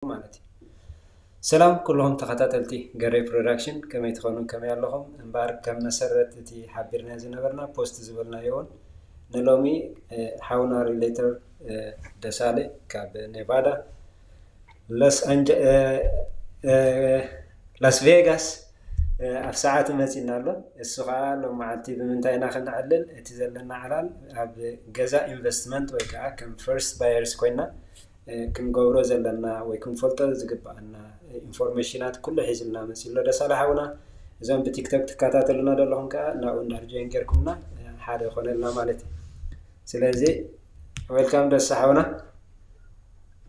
ማለት እዩ። ሰላም ኩልኹም ተኸታተልቲ ገሬ ፕሮዳክሽን፣ ከመይ ትኾኑ? ከመይ ኣለኹም? እምበኣር ከም መሰረት እቲ ሓቢርና ዝነበርና ፖስት ዝበልናዮ እውን ንሎሚ ሓውና ሪሌተር ደሳለ ካብ ኔቫዳ ሎስ ኣንጀ ላስ ቬጋስ ኣብ ሰዓቱ መፂና ኣሎ። እሱ ከዓ ሎም መዓልቲ ብምንታይ ኢና ክንዕልል? እቲ ዘለና ዕላል ኣብ ገዛ ኢንቨስትመንት ወይ ከዓ ከም ፈርስት ባየርስ ኮይና ክንገብሮ ዘለና ወይ ክንፈልጦ ዝግባኣና ኢንፎርሜሽናት ኩሉ ሒዝልና መፂኡ ኣሎ ደሳለ ሓውና። እዞም ብቲክቶክ ትከታተሉና ዘለኹም ከዓ ናብኡ እንዳር ጆይን ጌርኩምና ሓደ ይኾነልና ማለት እዩ። ስለዚ ዌልካም ደሳ ሓውና።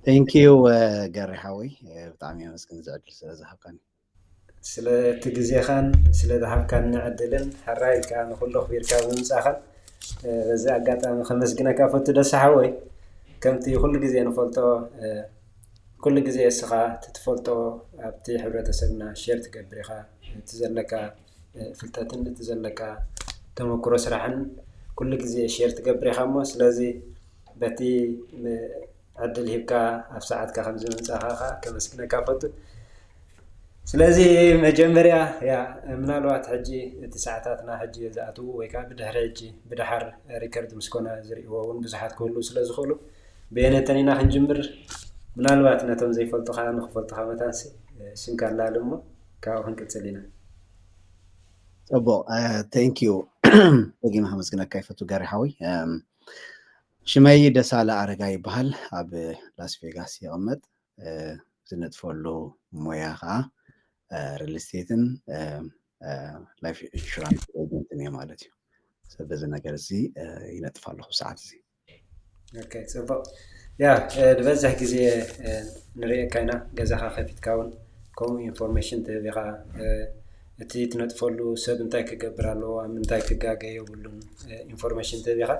Thank you ገሪ ሓወይ፣ ብጣዕሚ የመስግን እዚ ዕድል ስለ ዝሃብካኒ። ስለቲ ግዜኻን ስለ ዝሃብካኒ ዕድልን ሕራይ ኢልካ ንኹሉ ኣኽቢርካ ብምምፃእኻን በዚ ኣጋጣሚ ከመስግነካ ፈቱ ደሳ ሓወይ። ከምቲ ኩሉ ግዜ ንፈልጦ ኩሉ ግዜ እስኻ እቲ ትፈልጦ ኣብቲ ሕብረተሰብና ሼር ትገብር ኢኻ። እቲ ዘለካ ፍልጠትን እቲ ዘለካ ተመክሮ ስራሕን ኩሉ ግዜ ሼር ትገብር ኢኻ እሞ ስለዚ በቲ ዕድል ሂብካ ኣብ ሰዓትካ ከምዚ ምምፃእኻ ከዓ ከመስግነካ ፈቱ። ስለዚ መጀመርያ ያ ምናልባት ሕጂ እቲ ሰዓታትና ሕጂ ዝኣትዉ ወይ ከዓ ብድሕሪ ሕጂ ብድሓር ሪከርድ ምስ ኮነ ዝርእይዎ እውን ብዙሓት ክህልዉ ስለ ዝኽእሉ ብየነተን ኢና ክንጅምር። ምናልባት ነቶም ዘይፈልጡኻ ንክፈልጡኻ መታንሲ ሽምካ ኣላሊ እሞ ካብኡ ክንቅፅል ኢና። ፅቡቕ፣ thank you። ደጊመ ከመስግነካ ይፈቱ ገሪ ሓወይ። ሽመይ ደሳለ ኣረጋ ይበሃል። ኣብ ላስ ቬጋስ ይቕመጥ። ዝነጥፈሉ ሞያ ከዓ ሪል ስቴትን ላይፍ ኢንሹራንስ ኤጀንትን እየ ማለት እዩ። በዚ ነገር እዚ ይነጥፍ ኣለኹ ሰዓት እዚ። ኦኬ፣ ፅቡቕ። ያ ንበዝሕ ግዜ ንሪኤካ ኢና፣ ገዛኻ ከፊትካ እውን ከምኡ ኢንፎርሜሽን ትህብ ኢኻ። እቲ ትነጥፈሉ ሰብ እንታይ ክገብር ኣለዎ፣ ኣብ ምንታይ ክጋገ የብሉን ኢንፎርሜሽን ትህብ ኢኻ።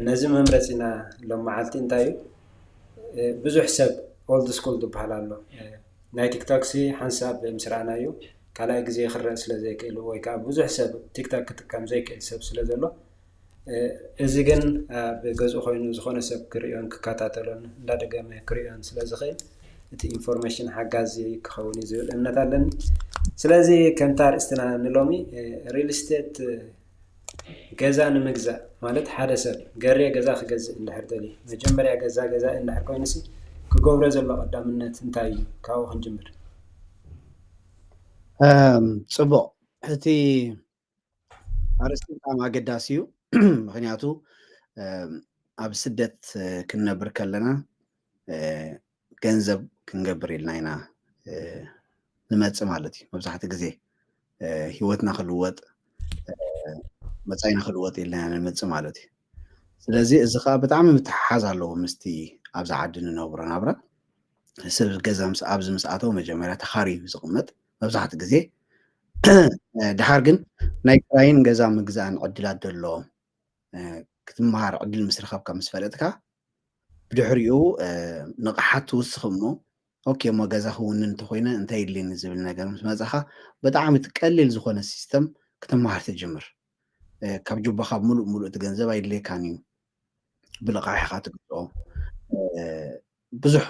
ነዚ መምረፂና ሎም መዓልቲ እንታይ እዩ፣ ብዙሕ ሰብ ኦልድ ስኩል ዝበሃል ኣሎ። ናይ ቲክቶክ ሲ ሓንሳብ ምስ ረኣናዮ ካልኣይ ግዜ ክረአ ስለ ዘይክእል ወይ ከዓ ብዙሕ ሰብ ቲክቶክ ክጥቀም ዘይክእል ሰብ ስለ ዘሎ እዚ ግን ኣብ ገዝኡ ኮይኑ ዝኾነ ሰብ ክርእዮን ክከታተሎን እንዳደገመ ክርእዮን ስለ ዝኽእል እቲ ኢንፎርሜሽን ሓጋዚ ክኸውን እዩ ዝብል እምነት ኣለኒ። ስለዚ ከምቲ ኣርእስትና ንሎሚ ሪል ስቴት ገዛ ንምግዛእ ማለት ሓደ ሰብ ገሬ ገዛ ክገዝእ እንድሕር ደልዩ መጀመርያ ገዛ ገዛኢ እንድሕር ኮይኑሲ ክገብሮ ዘሎ ቀዳምነት እንታይ እዩ? ካብኡ ክንጅምር። ፅቡቕ፣ እቲ ኣርእስቲ ብጣዕሚ ኣገዳሲ እዩ። ምክንያቱ ኣብ ስደት ክንነብር ከለና ገንዘብ ክንገብር ኢልና ኢና ንመፅእ ማለት እዩ። መብዛሕትኡ ግዜ ሂወትና ክልወጥ መፃኢና ክልወጥ ኢልና ኢና ንመፅእ ማለት እዩ። ስለዚ እዚ ከዓ ብጣዕሚ ምትሕሓዝ ኣለዎ ምስቲ ኣብዚ ዓዲ ንነብሮ ናብራ። ሰብ ገዛ ምስ ኣብዚ ምስ ኣተወ መጀመርያ ተኻርዩ ዝቕመጥ መብዛሕትኡ ግዜ። ድሓር ግን ናይ ክራይን ገዛ ምግዛእን ዕድላት ዘሎ ክትመሃር ዕድል ምስ ረኸብካ ምስ ፈለጥካ ብድሕሪኡ ንቕሓት ትውስኽ እሞ ኦኬ እሞ ገዛ ክውንን እንተኮይነ እንታይ የድልየኒ ዝብል ነገር ምስ መፃኻ ብጣዕሚ እቲ ቀሊል ዝኾነ ሲስተም ክትመሃር ትጅምር። ካብ ጁባኻ ሙሉእ ሙሉእ እቲ ገንዘብ ኣይድልየካን እዩ። ብልቓሕ ኢኻ ትግዝኦ። ብዙሕ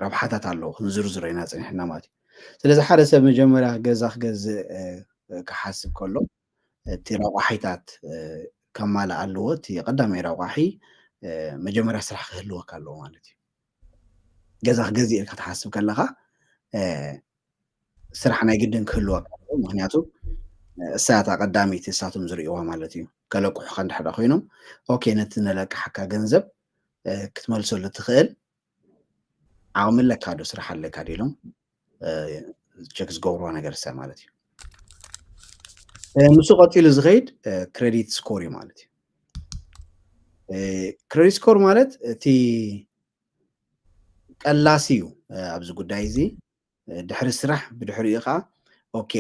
ረብሓታት ኣለዎ ክንዝርዝሮ ኢና ፀኒሕና ማለት እዩ። ስለዚ ሓደ ሰብ መጀመርያ ገዛ ክገዝእ ክሓስብ ከሎ እቲ ረቋሒታት ከማልእ ኣለዎ። እቲ ቀዳማይ ረቋሒ መጀመርያ ስራሕ ክህልወካ ኣለዎ ማለት እዩ። ገዛ ክገዝእ ኢልካ ትሓስብ ከለኻ ስራሕ ናይ ግድን ክህልወካ ኣለዎ። ምክንያቱ እሳታ ቀዳመይቲ እሳቶም ዝርእይዋ ማለት እዩ። ከለቁሑካ እንድሕር ኮይኖም ኦኬ ነቲ ነለቅሓካ ገንዘብ ክትመልሰሉ ትኽእል ዓቕሚ ኣለካ ዶ ስራሕ ኣለካ ዶ ኢሎም ቸክ ዝገብርዋ ነገር እሳ ማለት እዩ። ንሱ ቀፂሉ ዝኸይድ ክሬዲት ስኮር እዩ ማለት እዩ። ክሬዲት ስኮር ማለት እቲ ቀላሲ እዩ ኣብዚ ጉዳይ እዚ። ድሕሪ ስራሕ ብድሕሪኡ ከዓ ኦኬ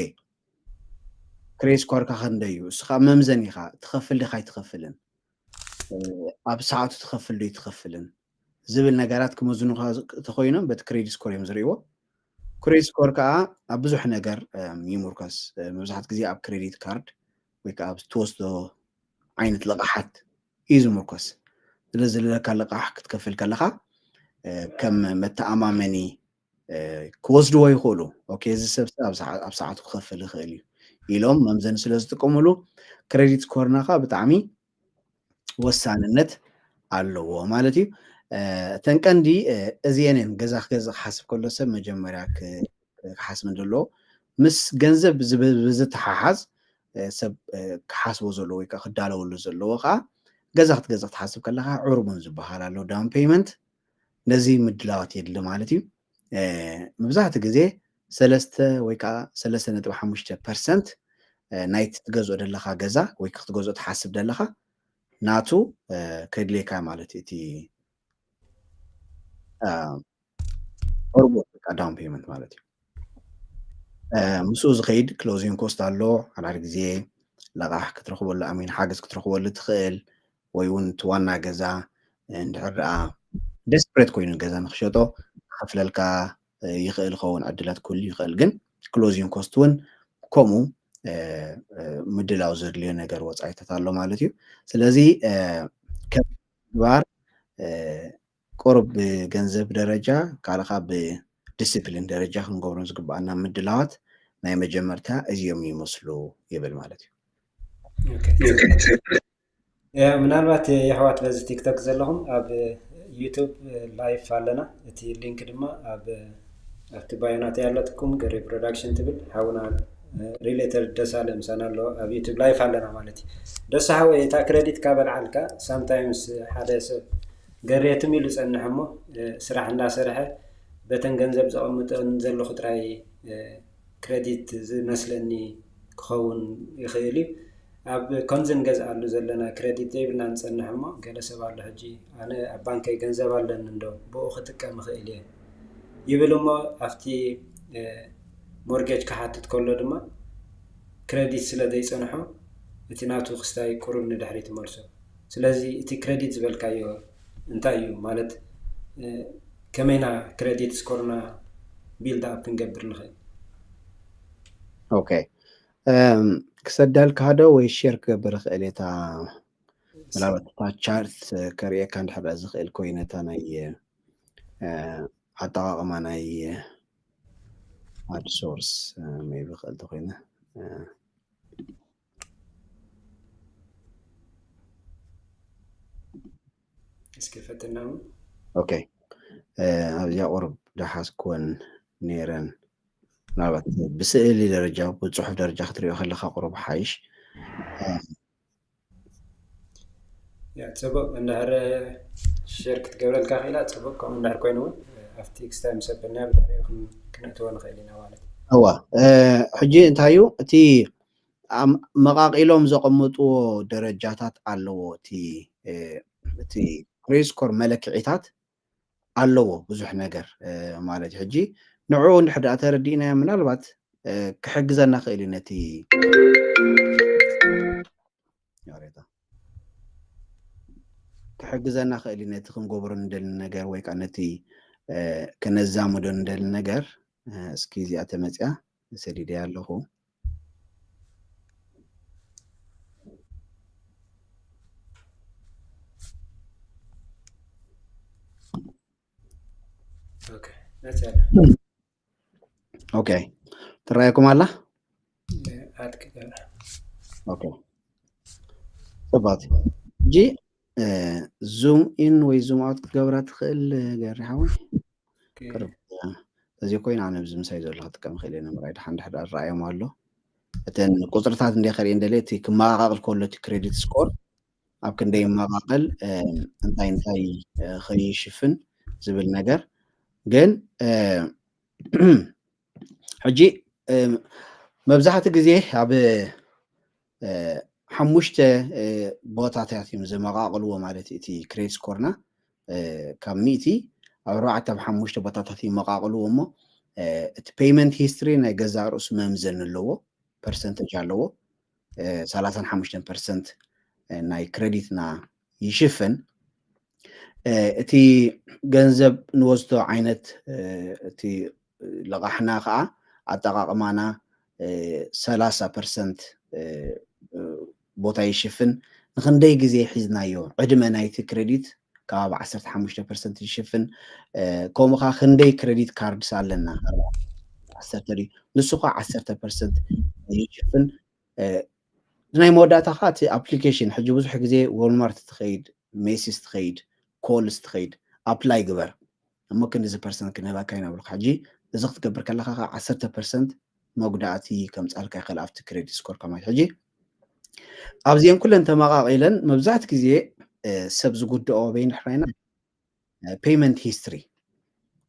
ክሬዲት ስኮርካ ክንደይ እዩ? እሱ ከዓ መምዘኒ ኢኻ ትኸፍል ዲኻ ኣይትኸፍልን፣ ኣብ ሰዓቱ ትኸፍል ዶ ኣይትኸፍልን ዝብል ነገራት ክመዝኑኻ ተኮይኖም በቲ ክሬዲት ስኮር እዮም ዝርእይዎ። ክሬዲት ስኮር ከዓ ኣብ ብዙሕ ነገር ይምርኮስ። መብዛሕትኡ ግዜ ኣብ ክሬዲት ካርድ ወይ ከዓ ኣብ ትወስዶ ዓይነት ልቕሓት እዩ ዝምርኮስ። ስለዚ ዘለካ ልቓሕ ክትከፍል ከለኻ ከም መተኣማመኒ ክወስድዎ ይኽእሉ። ኦኬ፣ እዚ ሰብ ኣብ ሰዓቱ ክኸፍል ይኽእል እዩ ኢሎም መምዘኒ ስለ ዝጥቀምሉ፣ ክሬዲት ስኮርና ከዓ ብጣዕሚ ወሳንነት ኣለዎ ማለት እዩ። እተን ቀንዲ እዚአን እየን። ገዛ ክገዝእ ክሓስብ ከሎ ሰብ መጀመርያ ክሓስብ ዘለዎ ምስ ገንዘብ ብዝተሓሓዝ ሰብ ክሓስቦ ዘለዎ ወይ ከዓ ክዳለወሉ ዘለዎ ከዓ ገዛ ክትገዝእ ክትሓስብ ከለካ ዕርቡን ዝበሃል ኣሎ፣ ዳውን ፔይመንት። ነዚ ምድላዋት የድሊ ማለት እዩ። መብዛሕትኡ ግዜ ሰለስተ ወይ ከዓ ሰለስተ ነጥቢ ሓሙሽተ ፐርሰንት ናይቲ ትገዝኦ ደለካ ገዛ ወይ ክትገዝኦ ትሓስብ ደለካ ናቱ ከድልየካ ማለት እዩ። እቲ ኦርቦት በቃ ዳውን ፔመንት ማለት እዩ። ምስኡ ዝኸይድ ክሎዚንግ ኮስት ኣሎ። ሓድሓደ ግዜ ለቓሕ ክትረኽበሉ፣ ኣሚን ሓገዝ ክትረኽበሉ ትኽእል፣ ወይ እውን እቲ ዋና ገዛ እንድሕር ደኣ ደስፕሬት ኮይኑ ገዛ ንክሸጦ ክኸፍለልካ ይኽእል ኸውን፣ ዕድላት ክህሉ ይኽእል። ግን ክሎዚንግ ኮስት እውን ከምኡ ምድላው ዘድልዮ ነገር ወፃኢታት ኣሎ ማለት እዩ። ስለዚ ከም ምግባር ቁሩብ ብገንዘብ ደረጃ ካልኻ ብዲስፕሊን ደረጃ ክንገብሮም ዝግባኣና ምድላዋት ናይ መጀመርታ እዚኦም ይመስሉ ይብል ማለት እዩ። ምናልባት የሕዋት በዚ ቲክቶክ ዘለኹም ኣብ ዩቱብ ላይፍ ኣለና። እቲ ሊንክ ድማ ኣብ ኣብቲ ባዮናት ያለትኩም ገሬ ፕሮዳክሽን ትብል ሓውና ሪሌተር ደሳለ ምሳና ኣሎ ኣብ ዩቱብ ላይፍ ኣለና ማለት እዩ። ደሳ ሓወይ እታ ክሬዲት ካበልዓልካ ሳምታይምስ ሓደ ሰብ ገሬትም ኢሉ ጸንሕ እሞ ስራሕ እንዳሰርሐ በተን ገንዘብ ዘቐምጠን ዘለኹ ጥራይ ክሬዲት ዝመስለኒ ክኸውን ይኽእል እዩ። ኣብ ከምዚ ንገዝኣሉ ዘለና ክሬዲት ዘይብልና ንጸንሕ እሞ ገለ ሰብ ኣሎ ሕጂ ኣነ ኣብ ባንከይ ገንዘብ ኣለኒ እንዶ ብኡ ክጥቀም እኽእል እየ ይብል እሞ ኣብቲ ሞርጌጅ ክሓትት ከሎ ድማ ክሬዲት ስለ ዘይጸንሖ እቲ ናቱ ክስታይ ቁሩብ ንድሕሪት ይመልሶ። ስለዚ እቲ ክሬዲት ዝበልካዮ እንታይ እዩ ማለት ከመይና ክሬዲት ስኮርና ቢልድ ኣፕ ክንገብር ንኽእል? ኦኬ ክሰዳልካ ዶ ወይ ሼር ክገብር ይኽእል እየ እታ ምናልባት እታ ቻርት ከርእየካ እንድሕር ዝኽእል ኮይነ እታ ናይ ኣጠቓቕማ ናይ ኣድ ሶርስ ሜቢ ክእል ተኮይነ እስኪ ፈትና ኦኬ ኣብዚኣ ቁሩብ ዳሓዝኩወን ነይረን ምናልባት ብስእሊ ደረጃ ብፅሑፍ ደረጃ ክትሪኦ ከለካ ቁሩብ ሓይሽ ያ ጽቡቅ እንድሕር ሼር ክትገብረልካ ክኢላ ጽቡቅ ከምኡ እንድሕር ኮይኑ እውን ኣብቲ ክስታይ ምስ ኣበልና ብድሕሪኡ ክን- ክነእትዎ ንኽእል ኢና ማለት እዩ እዋ እ፣ ሕጂ እንታይ እዩ እቲ ኣም- መቃቂሎም ዘቀምጥዎ ደረጃታት ኣለዎ እቲ እ፣ እቲ ክሬዲት ስኮር መለክዒታት ኣለዎ ብዙሕ ነገር እ፣ ማለት እዩ ሕጂ ንዕኡ እንድሕር ደኣ ተረዲእናዮ ምናልባት እ፣ ክሕግዘና ክእል እዩ ነቲ ያሬታ ክሕግዘና ክእል እዩ ነቲ ክንገብሮ ንደሊ ነገር ወይ ከዓ ነቲ እ፣ ከነዛምዶ ንደሊ ነገር እ፣ እስኪ እዚኣ ተመፅያ ሰዲደያ ኣለኹ ኦኬ መፅያ ኣለ ኦኬ ትረኣየኩም ኣላ ኣድቂ ገና ኦኬ ጽባት ሕጂ ዙም ኢን ወይ ዙም ኣውት ክትገብራ ትኽእል ገሪ ሓወይ ቅርብ ተዘይ ኮይኑ ኣነ ኣብዚ ምሳይ ዘሎ ክጥቀም ክእል እየ ንምራይ ድሓን ድሕር ኣረኣዮም ኣሎ እተን ቁፅርታት እንደ ከርኢ እንደለ እቲ ክመቃቀል ከሎ እቲ ክሬዲት ስኮር ኣብ ክንደይ ይመቃቀል እንታይ እንታይ ከይሽፍን ዝብል ነገር ግን ሕጂ መብዛሕትኡ ግዜ ኣብ ሓሙሽተ ቦታታት እዮም ዘመቃቅልዎ ማለት እዩ። እቲ ክሬዲት ስኮርና ካብ ሚእቲ ኣብ ኣርባዕተ ኣብ ሓሙሽተ ቦታታት ይመቃቅልዎ እሞ እቲ ፔይመንት ሂስትሪ ናይ ገዛእ ርእሱ መምዘኒ ኣለዎ፣ ፐርሰንተጅ ኣለዎ። ሰላሳን ሓሙሽተን ፐርሰንት ናይ ክሬዲትና ይሽፍን። እቲ ገንዘብ ንወስዶ ዓይነት እቲ ልቓሕና ከዓ ኣጠቓቕማና ሰላሳ ፐርሰንት ቦታ ይሽፍን። ንክንደይ ግዜ ሒዝናዮ ዕድመ ናይቲ ክሬዲት ከባቢ ዓሰርተ ሓሙሽተ ፐርሰንት ይሽፍን። ከምኡ ከዓ ክንደይ ክሬዲት ካርድስ ኣለና? ዓሰርተ ድዩ? ንሱ ከዓ ዓሰርተ ፐርሰንት ይሽፍን። ናይ መወዳእታ ከዓ እቲ ኣፕሊኬሽን፣ ሕጂ ብዙሕ ግዜ ዎልማርት ትኸይድ፣ ሜሲስ ትኸይድ፣ ኮልስ ትኸይድ፣ ኣፕላይ ግበር እሞ ክንዲዚ ፐርሰንት ክንህበካ ኢና ብልካ። ሕጂ እዚ ክትገብር ከለካ ከዓ ዓሰርተ ፐርሰንት መጉዳእቲ ከምፃልካ ይኽእል ኣብቲ ክሬዲት ስኮርካ ማለት። ሕጂ ኣብዚአን ኩለን ተመቃቂለን መብዛሕት ግዜ ሰብ ዝጉድኦ በይን ሕራይና ፔይመንት ሂስትሪ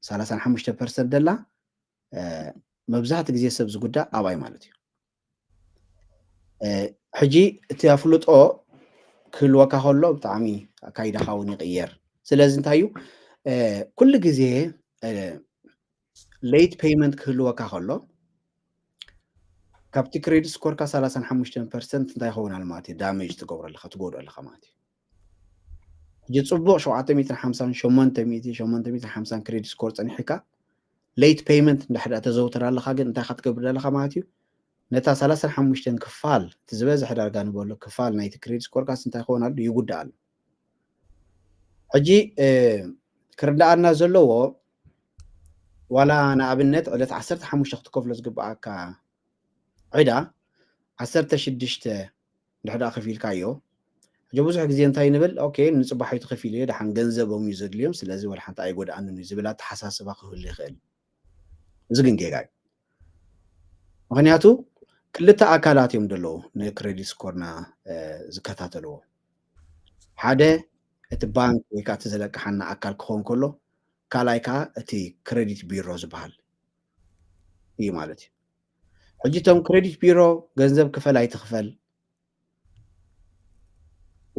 ሰላሳን ሓሙሽተ ፐርሰንት ደላ መብዛሕት ግዜ ሰብ ዝጉዳእ ኣብኣይ ማለት እዩ። ሕጂ እቲ ኣፍልጦ ክህልወካ ከሎ ብጣዕሚ ኣካይዳኻ እውን ይቕየር። ስለዚ እንታይ እዩ ኩሉ ግዜ ሌት ፔይመንት ክህልወካ ከሎ ካብቲ ክሬዲት ስኮርካ ሰላሳን ሓሙሽተን ፐርሰንት እንታይ ይኸውን ኣሎ ማለት እዩ? ዳሜጅ ትገብሮ ኣለካ፣ ትጎድኦ ኣለካ ማለት እዩ። ሕጂ ፅቡቕ ሸውዓተ ሚእትን ሓምሳን ሸሞንተ ሚእቲ ሸሞንተ ሚእትን ሓምሳን ክሬዲት ስኮር ፀኒሕካ ሌት ፔይመንት እንድሕር ተዘውተር ኣለካ ግን እንታይ ኢካ ትገብር ኣለካ ማለት እዩ? ነታ ሰላሳን ሓሙሽተን ክፋል እቲ ዝበዝሐ ዳርጋ ንበሎ ክፋል ናይቲ ክሬዲት ስኮርካስ እንታይ ክኸውን ኣሎ? ይጉዳእ ኣሎ። ሕጂ ክርዳኣና ዘለዎ ዋላ ንኣብነት ዕለት ዓሰርተ ሓሙሽተ ክትከፍሎ ዝግብኣካ ዕዳ ዓሰርተ ሽዱሽተ እንድሕር ደኣ ከፊልካዮ ሕጂ ብዙሕ ግዜ እንታይ ንብል ኦኬ ንፅባሕ እዩ ተኸፊሉ እየ ደሓን ገንዘቦም እዩ ዘድልዮም ስለዚ ወላ ሓንቲ ኣይጎድኣንን እዩ ዝብል ኣተሓሳስባ ክህሉ ይኽእል። እዚ ግን ጌጋ እዩ። ምክንያቱ ክልተ ኣካላት እዮም ዘለዉ ንክሬዲት ስኮርና ዝከታተልዎ። ሓደ እቲ ባንክ ወይ ከዓ እቲ ዘለቅሓና ኣካል ክኸውን ከሎ ካልኣይ ከዓ እቲ ክሬዲት ቢሮ ዝበሃል እዩ ማለት እዩ። ሕጂ እቶም ክሬዲት ቢሮ ገንዘብ ክፈል ኣይትኽፈል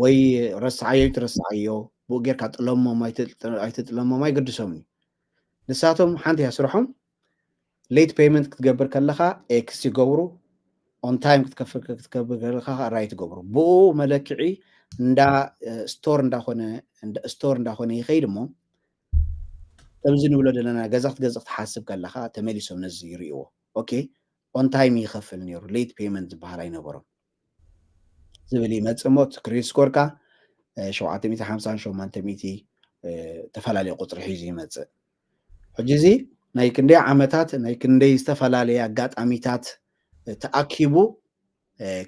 ወይ ረስዓዮ ኣይትረስዓዮ ብኡ ጌርካ ጥለሞም ኣይትጥለሞም ኣይግድሶምን እዩ። ንሳቶም ሓንቲ እያ ስርሖም ሌት ፔይመንት ክትገብር ከለኻ ኤክስ ይገብሩ ኦን ታይም ክትከፍል ክትገብር ከለኻ ራይት ይገብሩ ብኡ መለክዒ እንዳ ስቶር እንዳኾነ ስቶር እንዳኾነ ይኸይድ እሞ ከምዚ ንብሎ ዘለና ገዛ ክትገዝእ ክትሓስብ ከለኻ ተመሊሶም ነዚ ይርእይዎ። ኦኬ ኦን ታይም ይኸፍል ነይሩ ሌት ፔይመንት ዝበሃል ኣይነበሮም ዝብል ይመፅእ እሞ እቲ ክሬዲት ስኮርካ ሸውዓተ ሚእቲ ሓምሳን ሸሞንተ ሚእቲ ተፈላለየ ቁፅሪ ሒዙ ይመፅእ። ሕጂ እዚ ናይ ክንደይ ዓመታት ናይ ክንደይ ዝተፈላለየ ኣጋጣሚታት ተኣኪቡ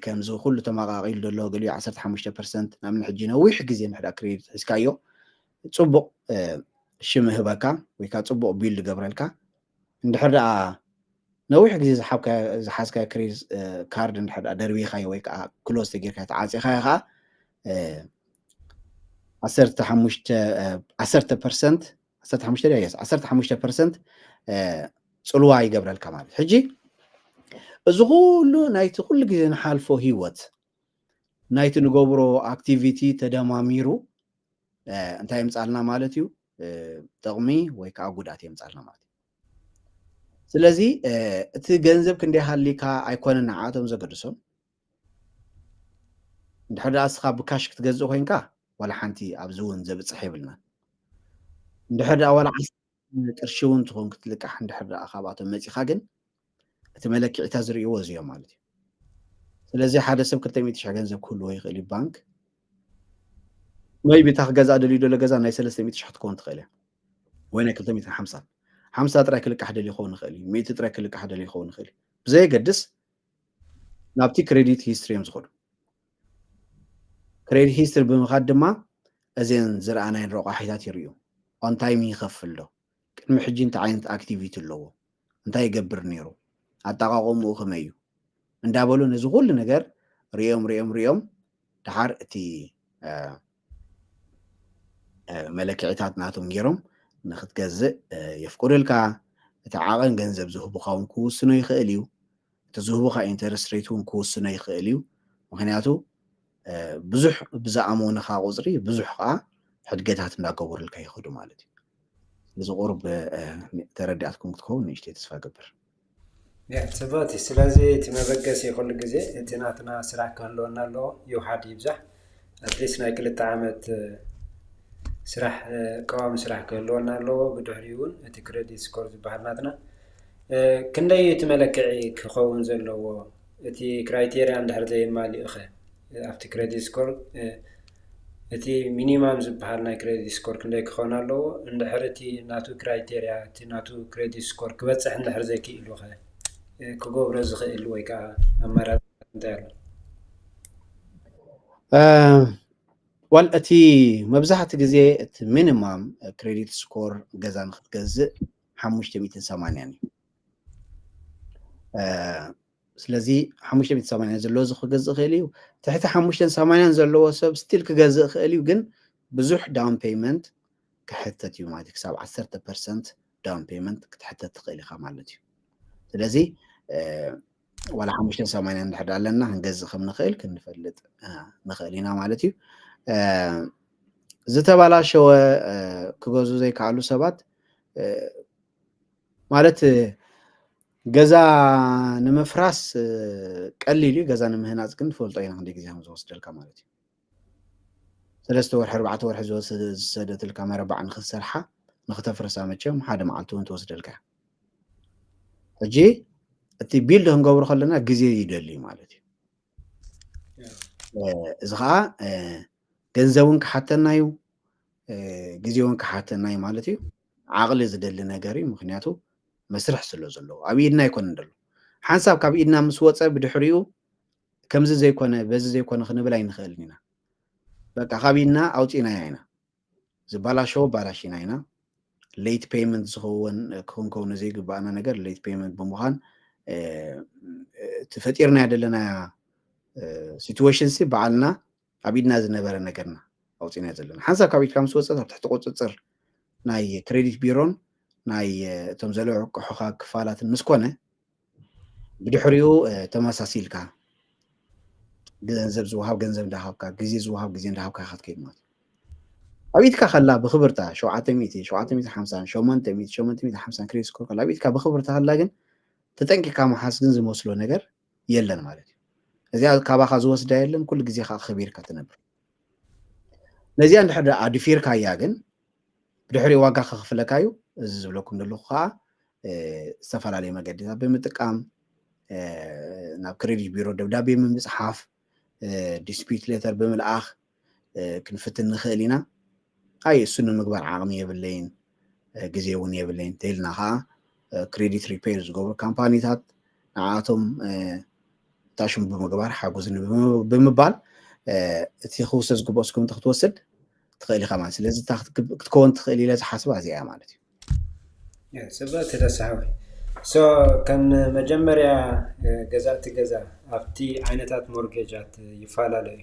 ከምዚ ኩሉ ተመቃቂሉ ዘሎ ገሊኡ ዓሰርተ ሓሙሽተ ፐርሰንት ናብ ሕጂ ነዊሕ ግዜ ንሕዳ ክሬዲት ሒዝካዮ ፅቡቅ ሽም ህበካ ወይ ከዓ ፅቡቅ ቢልድ ገብረልካ እንድሕር ደኣ ነዊሕ ግዜ ዝሓዝካዮ ክሬዲት ካርድ እንድሕር ደኣ ደርቢኻዮ ወይ ከዓ ክሎዝ ተጌርካዮ ተዓፂኻዮ ከዓ ዓሰርተ ሓሙሽተ ዓሰርተ ፐርሰንት ዓሰርተ ሓሙሽተ ድያ የስ ዓሰርተ ሓሙሽተ ፐርሰንት ፅልዋ ይገብረልካ ማለት ሕጂ እዚ ኩሉ ናይቲ ኩሉ ግዜ ንሓልፎ ህይወት ናይቲ ንገብሮ ኣክቲቪቲ ተደማሚሩ እንታይ የምፃልና ማለት እዩ ጥቕሚ ወይ ከዓ ጉድኣት የምፃልና ማለት እዩ። ስለዚ እቲ ገንዘብ ክንደይ ሃሊካ ኣይኮነን ንዓቶም ዘገድሶም እንድሕር ደኣ እስኻ ብካሽ ክትገዝእ ኮይንካ ዋላ ሓንቲ ኣብዚ እውን ዘብፅሕ የብልናን እንድሕር ደኣ ዋላ ቅርሺ እውን ትኾን ክትልቃሕ እንድሕር ደኣ ካብኣቶም መፂኻ ግን እቲ መለክዒታ ዝርእይዎ እዚዮም ማለት እዩ። ስለዚ ሓደ ሰብ ክልተ ሚእቲ ሽሕ ገንዘብ ክህልዎ ይኽእል እዩ ባንክ maybe እታ ክገዝኣ ደልዩ ዘሎ ገዛ ናይ ሰለስተ ሚእቲ ሽሕ ክትከውን ትኽእል እያ ወይ ናይ ክልተ ሚእትን ሓምሳን ሓምሳ ጥራይ ክልቃሕ ደልዩ ክኸውን ይኽእል እዩ ሚእቲ ጥራይ ክልቃሕ ደልዩ ክኸውን ይኽእል እዩ ብዘየገድስ ናብቲ ክሬዲት ሂስትሪ እዮም ዝኸዱ። ክሬዲት ሂስትሪ ብምኻድ ድማ እዘን ዝረኣናየን ረቋሒታት ይርእዩ። ኦን ታይም ይኸፍል ዶ? ቅድሚ ሕጂ እንታይ ዓይነት ኣክቲቪቲ ኣለዎ? እንታይ ይገብር ነይሩ? ኣጠቓቕምኡ ከመይ እዩ? እንዳበሉ ነዚ ኩሉ ነገር ሪኦም ሪኦም ሪኦም ደሓር እቲ መለክዒታት ናቶም ገይሮም ንክትገዝእ የፍቅዱልካ። እቲ ዓቐን ገንዘብ ዝህቡኻ እውን ክውስኖ ይኽእል እዩ። እቲ ዝህቡኻ ኢንተረስት ሬት እውን ክውስኖ ይኽእል እዩ። ምክንያቱ ብዙሕ ብዝኣመኑኻ ቁፅሪ ብዙሕ ከዓ ሕድገታት እንዳገበሩልካ ይኸዱ ማለት እዩ። እዚ ቁሩብ ተረዲኣትኩም ክትኸውን ንእሽተይ ተስፋ ገብር። ጽቡቅ። ስለዚ እቲ መበገሲ ኩሉ ግዜ እቲ ናትና ስራሕ ክህልወና ኣለዎ። ይውሓድ ይብዛሕ ኣትሊስት ናይ ክልተ ዓመት ስራሕ ቀዋሚ ስራሕ ክህልወና ኣለዎ። ብድሕሪኡ እውን እቲ ክሬዲት ስኮር ዝበሃል ናትና ክንደይ እቲ መለክዒ ክኸውን ዘለዎ እቲ ክራይቴርያ እንድሕር ዘየማሊኡ ኸ ኣብቲ ክሬዲት ስኮር እቲ ሚኒማም ዝበሃል ናይ ክሬዲት ስኮር ክንደይ ክኸውን ኣለዎ? እንድሕር እቲ ናቱ ክራይቴርያ፣ እቲ ናቱ ክሬዲት ስኮር ክበፅሕ እንድሕር ዘይክኢሉ ኸ ክገብሮ ዝኽእል ወይ ከዓ ኣማራፂ እንታይ ኣሎ? ዋል እቲ መብዛሕቲ ግዜ እቲ ሚኒማም ክሬዲት ስኮር ገዛ ንክትገዝእ ሓሙሽተ ሚእትን ሰማንያን እዩ። ስለዚ ሓሙሽተ ሚእትን ሰማንያን ዘለዎ እዚ ክገዝእ ይኽእል እዩ። ትሕቲ ሓሙሽተን ሰማንያን ዘለዎ ሰብ ስቲል ክገዝእ ይኽእል እዩ፣ ግን ብዙሕ ዳውን ፔይመንት ክሕተት እዩ ማለት እዩ። ክሳብ ዓሰርተ ፐርሰንት ዳውን ፔይመንት ክትሕተት ትኽእል ኢኻ ማለት እዩ። ስለዚ ዋላ ሓሙሽተ ሰማንያ እንድሕር ኣለና ክንገዝእ ከም ንኽእል ክንፈልጥ ንኽእል ኢና ማለት እዩ። ዝተበላሸወ ክገዙ ዘይከኣሉ ሰባት ማለት ገዛ ንምፍራስ ቀሊል እዩ፣ ገዛ ንምህናፅ ግን ትፈልጦ ኢና ክንደይ ግዜ ከም ዝወስደልካ ማለት እዩ። ሰለስተ ወርሒ ኣርባዕተ ወርሒ ዝወሰደትልካ መረባዕ ንክትሰርሓ ንክተፍርሳ መቸም ሓደ መዓልቲ እውን ትወስደልካ። ሕጂ እቲ ቢልድ ክንገብሮ ከለና ግዜ ይደሊ ማለት እዩ። እዚ ከዓ ገንዘብ እውን ክሓተና እዩ፣ ግዜ እውን ክሓተና እዩ ማለት እዩ። ዓቕሊ ዝደሊ ነገር እዩ፣ ምክንያቱ መስርሕ ስለ ዘለዎ ኣብ ኢድና ኣይኮነን ዘሎ። ሓንሳብ ካብ ኢድና ምስ ወፀ ብድሕሪኡ ከምዚ ዘይኮነ በዚ ዘይኮነ ክንብል ኣይንኽእልን ኢና። በቃ ካብ ኢድና ኣውፂእናያ ኢና። ዝበላሸወ ባላሽና ኢና። ሌት ፔይመንት ዝኸውን ክንከውነ ዘይግባኣና ነገር ሌት ፔይመንት ብምዃን እቲ ፈጢርናያ ዘለና ሲትዌሽን ሲ በዓልና ኣብ ኢድና ዝነበረ ነገርና ኣውፂእናዮ ዘለና። ሓንሳብ ካብ ኢድካ ምስ ወፀት ኣብ ትሕቲ ቁፅፅር ናይ ክሬዲት ቢሮን ናይ እቶም ዘለቅሑኻ ክፋላትን ምስ ኮነ ብድሕሪኡ ተመሳሲልካ ገንዘብ ዝወሃብ ገንዘብ እንዳሃብካ፣ ግዜ ዝወሃብ ግዜ እንዳሃብካ ክትከይድ ማለት እዩ። ኣብ ኢድካ ከላ ብክብርታ ሸውዓተ ሚእቲ፣ ሸውዓተ ሚእቲ ሓምሳን፣ ሸሞንተ ሚእቲ፣ ሸሞንተ ሚእቲ ሓምሳን ክሬዲት ስኮር ከላ ኣብ ኢድካ ብክብርታ ከላ ግን ተጠንቂካ ምሓዝ ግን ዝመስሎ ነገር የለን ማለት እዩ። እዚኣ ካባኻ ዝወስዳ የለን፣ ኩሉ ግዜ ከዓ ከቢርካ ትነብር። ነዚኣ እንድሕር ደኣ ኣድፊርካያ ግን ብድሕሪ ዋጋ ከኽፍለካ እዩ። እዚ ዝብለኩም ዘለኹ ከዓ ዝተፈላለዩ መገዲታት ብምጥቃም ናብ ክሬዲት ቢሮ ደብዳቤ ብምፅሓፍ፣ ዲስፒት ሌተር ብምልኣኽ ክንፍትን ንኽእል ኢና። ኣይ እሱ ንምግባር ዓቕሚ የብለይን፣ ግዜ እውን የብለይን ተይልና ከዓ ክሬዲት ሪፔር ዝገብሩ ካምፓኒታት ንዓቶም ታሽሙ ብምግባር ሓጉዝኒ ብምባል እቲ ክውሰድ ዝግብኦ ስጉምቲ ክትወስድ ትኽእል ኢኻ ማለት። ስለዚ ክትከውን ትኽእል ኢለ ዝሓስባ እዚኣ እያ ማለት እዩ። ጽብቕቲ ደሳሓዊ። ሶ ከም መጀመርያ ገዛእቲ ገዛ ኣብቲ ዓይነታት ሞርጌጃት ይፈላለዩ።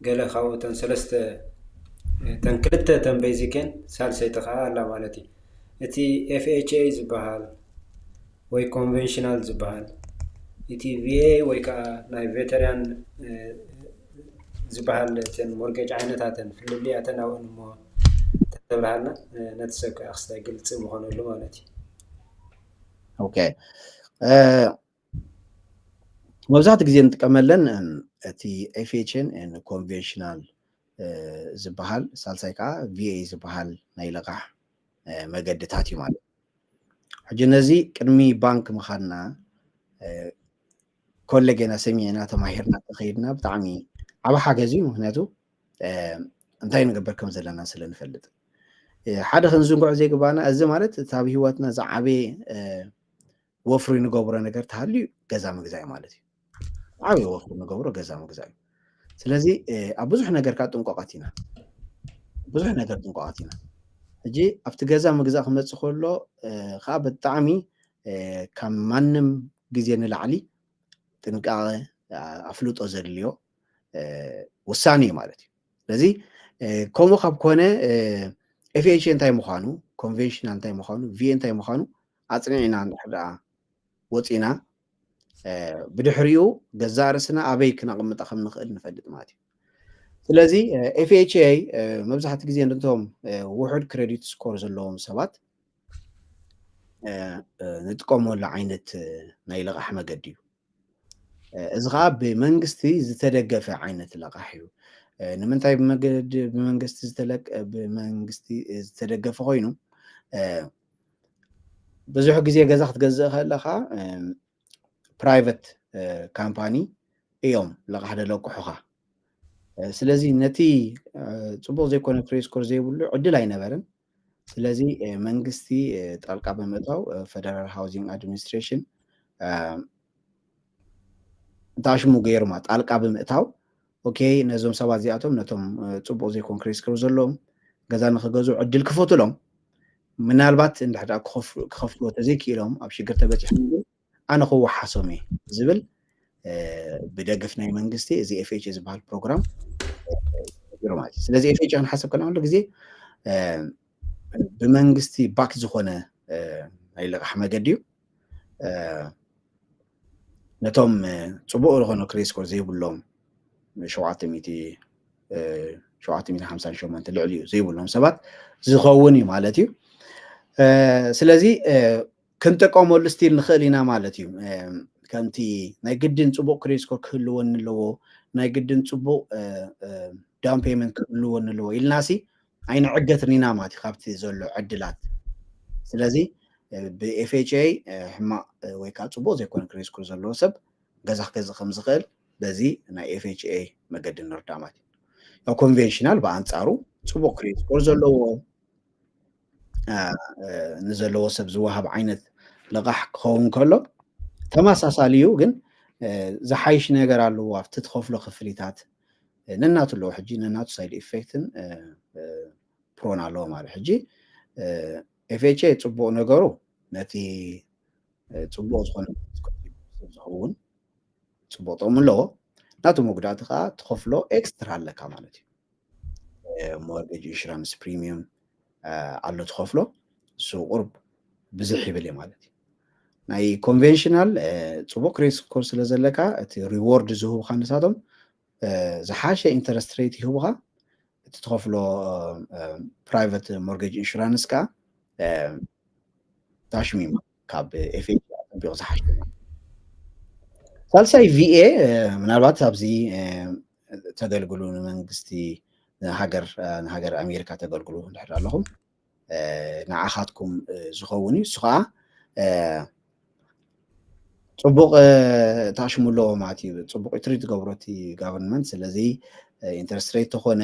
ገለ ካብኡ እተን ሰለስተ እተን ክልተ እተን ቤዚክን ሳልሰይቲ ከዓ ኣላ ማለት እዩ። እቲ ኤፍኤችኤ ዝበሃል ወይ ኮንቨንሽናል ዝበሃል፣ እቲ ቪኤ ወይ ከዓ ናይ ቬተራን ዝበሃል እተን ሞርጌጅ ዓይነታተን ፍልልያተን ኣብኡን እሞ ተተብርሃልና ነቲ ሰብ ከዓ ክስታይ ግልፂ ምኾነሉ ማለት እዩ። ኦኬ፣ መብዛሕትኡ ግዜ እንጥቀመለን እቲ ኤፍኤችን ኮንቨንሽናል ዝበሃል፣ ሳልሳይ ከዓ ቪኤ ዝበሃል ናይ ልቓሕ መገድታት እዩ ማለት እዩ። ሕጂ ነዚ ቅድሚ ባንክ ምኻድና ኮለ ጌና ሰሚዕና ተማሂርና ተኸይድና ብጣዕሚ ዓቢ ሓገዝ እዩ። ምክንያቱ እንታይ ንገበር ከም ዘለና ስለ ንፈልጥ ሓደ ክንዝንግዖ ዘይግባና፣ እዚ ማለት እቲ ኣብ ህይወትና ዝዓበየ ወፍሪ ንገብሮ ነገር ተሃልዩ ገዛ ምግዛእ ማለት እዩ። ዓብዪ ወፍሪ ንገብሮ ገዛ ምግዛእ እዩ። ስለዚ ኣብ ብዙሕ ነገር ከዓ ጥንቆቐት ኢና፣ ብዙሕ ነገር ጥንቆቐት ኢና። ሕጂ ኣብቲ ገዛ ምግዛእ ክመፅእ ከሎ ከዓ ብጣዕሚ ካብ ማንም ግዜ ንላዕሊ ጥንቃቐ ኣፍልጦ ዘድልዮ ውሳኔ እዩ ማለት እዩ። ስለዚ ከምኡ ካብ ኮነ ኤፍኤች እንታይ ምዃኑ፣ ኮንቬንሽናል እንታይ ምዃኑ፣ ቪኤ እንታይ ምዃኑ ኣፅኒዕና እንድሕር ደኣ ወፂና ብድሕሪኡ ገዛእ ርእስና ኣበይ ክነቕምጣ ከም ንኽእል ንፈልጥ ማለት እዩ። ስለዚ ኤፍኤችኤ መብዛሕትኡ ግዜ ነቶም ውሑድ ክሬዲት ስኮር ዘለዎም ሰባት ንጥቀመሉ ዓይነት ናይ ልቓሕ መገዲ እዩ። እዚ ከዓ ብመንግስቲ ዝተደገፈ ዓይነት ልቓሕ እዩ። ንምንታይ ብመንግስቲ ዝተደገፈ ኮይኑ፣ ብዙሕ ግዜ ገዛ ክትገዝእ ከለካ ፕራይቨት ካምፓኒ እዮም ልቓሕ ደለቅሑኻ። ስለዚ ነቲ ፅቡቅ ዘይኮነ ክሬዲት ስኮር ዘይብሉ ዕድል ኣይነበረን። ስለዚ መንግስቲ ጣልቃ ብምእታው፣ ፌደራል ሃውሲንግ ኣድሚኒስትሬሽን እንታሽሙ ገይሩማ ጣልቃ ብምእታው፣ ኦኬ፣ ነዞም ሰባት እዚኣቶም፣ ነቶም ፅቡቅ ዘይኮነ ክሬዲት ስኮር ዘለዎም፣ ገዛ ንክገዝኡ ዕድል ክፈቱሎም፣ ምናልባት እንድሕር ክኸፍልዎ ተዘይክኢሎም፣ ኣብ ሽግር ተበፂሖም፣ ግን ኣነ ክወሓሶም እየ ዝብል ብደግፍ ናይ መንግስቲ እዚ ኤፍኤች ዝበሃል ፕሮግራም ማለት እዩ። ስለዚ ኤፍኤች ክንሓሰብ ከለና ኩሉ ግዜ ብመንግስቲ ባክ ዝኾነ ናይ ልቓሕ መገዲ እዩ። ነቶም ፅቡቅ ዝኾነ ክሬዲት ስኮር ዘይብሎም ሸውዓተ ሚእቲ ሸውዓተ ሚእቲ ሓምሳን ሸሞንተ ልዕሊኡ ዘይብሎም ሰባት ዝኸውን እዩ ማለት እዩ። ስለዚ ክንጥቀመሉ ስቲል ንኽእል ኢና ማለት እዩ። ከምቲ ናይ ግድን ፅቡቅ ክሬዲት ስኮር ክህልወኒ ኣለዎ፣ ናይ ግድን ፅቡቅ ዳውን ፔመንት ክህልወኒ ኣለዎ ኢልናሲ ኣይንዕገትን ኢና ማለት እዩ ካብቲ ዘሎ ዕድላት። ስለዚ ብኤፍኤችኤ ሕማቅ ወይ ከዓ ፅቡቅ ዘይኮነ ክሬዲት ስኮር ዘለዎ ሰብ ገዛ ክገዝእ ከም ዝኽእል በዚ ናይ ኤፍኤችኤ መገዲ ንርዳ ማለት እዩ። ያው ኮንቬንሽናል ብኣንፃሩ ፅቡቅ ክሬዲት ስኮር ዘለዎ ንዘለዎ ሰብ ዝወሃብ ዓይነት ልቓሕ ክኸውን ከሎ ተመሳሳሊ እዩ፣ ግን ዝሓይሽ ነገር ኣለዎ ኣብቲ ትኸፍሎ ክፍሊታት ነናቱ ኣለዎ። ሕጂ ነናቱ ሳይድ ኢፌክትን ፕሮን ኣለዎ ማለት ሕጂ ኤፍኤችኤ ፅቡቅ ነገሩ ነቲ ፅቡቅ ዝኾነ ዝኸውን ፅቡቅ ጥቕሚ ኣለዎ። ናቱ መጉዳእቲ ከዓ ትኸፍሎ ኤክስትራ ኣለካ ማለት እዩ። ሞርጌጅ ኢንሹራንስ ፕሪሚየም ኣሎ ትኸፍሎ፣ እሱ ቁርብ ብዝሕ ይብል እዩ ማለት እዩ። ናይ ኮንቬንሽናል ፅቡቅ ክሬዲት ስኮር ስለ ዘለካ እቲ ሪዎርድ ዝህቡካ ንሳቶም ዝሓሸ ኢንተረስት ሬት ይህቡካ። እቲ ትኸፍሎ ፕራይቨት ሞርጌጅ ኢንሹራንስ ከዓ ታሽሚማ ካብ ኤፍኤች ኣጠቢቑ ዝሓሸ። ሳልሳይ ቪኤ ምናልባት ኣብዚ ተገልግሉ ንመንግስቲ ንሃገር ንሃገር ኣሜሪካ ተገልግሉ እንድሕር ኣለኹም ንዓኻትኩም ዝኸውን እዩ። እሱ ከዓ ፅቡቅ ታሽሙ ኣለዎ ማለት እዩ። ፅቡቅ ትሪት ትገብሮ እቲ ጋቨርንመንት። ስለዚ ኢንተረስት ሬት ተኾነ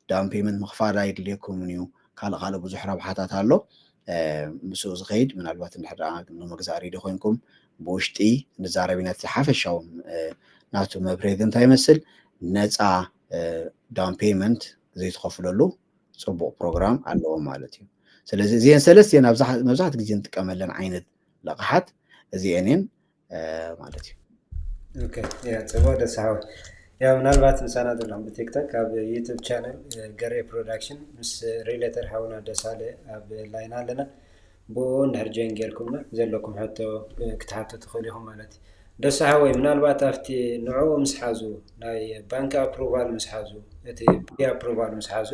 ዳውን ፔመንት ምኽፋል ኣይድልየኩምን እዩ። ካልእ ካልእ ብዙሕ ረብሓታት ኣሎ። ምስኡ ዝኸይድ ምናልባት እንድሕር ደኣ ንመግዛእ ሬድዮ ኮይንኩም ብውሽጢ ንዛረብ ኢና። እቲ ሓፈሻዊ ናቱ መብርሂ ግን እንታይ ይመስል? ነፃ ዳውን ፔመንት ዘይትኸፍለሉ ፅቡቅ ፕሮግራም ኣለዎም ማለት እዩ። ስለዚ እዚአን ሰለስቲአን መብዛሕትኡ ግዜ እንጥቀመለን ዓይነት ለቕሓት እዚአን እየን ማለት እዩ። ኦኬ፣ ያ ፅቡቅ ደሳሓዊ። ያ ምናልባት ምሳና ዘለኹም ብቲክቶክ ኣብ ዩቱብ ቻነል ገሬ ፕሮዳክሽን ምስ ሪሌተር ሓውና ደሳለ ኣብ ላይን ኣለና። ብኡ እንድሕር ጆይን ጌርኩምና ዘለኩም ሕቶ ክትሓቱ ትኽእሉ ኢኹም ማለት እዩ። ደሳሓወይ ምናልባት ኣብቲ ንዕኡ ምስ ሓዙ ናይ ባንክ ኣፕሩቫል ምስ ሓዙ እቲ ፕሪ ኣፕሩቫል ምስ ሓዙ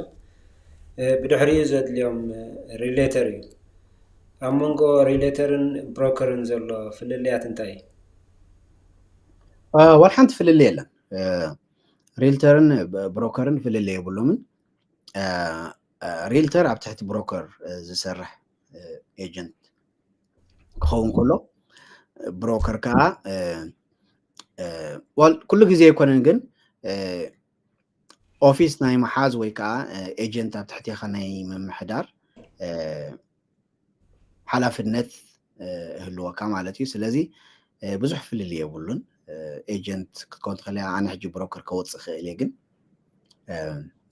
ብድሕሪኡ ዘድልዮም ሪሌተር እዩ። ኣብ መንጎ ሪሌተርን ብሮከርን ዘሎ ፍልልያት እንታይ እዩ? ዋላ ሓንቲ ፍልልይ የለን። ሪልተርን ብሮከርን ፍልልይ የብሎምን። ሪልተር ኣብ ትሕቲ ብሮከር ዝሰርሕ ኤጀንት ክኸውን ከሎ ብሮከር ከዓ ኩሉ ግዜ ኣይኮነን ግን ኦፊስ ናይ ምሓዝ ወይ ከዓ ኤጀንት ኣብ ትሕቴኻ ናይ ምምሕዳር ሓላፍነት ይህልወካ ማለት እዩ። ስለዚ ብዙሕ ፍልልይ የብሉን። ኤጀንት ክትከውን ትኽእል እያ። ኣነ ሕጂ ብሮከር ከወፅእ ክእል እየ፣ ግን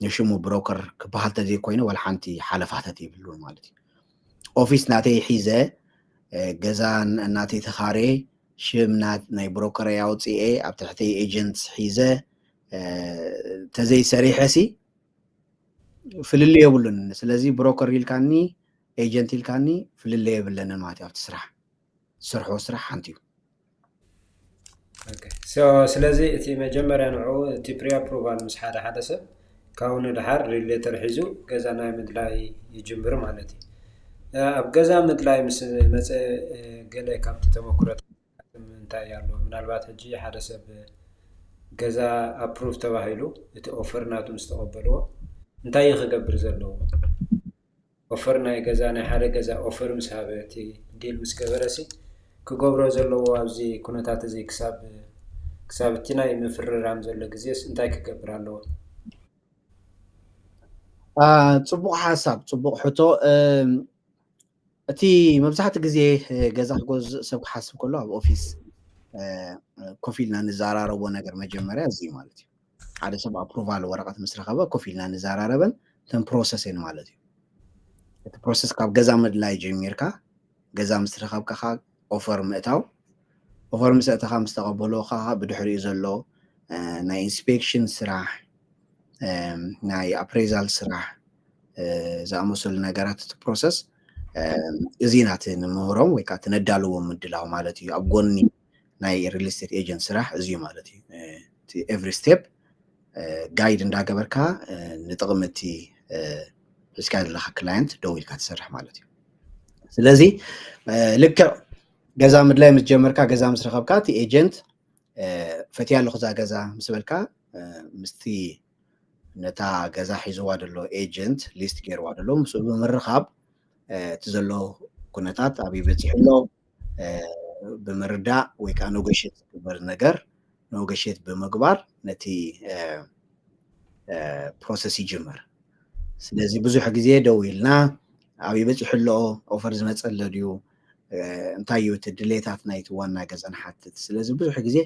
ንሽሙ ብሮከር ክበሃል ተዘይኮይኑ ዋላ ሓንቲ ሓለፋተት የብሉን ማለት እዩ። ኦፊስ ናተይ ሒዘ ገዛ ናተይ ተኻርየ ሽም ናይ ብሮከረይ ኣውፅኤ ኣብ ትሕተይ ኤጀንት ሒዘ ተዘይሰሪሐ ሲ ፍልልይ የብሉን። ስለዚ ብሮከር ኢልካኒ ኤጀንት ኢልካኒ ፍልልይ የብለንን ማለት እዩ። ኣብቲ ስራሕ ዝሰርሖ ስራሕ ሓንቲ እዩ። ስለዚ እቲ መጀመርያ ንዑ እቲ ፕሪ ኣፕሩቫል ምስ ሓደ ሓደ ሰብ ካብኡ ንድሓር ሪሌተር ሒዙ ገዛ ናይ ምድላይ ይጅምር ማለት እዩ። ኣብ ገዛ ምድላይ ምስ መፀ ገለ ካብቲ ተመክሮታት እንታይ ኣሎ? ምናልባት ሕጂ ሓደ ሰብ ገዛ ኣፕሩቭ ተባሂሉ እቲ ኦፈር ናቱ ምስ ተቐበልዎ እንታይ እዩ ክገብር ዘለዎ? ኦፈር ናይ ገዛ ናይ ሓደ ገዛ ኦፈር ምስ ሃበ እቲ ዲል ምስ ገበረ ሲ ክገብሮ ዘለዎ ኣብዚ ኩነታት እዚ ክሳብ ክሳብ እቲ ናይ ምፍርራም ዘሎ ግዜስ እንታይ ክገብር ኣለዎ? ጽቡቕ ሓሳብ፣ ጽቡቕ ሕቶ። እቲ መብዛሕትኡ ግዜ ገዛ ክገዝእ ሰብ ክሓስብ ከሎ ኣብ ኦፊስ ኮፍ ኢልና ንዘራረቦ ነገር መጀመርያ እዚ ማለት እዩ። ሓደ ሰብ ኣፕሩቫል ወረቐት ምስ ረኸበ ኮፍ ኢልና ንዘራረበን እተን ፕሮሰስ እየን ማለት እዩ። እቲ ፕሮሰስ ካብ ገዛ ምድላይ ጀሚርካ ገዛ ምስ ረኸብካ ኦፈር ምእታው፣ ኦፈር ምስ ኣእተኻ ምስ ተቐበልዎ ከዓ ብድሕሪኡ ዘሎ ናይ ኢንስፔክሽን ስራሕ፣ ናይ ኣፕሬዛል ስራሕ ዝኣመሰሉ ነገራት እቲ ፕሮሰስ እዚ ናቲ ንምህሮም ወይ ከዓ እቲ ነዳልዎም ምድላው ማለት እዩ። ኣብ ጎኒ ናይ ሪል ስቴት ኤጀንት ስራሕ እዚ እዩ ማለት እዩ። ኤቭሪ ስቴፕ ጋይድ እንዳገበርካ ንጥቕሚ እቲ ሒዝካ ዘለካ ክላየንት ደው ኢልካ ትሰርሕ ማለት እዩ። ስለዚ ልክዕ ገዛ ምድላይ ምስ ጀመርካ፣ ገዛ ምስ ረኸብካ፣ እቲ ኤጀንት ፈትያ ኣለኹ እዛ ገዛ ምስ በልካ፣ ምስቲ ነታ ገዛ ሒዝዋ ዘሎ ኤጀንት ሊስት ገይርዋ ዘሎ ምስኡ ብምርኻብ እቲ ዘሎ ኩነታት ኣበይ በፂሑ ኣሎ ብምርዳእ ወይ ከዓ ኖጎሽት ዝግበር ነገር ኖጎሽት ብምግባር ነቲ ፕሮሰስ ይጅምር። ስለዚ ብዙሕ ግዜ ደው ኢልና ኣበይ በፂሑ ኣሎ፣ ኦፈር ዝመፀ ኣሎ ድዩ፣ እንታይ እዩ እቲ ድሌታት ናይቲ ዋና ገዛ ንሓትት። ስለዚ ብዙሕ ግዜ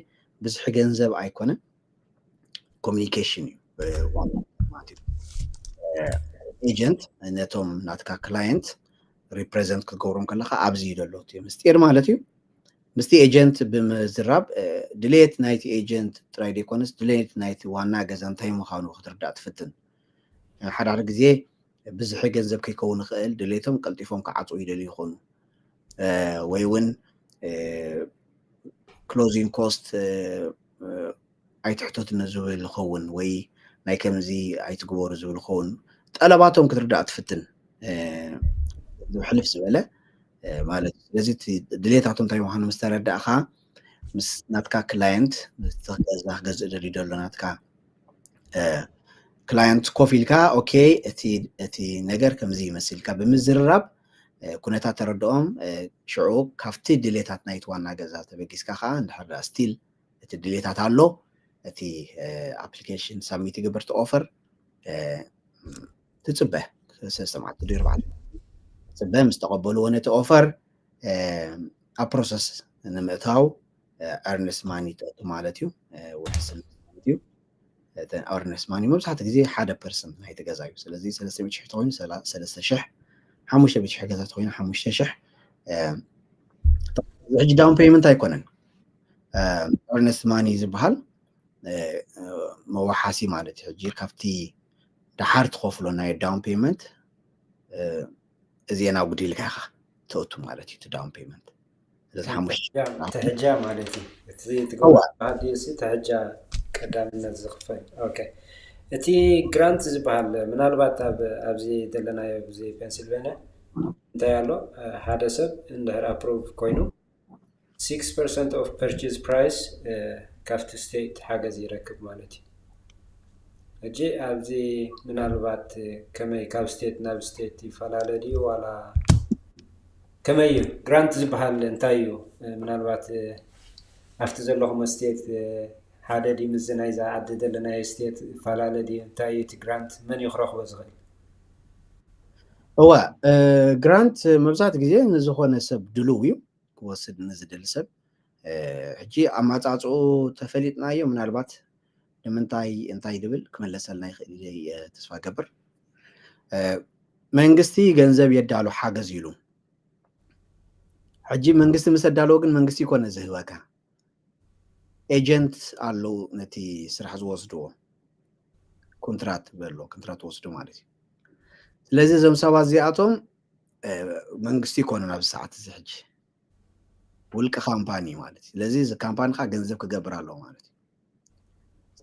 ብዝሒ ገንዘብ ኣይኮነን፣ ኮሚኒኬሽን እዩ ዋና ማለት እዩ። ኤጀንት ነቶም ናትካ ክላየንት ሪፕሬዘንት ክትገብሮም ከለካ ኣብዚ እዩ ዘሎ እቲ ምስጢር ማለት እዩ። ምስቲ ኤጀንት ብምዝራብ ድሌት ናይቲ ኤጀንት ጥራይ ዘይኮነስ ድሌት ናይቲ ዋና ገዛ እንታይ ምዃኑ ክትርዳእ ትፍትን። ሓደ ሓደ ግዜ ብዝሒ ገንዘብ ከይከውን ይኽእል፣ ድሌቶም ቀልጢፎም ክዓፅዉ ይደልዩ ይኾኑ ወይ እውን ክሎዚንግ ኮስት ኣይትሕተቱኒ ዝብል ይኸውን ወይ ናይ ከምዚ ኣይትግበሩ ዝብል ይኸውን። ጠለባቶም ክትርዳእ ትፍትን ሕልፍ ዝበለ ማለት እዩ። ስለዚ ድሌታቶም እንታይ ምዃኑ ምስ ተረዳእካ ምስ ናትካ ክላየንት ምስ ገዛ ክገዝእ ደልዩ ዘሎ ናትካ ክላየንት ኮፍ ኢልካ ኦኬ እቲ ነገር ከምዚ ይመስልካ ብምዝርራብ ኩነታት ተረድኦም ሽዑ ካብቲ ድሌታት ናይቲ ዋና ገዛ ተበጊስካ ከዓ እንድሕር ስቲል እቲ ድሌታት ኣሎ እቲ ኣፕሊኬሽን ሳብሚት ይግበር እቲ ኦፈር ትፅበ ሰለስተ መዓልቲ ድር በዓል ትፅበ ምስ ተቐበልዎ ነቲ ኦፈር ኣብ ፕሮሰስ ንምእታው ኤርነስት ማኒ ትእቱ ማለት እዩ። ውሕስነት ማለት እዩ። ኤርነስት ማኒ መብዛሕትኡ ግዜ ሓደ ፐርሰንት ናይ ገዛ እዩ። ስለዚ ሰለስተ ሚእቲ ሽሕ ተኮይኑ ሰለስተ ሽሕ፣ ሓሙሽተ ሚእቲ ሽሕ ገዛ ተኮይኑ ሓሙሽተ ሽሕ። ሕጂ ዳውን ፔይመንት ኣይኮነን ኤርነስት ማኒ ዝበሃል መዋሓሲ ማለት እዩ። ሕጂ ካብቲ ደሓር ትኸፍሎ ናይ ዳውን ፔይመንት እዚአን ኣጉዲልካ ኢኻ ተእቱ ማለት እዩ። ዳውን ፔይመንት ስለዚ ሓሙሽተ ተሕጃ ማለት እዩ። እቲ ትገብሮ ድዩሲ ተሕጃ ቀዳምነት ዝኽፈል? ኦኬ። እቲ ግራንት ዝበሃል ምናልባት ኣብ ኣብዚ ዘለናዮ ግዜ ፔንሲልቬንያ እንታይ ኣሎ? ሓደ ሰብ እንድሕር ኣፕሩቭ ኮይኑ six percent of purchase price ካብቲ ስቴት ሓገዝ ይረክብ ማለት እዩ። ሕጂ ኣብዚ ምናልባት ከመይ ካብ ስቴት ናብ ስቴት ይፈላለ ድዩ ዋላ ከመይ እዩ? ግራንት ዝበሃል እንታይ እዩ? ምናልባት ኣብቲ ዘለኹም ስቴት ሓደ ድዩ ምስዚ ናይዛ ዓዲ ዘለናዮ ስቴት ይፈላለ ድዩ? እንታይ እዩ እቲ ግራንት? መን እዩ ክረኽቦ ዝኽእል? እወ፣ ግራንት መብዛሕትኡ ግዜ ንዝኾነ ሰብ ድሉው እዩ ክወስድ ንዝደሊ ሰብ። ሕጂ ኣማፃፅኡ ተፈሊጥናዮ ምናልባት ንምንታይ እንታይ ዝብል ክመለሰልና ይኽእል ኢለ ተስፋ ገብር። መንግስቲ ገንዘብ የዳሉ ሓገዝ ኢሉ። ሕጂ መንግስቲ ምስ ኣዳለዎ ግን መንግስቲ ይኮነ ዝህበካ ኤጀንት ኣለዉ ነቲ ስራሕ ዝወስድዎ ኮንትራት በሎ ኮንትራት ወስዱ ማለት እዩ። ስለዚ እዞም ሰባት እዚኣቶም መንግስቲ ይኮኑ ኣብዚ ሰዓት እዚ ሕጂ ውልቂ ካምፓኒ ማለት እዩ። ስለዚ እዚ ካምፓኒ ከዓ ገንዘብ ክገብር ኣለዎ ማለት እዩ።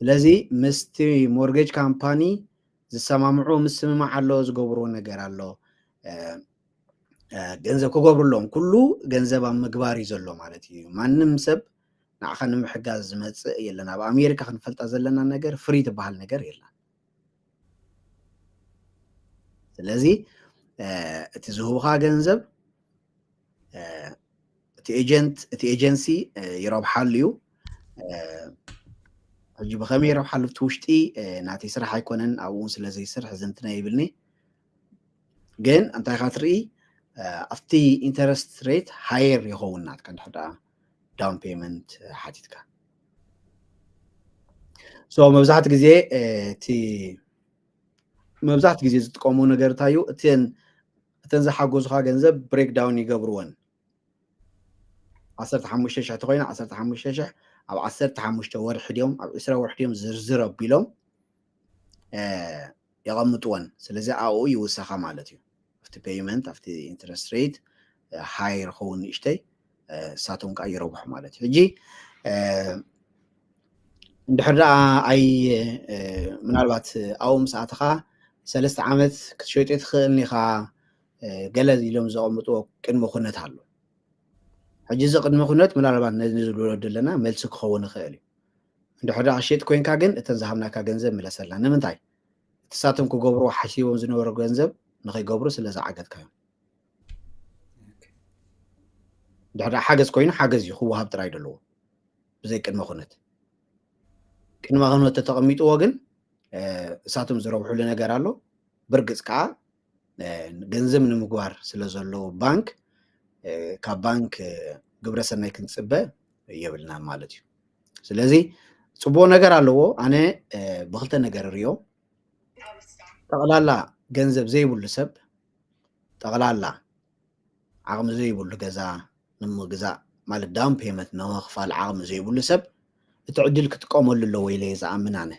ስለዚ ምስቲ ሞርጌጅ ካምፓኒ ዝሰማምዑ ምስምማዕ ኣሎ፣ ዝገብርዎ ነገር ኣሎ፣ ገንዘብ ክገብሩ ኣለዎም። ኩሉ ገንዘብ ኣብ ምግባር እዩ ዘሎ ማለት እዩ። ማንም ሰብ ንዓኻ ንምሕጋዝ ዝመፅእ የለን። ኣብ ኣሜሪካ ክንፈልጣ ዘለና ነገር ፍሪ ትበሃል ነገር የለን። ስለዚ እቲ ዝህቡኻ ገንዘብ እቲ ኤጀንት እቲ ኤጀንሲ ይረብሓሉ እዩ። ሕጂ ብኸመይ ረብሓ ልብቲ ውሽጢ ናተይ ስራሕ ኣይኮነን፣ ኣብኡ እውን ስለ ዘይስርሕ ዝንትነ ይብልኒ። ግን እንታይ ኢኻ ትርኢ፣ ኣብቲ interest rate higher ይኸውን ናትካ እንድሕር ደኣ down payment ሓቲትካ። So መብዛሕትኡ ግዜ እቲ መብዛሕትኡ ግዜ ዝጥቀሙ ነገር እንታይ እዩ? እተን እተን ዝሓገዙኻ ገንዘብ breakdown ይገብርወን። ዓሰርተ ሓሙሽተ ሽሕ ተኮይና ዓሰርተ ሓሙሽተ ሽሕ ኣብ ዓሰርተ ሓሙሽተ ወርሒ ድዮም ኣብ ዕስራ ወርሒ ድዮም ዝርዝር ኣቢሎም የቐምጥወን። ስለዚ ኣብኡ ይውሰኻ ማለት እዩ። ኣብቲ payment ኣብቲ interest rate higher ክኸውን ንእሽተይ እሳቶም ከዓ ይረብሑ ማለት እዩ። ሕጂ እንድሕር ደኣ ኣይ ምናልባት ኣብኡ ምስ ኣተኻ ሰለስተ ዓመት ክትሸይጦ ትኽእል ኢኻ ገለ ኢሎም ዘቐምጥዎ ቅድመ ኩነት ኣሎ። ሕጂ እዚ ቅድመ ኩነት ምናልባት ነዚ ንዝብሎ ዘለና መልሲ ክኸውን ይኽእል እዩ። እንድሕር ደኣ ክትሸይጥ ኮይንካ ግን እተን ዝሃብናካ ገንዘብ ምለሰልና። ንምንታይ? እቲ ሳቶም ክገብርዎ ሓሲቦም ዝነበሩ ገንዘብ ንኸይገብሩ ስለ ዝዓገትካዮም። እንድሕር ደኣ ሓገዝ ኮይኑ ሓገዝ እዩ ክወሃብ ጥራይ ደለዎ ብዘይ ቅድመ ኩነት። ቅድመ ኩነት ተተቐሚጥዎ ግን እሳቶም ዝረብሕሉ ነገር ኣሎ። ብርግፅ ከዓ ገንዘብ ንምግባር ስለ ዘለዎ ባንክ ካብ ባንክ ግብረሰናይ ክንፅበ የብልናን ማለት እዩ። ስለዚ ፅቡቅ ነገር ኣለዎ። ኣነ ብክልተ ነገር ሪኦ ጠቕላላ ገንዘብ ዘይብሉ ሰብ ጠቕላላ ዓቕሚ ዘይብሉ ገዛ ንምግዛእ ማለት down payment ንምኽፋል ዓቕሚ ዘይብሉ ሰብ እቲ ዕድል ክጥቀመሉ ኣለዎ ኢለ እየ ዝኣምን ኣነ።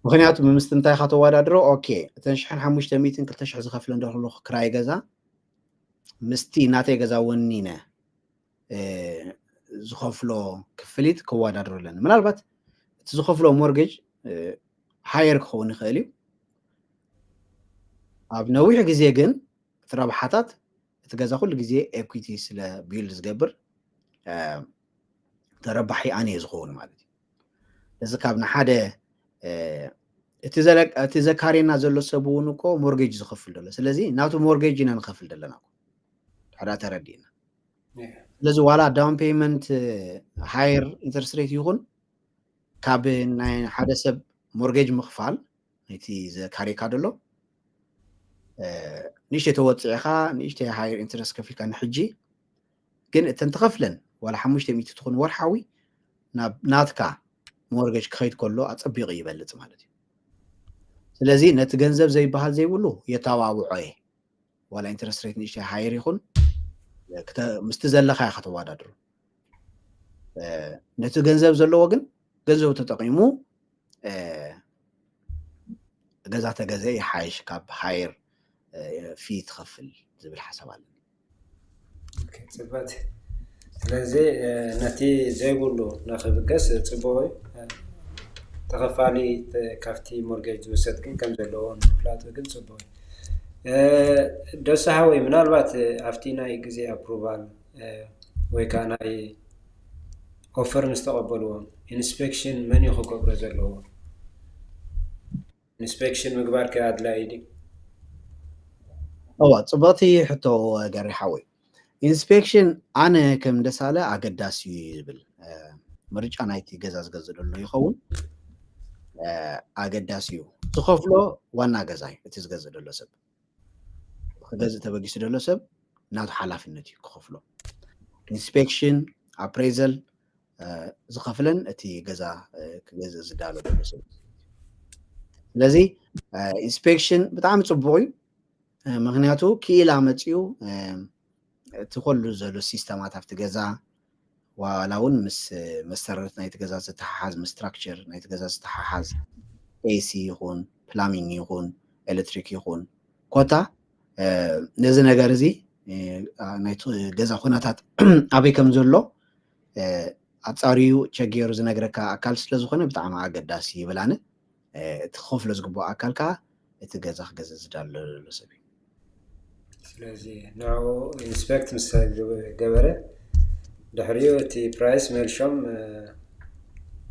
ምክንያቱ ብምስቲ እንታይ ኢኻ ተወዳድሮ? ኦኬ እተን ሽሕን ሓሙሽተ ሚእትን ክልተ ሽሕ ዝኸፍለ እንደክሉ ክራይ ገዛ ምስቲ ናተይ ገዛ ወኒነ ዝኸፍሎ ክፍሊት ክወዳድሮ ኣለኒ። ምናልባት እቲ ዝኸፍሎ mortgage higher ክኸውን ይኽእል እዩ። ኣብ ነዊሕ ግዜ ግን እቲ ረብሓታት እቲ ገዛ ኩሉ ግዜ equity ስለ build ዝገብር ተረባሒ ኣነ እየ ዝኸውን ማለት እዩ። እዚ ካብ ንሓደ እቲ ዘካርየና ዘሎ ሰብ እውን እኮ mortgage ዝኸፍል ዘሎ። ስለዚ ናቱ mortgage ኢና ንኸፍል ዘለና ሓደ ተረዲእና። ስለዚ ዋላ down payment higher interest rate ይኹን ካብ ናይ ሓደ ሰብ mortgage ምኽፋል ናይቲ ዘካርየካ ደሎ ንእሽተይ ተወፅዕኻ ንእሽተይ higher interest ከፊልካ ንሕጂ ግን እተን ትኸፍለን ዋላ ሓሙሽተ ሚእቲ ትኹን ወርሓዊ ናብ ናትካ mortgage ክኸይድ ከሎ ኣፀቢቑ ይበልፅ ማለት እዩ። ስለዚ ነቲ ገንዘብ ዘይበሃል ዘይብሉ የተባብዖ እየ። ዋላ interest rate ንእሽተይ higher ይኹን ምስቲ ዘለካ ኢኻ ተወዳድሩ። ነቲ ገንዘብ ዘለዎ ግን ገንዘቡ ተጠቂሙ ገዛ ተገዘ ይሓይሽ ካብ higher fee ትኸፍል ዝብል ሓሳብ ኣለኒ። ፅበት ስለዚ ነቲ ዘይብሉ ንክብገስ ፅቡቅ እዩ። ተኸፋሊ ካብቲ mortgage ዝውሰድ ግን ከም ዘለዎ ንምፍላጡ ግን ፅቡቅ እዩ። ደሳሃወይ ምናልባት ኣብቲ ናይ ግዜ approval ወይ ከዓ ናይ offer ምስ ተቐበልዎም inspection መን እዩ ክገብሮ ዘለዎ? Inspection ምግባር ከ ኣድላይ ድዩ? እዋ ፅቡቕቲ ሕቶ ገሪ ሓወይ። Inspection ኣነ ከም ደሳለ ኣገዳሲ እዩ ዝብል ምርጫ ናይቲ ገዛ ዝገዝእ ዘሎ ይኸውን ኣገዳሲ እዩ። ዝኸፍሎ ዋና ገዛ እዩ እቲ ዝገዝእ ዘሎ ሰብ ክገዝእ ተበጊሱ ዘሎ ሰብ ናቱ ሓላፍነት እዩ ክኸፍሎ። Inspection appraisal ዝኸፍለን እቲ ገዛ ክገዝእ ዝዳሎ ዘሎ ሰብ። ስለዚ inspection ብጣዕሚ ፅቡቕ እዩ። ምክንያቱ ክኢላ መፅኡ እቲ ከሉ ዘሎ ሲስተማት ኣብቲ ገዛ ዋላ እውን ምስ መሰረት ናይቲ ገዛ ዝተሓሓዝ ምስ structure ናይቲ ገዛ ዝተሓሓዝ AC ይኹን plumbing ይኹን electric ይኹን ኮታ ነዚ ነገር እዚ ናይቲ ገዛ ኩነታት ኣበይ ከም ዘሎ ኣፃሪዩ ቸገሩ ዝነግረካ ኣካል ስለ ዝኾነ ብጣዕሚ ኣገዳሲ ይብል ኣነ። እቲ ክኸፍሎ ዝግብኦ ኣካል ከዓ እቲ ገዛ ክገዝእ ዝዳሎ ዘሎ ሰብ እዩ። ስለዚ ንዕኡ inspect ምስ ገበረ ድሕሪኡ እቲ price መልሾም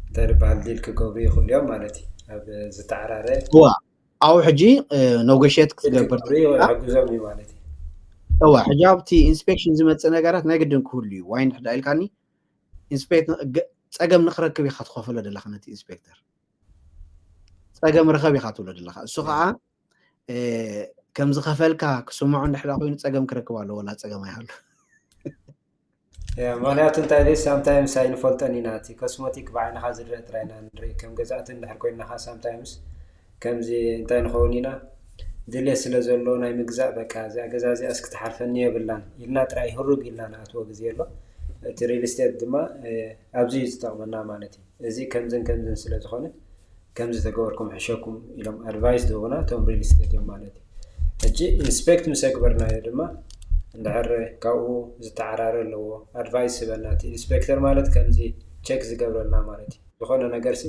እንታይ ዝበሃል deal ክገብሩ ይኽእሉ እዮም ማለት እዩ። ኣብ ዝተዓራረ እዋ ኣብኡ ሕጂ negotiate ክትገብር ክገብሩ ይሕግዞም እዩ ማለት እዩ። እዋ ሕጂ ኣብቲ inspection ዝመፅእ ነገራት ናይ ግድን ክህሉ እዩ። ዋይ እንድሕር ኢልካኒ inspect ጸገም ንክረክብ ኢኻ ትኸፍሎ ዘለኻ ነቲ ኢንስፔክተር። ጸገም ርኸብ ኢኻ ትብሎ ዘለኻ። እሱ ከዓ ከም ዝኸፈልካ ክስምዖ እንድሕር ኮይኑ ጸገም ክረክብ ኣለዎ፣ ዋላ ጸገም ኣይሃሉ። ምክንያቱ እንታይ ደ ሳምታይምስ ኣይንፈልጠን ኢና። እቲ ኮስሞቲክ ብዓይንኻ ዝረአ ጥራይ ኢና ንርኢ። ከም ገዛእቲ እንድሕር ኮይንኻ ሳምታይምስ ከምዚ እንታይ ንኸውን ኢና ድሌት ስለ ዘሎ ናይ ምግዛእ በቃ እዚኣ ገዛ እዚኣ እስክትሓልፈኒ የብላን ኢልና ጥራይ ህሩግ ኢልና ንኣትዎ ግዜ ኣሎ። እቲ ሪል ስቴት ድማ ኣብዚ እዩ ዝጠቕመና ማለት እዩ። እዚ ከምዝን ከምዝን ስለ ዝኾነ ከምዚ ተገበርኩም ሕሸኩም ኢሎም ኣድቫይስ ዝህቡና እቶም ሪል ስቴት እዮም ማለት እዩ። ሕጂ ኢንስፔክት ምስ ኣግበርናዮ ድማ እንድሕር ካብኡ ዝተዓራረ ኣለዎ ኣድቫይስ ህበና። እቲ ኢንስፔክተር ማለት ከምዚ ቸክ ዝገብረልና ማለት እዩ። ዝኾነ ነገር ሲ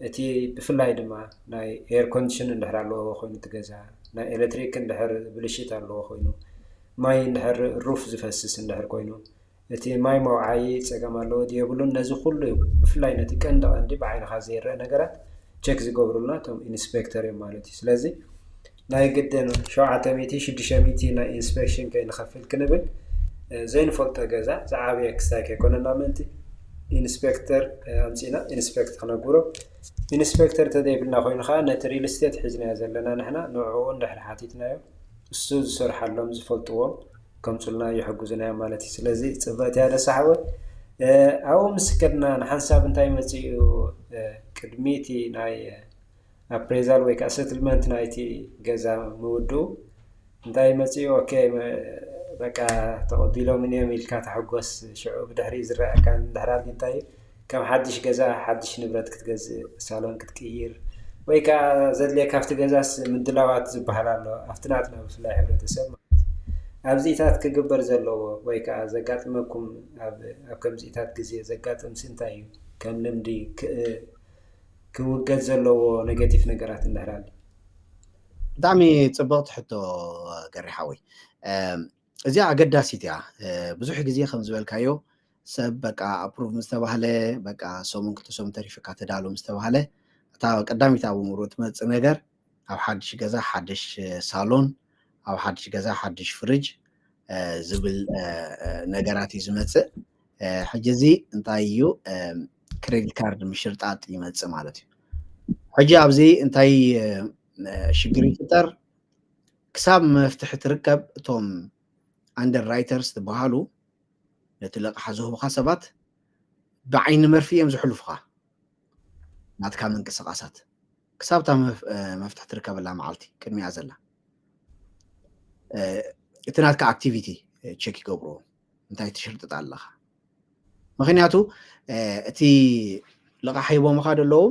እቲ ብፍላይ ድማ ናይ ኤር ኮንዲሽን እንድሕር ኣለዎ ኮይኑ እቲ ገዛ ናይ ኤሌክትሪክ እንድሕር ብልሽት ኣለዎ ኮይኑ ማይ እንድሕር ሩፍ ዝፈስስ እንድሕር ኮይኑ እቲ ማይ መውዓዪ ጸገም ኣለዎ ድዩ የብሉን፣ ነዚ ኩሉ እዩ። ብፍላይ ነቲ ቀንዲ ቀንዲ ብዓይንኻ ዘይረአ ነገራት ቸክ ዝገብሩልና እቶም ኢንስፔክተር እዮም ማለት እዩ። ስለዚ ናይ ግድን ሸውዓተ ሚእቲ ሽዱሽተ ሚእቲ ናይ ኢንስፔክሽን ከይንኸፍል ክንብል ዘይንፈልጦ ገዛ ዝዓበየ ክስታይ ከይኮነና ምእንቲ ኢንስፔክተር ኣምፂና ኢንስፔክት ክነግብሮ። ኢንስፔክተር ተዘይብልና ኮይኑ ከዓ ነቲ ሪል ስቴት ሒዝናዮ ዘለና ንሕና ንዕኡ እንድሕር ሓቲትናዮ እሱ ዝሰርሓሎም ዝፈልጥዎም ከምፁልና ይሕግዙና እዮም ማለት እዩ። ስለዚ ፅብቕቲ እያ ደሳሓወ ኣብኡ ምስ ከድና ንሓንሳብ እንታይ መፅኡ ቅድሚ እቲ ናይ ኣፕሬዛል ወይ ከዓ ሰትልመንት ናይቲ ገዛ ምውድኡ እንታይ መፅኡ ኦኬ በቃ ተቐቢሎም እዮም ኢልካ ተሐጎስ። ሽዑ ብድሕሪ ዝረኣካ እንድሕር ኣሎ እንታይ ከም ሓድሽ ገዛ ሓድሽ ንብረት ክትገዝእ ሳሎን ክትቅይር ወይ ከዓ ዘድልየካ ኣብቲ ገዛስ ምድላዋት ዝበሃል ኣሎ ኣብቲ ናትና ብፍላይ ሕብረተሰብ ማለት እዩ። ኣብዚታት ክግበር ዘለዎ ወይ ከዓ ዘጋጥመኩም ኣብ ከምዚታት ግዜ ዘጋጥም ስንታይ እዩ ከም ልምዲ ክውገድ ዘለዎ ኔጌቲቭ ነገራት እንድሕር ኣሎ? ብጣዕሚ ፅብቕቲ ሕቶ ገሪ ሓወይ። እዚኣ ኣገዳሲት እያ። ብዙሕ ግዜ ከም ዝበልካዮ ሰብ በቃ ኣፕሩቭ ምስ ተባህለ በቃ ሰሙን ክልተ ሰሙን ተሪፍካ ተዳሎ ምስ ተባህለ እታ ቀዳሚት ኣብ ኣእምሮ ትመፅእ ነገር ኣብ ሓድሽ ገዛ ሓድሽ ሳሎን፣ ኣብ ሓድሽ ገዛ ሓድሽ ፍርጅ ዝብል ነገራት እዩ ዝመፅእ። ሕጂ እዚ እንታይ እዩ ክሬዲት ካርድ ምሽርጣጥ ይመፅእ ማለት እዩ። ሕጂ ኣብዚ እንታይ ሽግር ይፍጠር? ክሳብ መፍትሒ ትርከብ እቶም ኣንደር ራይተርስ ዝበሃሉ ነቲ ለቕሓ ዝህቡኻ ሰባት ብዓይኒ መርፊ እዮም ዝሕልፉኻ ናትካ ምንቅስቃሳት ክሳብ እታ መፍትሒ ትርከበላ መዓልቲ ቅድሚኣ ዘላ እቲ ናትካ ኣክቲቪቲ ቸክ ይገብርዎ እንታይ ትሽርጥጥ ኣለኻ። ምክንያቱ እቲ ለቓሕ ሂቦምኻ ዘለዉ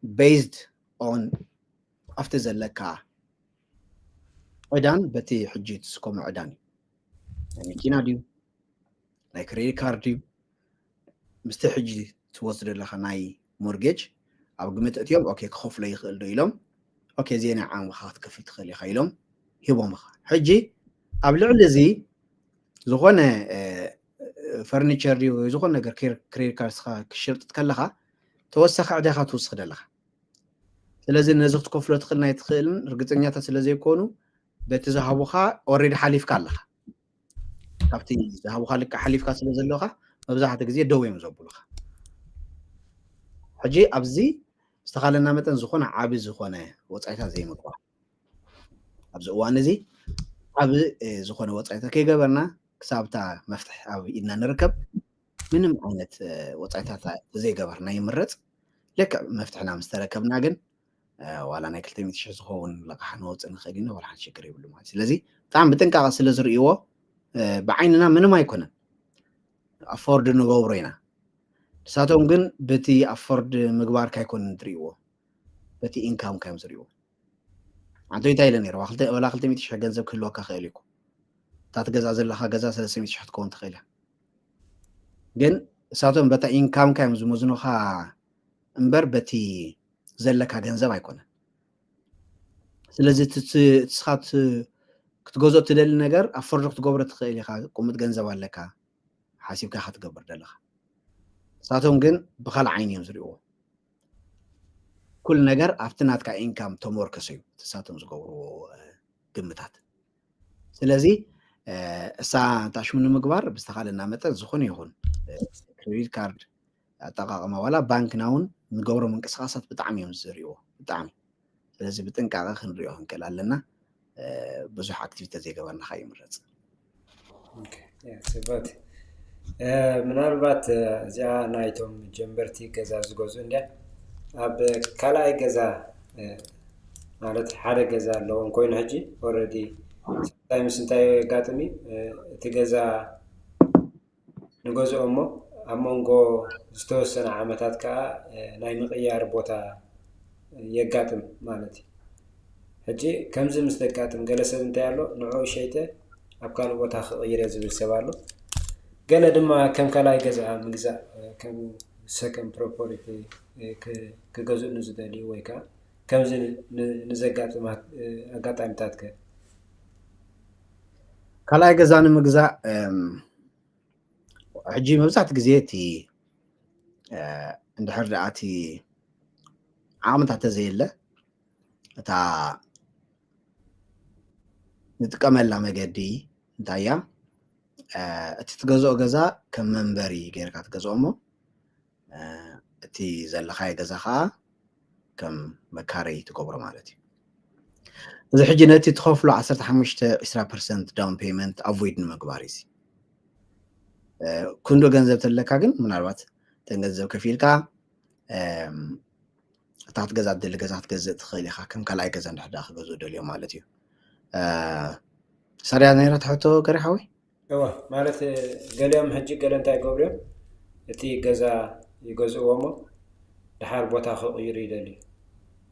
ቤዝድ ኦን ኣብቲ ዘለካ ዕዳን በቲ ሕጂ ትስከሞ ዕዳን እዩ። ናይ መኪና ድዩ ናይ ክሬዲት ካርድ ድዩ ምስቲ ሕጂ ትወስዶ ዘለካ ናይ ሞርጌጅ ኣብ ግምት እትዮም ኦኬ ክኸፍሎ ይኽእል ዶ ኢሎም ኦኬ እዚ ናይ ዓምኻ ክትከፍል ትኽእል ኢኻ ኢሎም ሂቦምኻ። ሕጂ ኣብ ልዕሊ እዚ ዝኾነ ፈርኒቸር ድዩ ወይ ዝኾነ ነገር ክሬዲት ካርድስካ ክሽርጥጥ ከለኻ ተወሳኺ ዕዳኻ ትውስኽ ደለኻ። ስለዚ ነዚ ክትከፍሎ ትኽእል ናይ ትኽእልን ርግፀኛታት ስለ ዘይኮኑ በቲ ዝሃቡኻ ኦሬዲ ሓሊፍካ ኣለኻ። ካብቲ ዝሃቡኻ ልክዕ ሓሊፍካ ስለ ዘለኻ መብዛሕትኡ ግዜ ደው እዮም ዘብሉኻ። ሕጂ ኣብዚ ዝተኻለና መጠን ዝኾነ ዓቢ ዝኾነ ወፃኢታት ዘይምግባር ኣብዚ እዋን እዚ ዓቢ ዝኾነ ወፃኢታት ከይገበርና ክሳብታ መፍትሒ ኣብ ኢድና ንርከብ ምንም ዓይነት ወፃኢታት ተዘይገበርና ይምረፅ። ልክዕ መፍትሕና ምስ ተረከብና ግን ዋላ ናይ ክልተ ሚእቲ ሽሕ ዝኸውን ለቕሓ ነወፅእ ንኽእል ኢና ዋላ ሓንቲ ሽግር የብሉ ማለት ስለዚ ብጣዕሚ ብጥንቃቐ ስለ ዝርእይዎ ብዓይንና ምንም ኣይኮነን ኣፎርድ ንገብሮ ኢና። ንሳቶም ግን በቲ ኣፎርድ ምግባርካ ኣይኮነን ዝርእይዎ በቲ ኢንካምካ እዮም ዝርእይዎ። ኣንተ እንታይ ኢለ ነይረ ዋላ ክልተ ሚእቲ ሽሕ ገንዘብ ክህልወካ ክእል እዩ እታ ትገዛ ዘለካ ገዛ ሰለስተ ሚእቲ ሽሕ ትከውን ትኽእል እያ። ግን እሳቶም በታ ኢንካምካ እዮም ዝመዝኑኻ እምበር በቲ ዘለካ ገንዘብ ኣይኮነን። ስለዚ እስኻ ክትገዝኦ ትደሊ ነገር ኣፎርድ ክትገብሮ ትኽእል ኢኻ። ቁምጥ ገንዘብ ኣለካ ሓሲብካ ክትገብር ደለኻ። እሳቶም ግን ብካልእ ዓይኒ እዮም ዝርእዎ። ኩል ነገር ኣብቲ ናትካ ኢንካም ተመርኮሰ እዩ እቲ እሳቶም ዝገብርዎ ግምታት። ስለዚ እሳ ታሽሙ ንምግባር ብዝተኻለና መጠን ዝኾነ ይኹን ክሬዲት ካርድ ኣጠቃቅማ ዋላ ባንክና እውን ንገብሮ ምንቅስቃሳት ብጣዕሚ እዮም ዝርእይዎ፣ ብጣዕሚ። ስለዚ ብጥንቃቐ ክንሪኦ ክንክእል ኣለና። ብዙሕ ኣክቲቪቲ ዘይገበርና ከይምረፅ። ፅበት ምናልባት እዚኣ ናይቶም ጀንበርቲ ገዛ ዝገዙ እንዲያ ኣብ ካልኣይ ገዛ ማለት ሓደ ገዛ ኣለዎም ኮይኑ ሕጂ ኦረዲ ሳምታይምስ እንታይ የጋጥም እዩ እቲ ገዛ ንገዝኦ እሞ ኣብ መንጎ ዝተወሰነ ዓመታት ከዓ ናይ ምቕያር ቦታ የጋጥም ማለት እዩ። ሕጂ ከምዚ ምስ ዘጋጥም ገለ ሰብ እንታይ ኣሎ ንዕኡ ሸይጠ ኣብ ካልእ ቦታ ክቕይረ ዝብል ሰብ ኣሎ። ገለ ድማ ከም ካልኣይ ገዛ ምግዛእ ከም ሰከንድ ፕሮፐርቲ ክገዝኡ ንዝደልዩ ወይ ከዓ ከምዚ ንዘጋጥም ኣጋጣሚታት ከ ካልኣይ ገዛ ንምግዛእ ሕጂ መብዛሕትኡ ግዜ እቲ እንድሕር ደኣ እቲ ዓቕምታት ተዘየለ እታ ንጥቀመላ መገዲ እንታይ እያ? እቲ ትገዝኦ ገዛ ከም መንበሪ ጌርካ ትገዝኦ እሞ እቲ ዘለኻዮ ገዛ ከዓ ከም መካረይ ትገብሮ ማለት እዩ። እዚ ሕጂ ነቲ ትኸፍሎ ዓሰርተ ሓሙሽተ ዒስራ ፐርሰንት ዳውን ፔመንት ኣቮይድ ንምግባር እዩ። ክንዶ ገንዘብ ተለካ ግን ምናልባት ተን ገንዘብ ከፊልካ እታ ክትገዛ ትደሊ ገዛ ክትገዝእ ትኽእል ኢኻ። ከም ካልኣይ ገዛ እንድሕር ክገዝኡ ደልዮም ማለት እዩ። ሳርያ ነይራ ትሕቶ ገሪ ሓወይ? እወ ማለት ገሊኦም ሕጂ ገለ እንታይ ይገብሩ እዮም እቲ ገዛ ይገዝእዎ እሞ ድሓር ቦታ ክቕይሩ ይደልዩ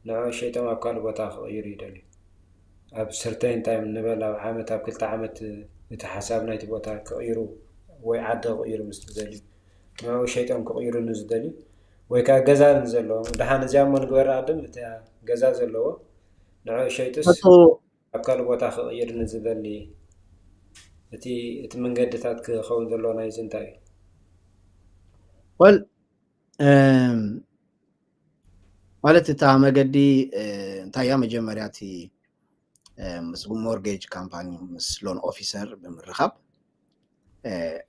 ንዑ ሸይጦም ኣብ ካልእ ቦታ ክቕይሩ ይደልዩ ኣብ ስርተይ እንታይ ንበል ኣብ ዓመት ኣብ ክልተ ዓመት እቲ ሓሳብ ናይቲ ቦታ ክቕይሩ ወይ ዓዲ ክቕይሩ ምስ ትደልዩ ንዑ ሸይጦም ክቕይሩ ንዝደልዩ ወይ ከዓ ገዛ ንዘለዎም ድሓን እዚኣ እሞ ንግበር ኣድም እቲ ገዛ ዘለዎ ንዑ ሸይጡስ ኣብ ካልእ ቦታ ክቕይር ንዝደሊ እቲ እቲ መንገድታት ክኸውን ዘለዎ ናይዚ እንታይ እዩ? ወል ማለት እታ መገዲ እንታይ እያ መጀመርያ እቲ ምስ ሞርጌጅ ካምፓኒ ምስ ሎን ኦፊሰር ብምርኻብ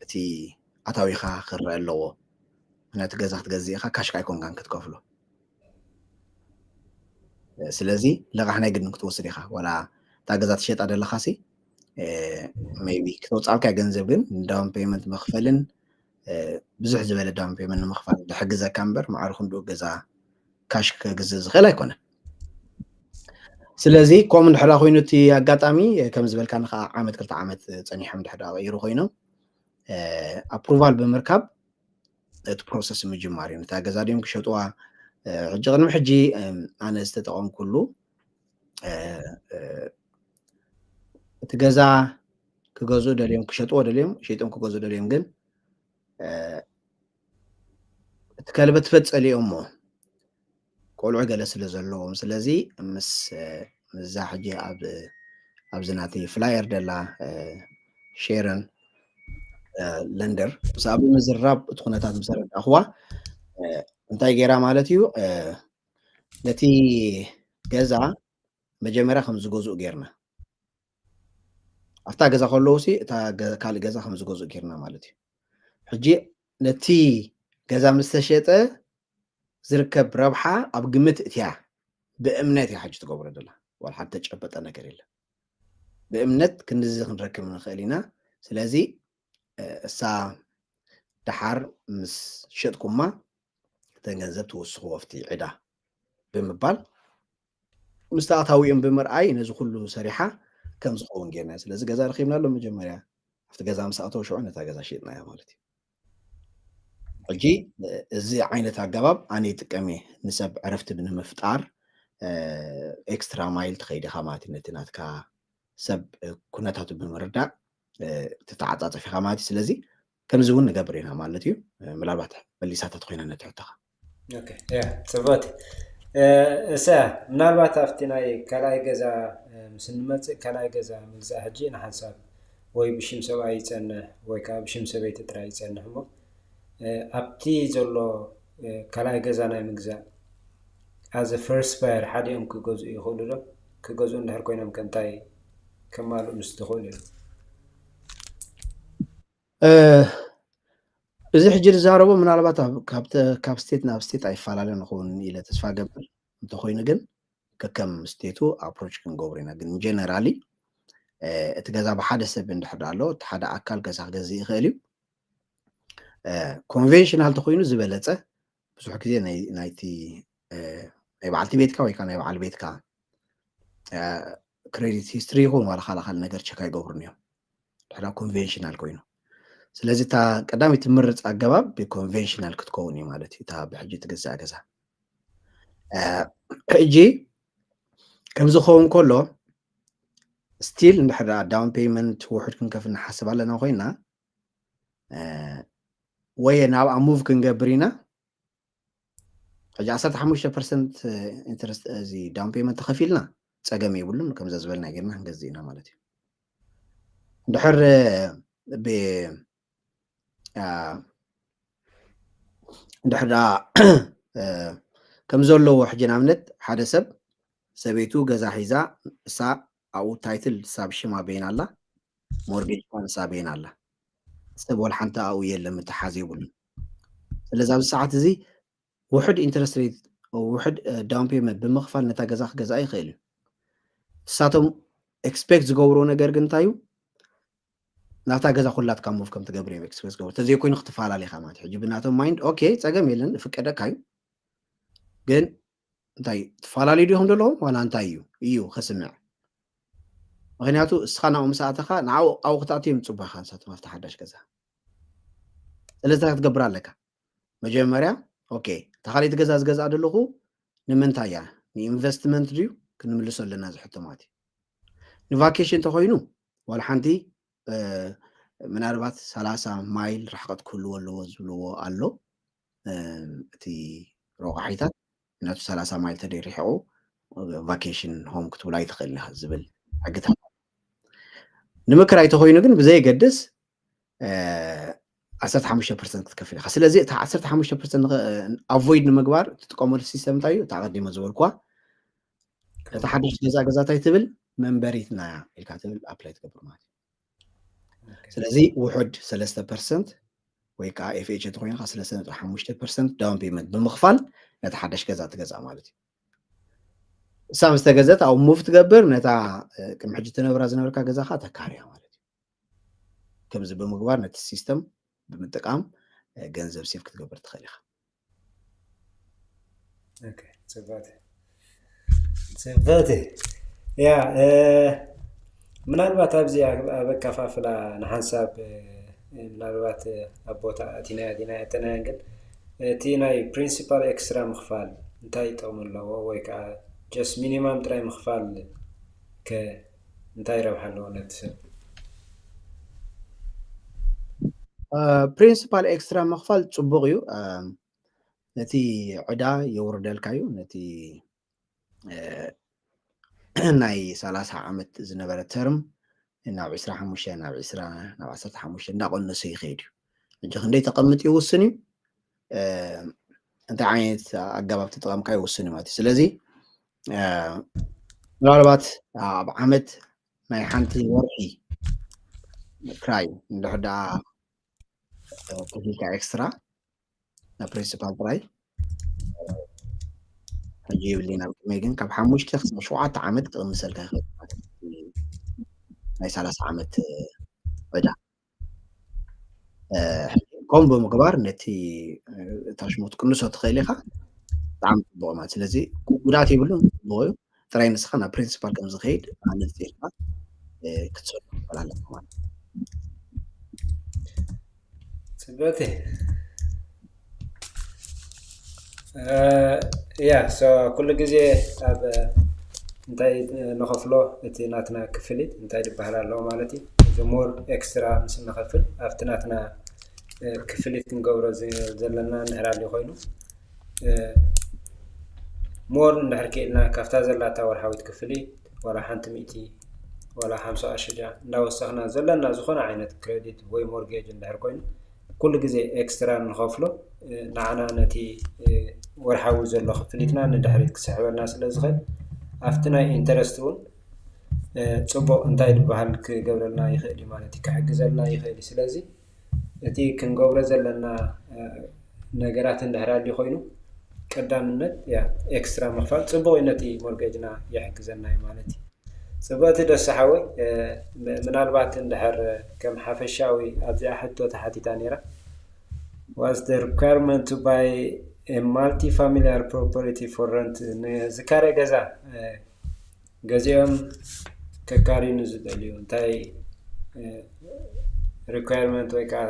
እቲ ኣታዊኻ ክረአ ኣለዎ ምክንያቱ ገዛ ክትገዝእ ኢኻ ካሽካ ኣይኮንካን ክትከፍሎ ስለዚ ለቓሕ ናይ ግድን ክትወስድ ኢኻ ዋላ እታ ገዛ ትሸጣ ደለኻ ሲ ቢ ክተውፃልካ ገንዘብ ግን ዳውን ፔመንት መክፈልን ብዙሕ ዝበለ ዳውን ፔመንት ንምክፋል ዝሕግዘካ እምበር ማዕረ ክንድኡ ገዛ ካሽ ክገዝእ ዝኽእል ኣይኮነን ስለዚ ከምኡ እንድሕራ ኮይኑ እቲ ኣጋጣሚ ከም ዝበልካ ንከዓ ዓመት ክልተ ዓመት ፀኒሖም እንድሕራ ቀይሩ ኮይኖም ኣፕሩቫል ብምርካብ እቲ ፕሮሰስ ምጅማር እዩ ነታ ገዛ ድዮም ክሸጥዋ ሕጂ ቅድሚ ሕጂ ኣነ ዝተጠቐምኩሉ እቲ ገዛ ክገዝኡ ደልዮም ክሸጥዎ ደልዮም ሸይጦም ክገዝኡ ደልዮም ግን እቲ ከልበ ትፈፀሊኦሞ ቆልዑ ገለ ስለ ዘለዎም ስለዚ ምስ ምዛ ሕጂ ኣብ ኣብዚ ናተይ ፍላየር ደላ ሼረን ለንደር ምስኣ ብምዝራብ እቲ ኩነታት ምስ ኣረዳእኽዋ እንታይ ገይራ ማለት እዩ ነቲ ገዛ መጀመርያ ከም ዝገዝኡ ገይርና ኣብታ ገዛ ከለዉ ሲ እታ ካልእ ገዛ ከም ዝገዝኡ ገይርና ማለት እዩ ሕጂ ነቲ ገዛ ምስ ተሸጠ ዝርከብ ረብሓ ኣብ ግምት እትያ ብእምነት እያ ሕጂ ትገብሮ ደላ ዋላ ሓደ ተጨበጠ ነገር የለን ብእምነት ክንድዚ ክንረክብ ንኽእል ኢና ስለዚ እሳ ደሓር ምስ ሸጥኩማ እተን ገንዘብ ትውስኽዎ ኣብቲ ዕዳ ብምባል ምስቲ ኣታዊኦም ብምርኣይ ነዚ ኩሉ ሰሪሓ ከም ዝኸውን ጌርና ስለዚ ገዛ ረኪብና ኣሎ መጀመርያ ኣብቲ ገዛ ምስ ኣተው ሽዑ ነታ ገዛ ሸጥናያ ማለት እዩ ሕጂ እዚ ዓይነት ኣገባብ ኣነ ይጥቀም እየ ንሰብ ዕረፍቲ ብምፍጣር ኤክስትራ ማይል ትኸይድ ኢኻ ማለት እዩ ነቲ ናትካ ሰብ ኩነታቱ ብምርዳእ ተተዓፃፀፍ ኢኻ ማለት እዩ ስለዚ ከምዚ እውን ንገብር ኢና ማለት እዩ ምናልባት መሊሳታ ትኮይና ነቲ ሕቶኻ ፅቡቅ እሳ ምናልባት ኣብቲ ናይ ካልኣይ ገዛ ምስ እንመፅእ ካልኣይ ገዛ ምግዛእ ሕጂ ንሓንሳብ ወይ ብሽም ሰብኣይ ይፀንሕ ወይ ከዓ ብሽም ሰበይቲ ጥራይ ይፀንሕ እሞ ኣብቲ ዘሎ ካልኣይ ገዛ ናይ ምግዛእ as a first buyer ሓዲኦም ክገዝኡ ይኽእሉ ዶ ክገዝኡ እንድሕር ኮይኖም ከ እንታይ ከማልኡ ምስ ትኽእሉ እዮም እዚ ሕጂ ዝዛረቦ ምናልባት ኣብ- ካብ ተ- ካብ ስቴት ናብ ስቴት ኣይፈላለን ይኸውን ኢለ ተስፋ ገብር። እንተኮይኑ ግን ከከም ስቴቱ ኣፕሮች ክንገብሩ ኢና። ግን ጀነራሊ እቲ ገዛ ብሓደ ሰብ እንድሕር ኣሎ፣ እቲ ሓደ ኣካል ገዛ ክገዝእ ይኽእል እዩ። ኮንቬንሽናል ተኮይኑ ዝበለፀ፣ ብዙሕ ግዜ ናይ- ናይቲ እ፣ ናይ በዓልቲ ቤትካ ወይ ከዓ ናይ በዓል ቤትካ ክሬዲት ሂስትሪ ይኹን ዋላ ካልእ ካልእ ነገር ቸክ ኣይገብሩን እዮም፣ ድሕራ ኮንቬንሽናል ኮይኑ። ስለዚ እታ ቀዳመይቲ ትምርፅ ኣገባብ ብኮንቬንሽናል ክትከውን እዩ ማለት እዩ፣ እታ ብሕጂ ትግዛእ ገዛ። ሕጂ ከምዚ ክኸውን ከሎ ስቲል እንድሕር ዳውን ፔይመንት ውሑድ ክንከፍል ንሓስብ ኣለና ኮይና፣ ወይ ናብኣ ሙቭ ክንገብር ኢና። ሕጂ ዓሰርተ ሓሙሽተ ፐርሰንት ኢንትረስት፣ እዚ ዳውን ፔይመንት ተኸፊልና ፀገም የብሉን። ከምዛ ዝበልና ጌርና ክንገዝእ ኢና ማለት እዩ። እንድሕር ብ እንድሕር ደኣ ከም ዘለዎ ሕጂ ንኣብነት ሓደ ሰብ ሰበይቱ ገዛ ሒዛ፣ እሳ ኣብኡ ታይትል ሳብ ሽማ በይና ኣላ፣ ሞርጌጅ ኳ ንሳ በይና ኣላ። ሰብ ወላ ሓንቲ ኣብኡ የለን፣ ምትሓዝ የብሉን። ስለዚ ኣብዚ ሰዓት እዚ ውሕድ ኢንትረስት ሬት፣ ውሕድ ዳውን ፔመንት ብምኽፋል ነታ ገዛ ክገዝኣ ይኽእል እዩ። ንሳቶም ኤክስፔክት ዝገብርዎ ነገር ግን እንታይ እዩ? ናብታ ገዛ ኩላትካ ሙቭ ከም ትገብር እዮም ኤክስፔክት ዝገብሩ። ተዘይኮይኑ ክትፈላለ ኢኻ ማለት እዩ። ሕጂ ብናቶም ማይንድ ኦኬ፣ ፀገም የለን፣ እፍቀደካ እዩ። ግን እንታይ ትፈላለዩ ዲኹም ዘለኹም ዋላ እንታይ እዩ እዩ ከስምዕ? ምክንያቱ እስኻ ናብኡ ምስ ኣተኻ ንዓኡ ኣብኡ ክትኣትዮም ይፅቡኻ ንሳቶም ኣብቲ ሓዳሽ ገዛ። ስለዚ እንታይ ክትገብር ኣለካ? መጀመርያ ኦኬ፣ እታ ካልኣይቲ ገዛ ዝገዝኣ ዘለኹ ንምንታይ እያ? ንኢንቨስትመንት ድዩ? ክንምልሶ ኣለና እዚ ሕቶ ማለት እዩ። ንቫኬሽን እንተኮይኑ ዋላ ሓንቲ ምናልባት ሰላሳ ማይል ርሕቀት ክህልዎ ኣለዎ ዝብልዎ ኣሎ። እቲ ረቋሒታት ናቱ ሰላሳ ማይል ተደይ ርሒቑ ቫኬሽን ሆም ክትብሎ ኣይትኽእል ኢኻ ዝብል ሕግታት። ንምክራይ ተኮይኑ ግን ብዘየገድስ ዓሰርተ ሓሙሽተ ፐርሰንት ክትከፍል ኢኻ። ስለዚ እቲ ዓሰርተ ሓሙሽተ ፐርሰንት ኣቮይድ ንምግባር እትጥቀመሉ ሲስተም እንታይ እዩ? እቲ ኣቐዲመ ዝበልኩዋ ነቲ ሓድሽ ገዛ ገዛ እንታይ ትብል መንበሪትና እያ ኢልካ ትብል ኣፕላይ ትገብር ማለት እዩ። ስለዚ ውሑድ ሰለስተ ፐርሰንት ወይ ከዓ ኤፍ ኤች እንተኮይንካ ሰለስተ ነጥቢ ሓሙሽተ ፐርሰንት ዳውን ፔመንት ብምኽፋል ነቲ ሓደሽ ገዛ ትገዛ ማለት እዩ። እሳ ምስ ተገዘት ኣብ ሙቭ ትገብር ነታ ቅድሚ ሕጂ ትነብራ ዝነበርካ ገዛኻ ተካርያ ማለት እዩ። ከምዚ ብምግባር ነቲ ሲስተም ብምጥቃም ገንዘብ ሴፍ ክትገብር ትኽእል ኢኻ። ፅበቲ ያ ምናልባት ኣብዚ ኣብ ኣከፋፍላ ንሓንሳብ ምናልባት ኣብ ቦታ ኣቲናያ ዲና ያተናያን ግን እቲ ናይ ፕሪንሲፓል ኤክስትራ ምኽፋል እንታይ ጥቕሚ ኣለዎ? ወይ ከዓ ጀስት ሚኒማም ጥራይ ምኽፋል ከ እንታይ ረብሓ ኣለዎ ነቲ ሰብ? ፕሪንሲፓል ኤክስትራ ምኽፋል ፅቡቕ እዩ። ነቲ ዕዳ የውርደልካ እዩ። ነቲ ናይ ሰላሳ ዓመት ዝነበረ ተርም ናብ ዕስራ ሓሙሽተ ናብ ዕስራ ናብ ዓሰርተ ሓሙሽተ እንዳቆነሰ ይኸይድ እዩ። ሕጂ ክንደይ ተቐምጥ ይውስን እዩ። እንታይ ዓይነት ኣገባብ ተጠቐምካ ይውስን እዩ ማለት እዩ። ስለዚ ምናልባት ኣብ ዓመት ናይ ሓንቲ ወርሒ ክራይ እንድሕር ደኣ ከፊልካ ኤክስትራ ናብ ፕሪንሲፓል ጥራይ ሕጂ ይብል ናብ ቅድመይ ግን ካብ ሓሙሽተ ክሳብ ሸውዓተ ዓመት ክቕንሰልካ ይኽእል ማለት እዩ። ናይ ሰላሳ ዓመት ዕዳ ከምኡ ብምግባር ነቲ እታ ሽሙ ክትቅንሶ ትኽእል ኢኻ። ብጣዕሚ ፅቡቕ ማለት ስለዚ ጉዳት የብሉን፣ ፅቡቕ እዩ። ጥራይ ንስኻ ናብ ፕሪንሲፓል ከም ዝኸይድ ኣነፂርካ ክትሰዱ ትኽእል ኣለካ ማለት እዩ። ፅብቅቲ ያ ኩሉ ግዜ ኣብ እንታይ ንኸፍሎ እቲ ናትና ክፍሊት እንታይ ዝበሃል ኣለዎ ማለት እዩ። እዚ ሞር ኤክስትራ ምስ እንኸፍል ኣብቲ ናትና ክፍሊት ክንገብሮ ዘለና እንድሕር ኣልዩ ኮይኑ ሞር እንድሕር ክኢልና ካብታ ዘላታ ወርሓዊት ክፍሊት ዋላ ሓንቲ ሚእቲ ዋላ ሓምሳ ኣሽጃ እንዳወሰኽና ዘለና ዝኾነ ዓይነት ክሬዲት ወይ ሞርጌጅ እንድሕር ኮይኑ ኩሉ ግዜ ኤክስትራ ንኸፍሎ ንዓና ነቲ ወርሓዊ ዘሎ ክፍሊትና ንድሕሪት ክስሕበልና ስለ ዝኽእል ኣብቲ ናይ ኢንተረስት እውን ፅቡቕ እንታይ ዝበሃል ክገብረልና ይኽእል እዩ ማለት እዩ፣ ክሕግዘልና ይኽእል እዩ። ስለዚ እቲ ክንገብሮ ዘለና ነገራት እንድሕር ኣልዩ ኮይኑ ቀዳምነት ያ ኤክስትራ ምኽፋል ጽቡቕ እዩ፣ ነቲ ሞርጌጅና ይሕግዘና እዩ ማለት እዩ። ጽቡቕቲ ደስ ሓወይ፣ ምናልባት እንድሕር ከም ሓፈሻዊ ኣብዚኣ ሕቶ ተሓቲታ ነይራ፣ was the requirement to buy a multifamiliar property for rent? ንዝካረ ገዛ ገዚኦም ከካርዩ ንዝደልዩ እንታይ requirement ወይ ከዓ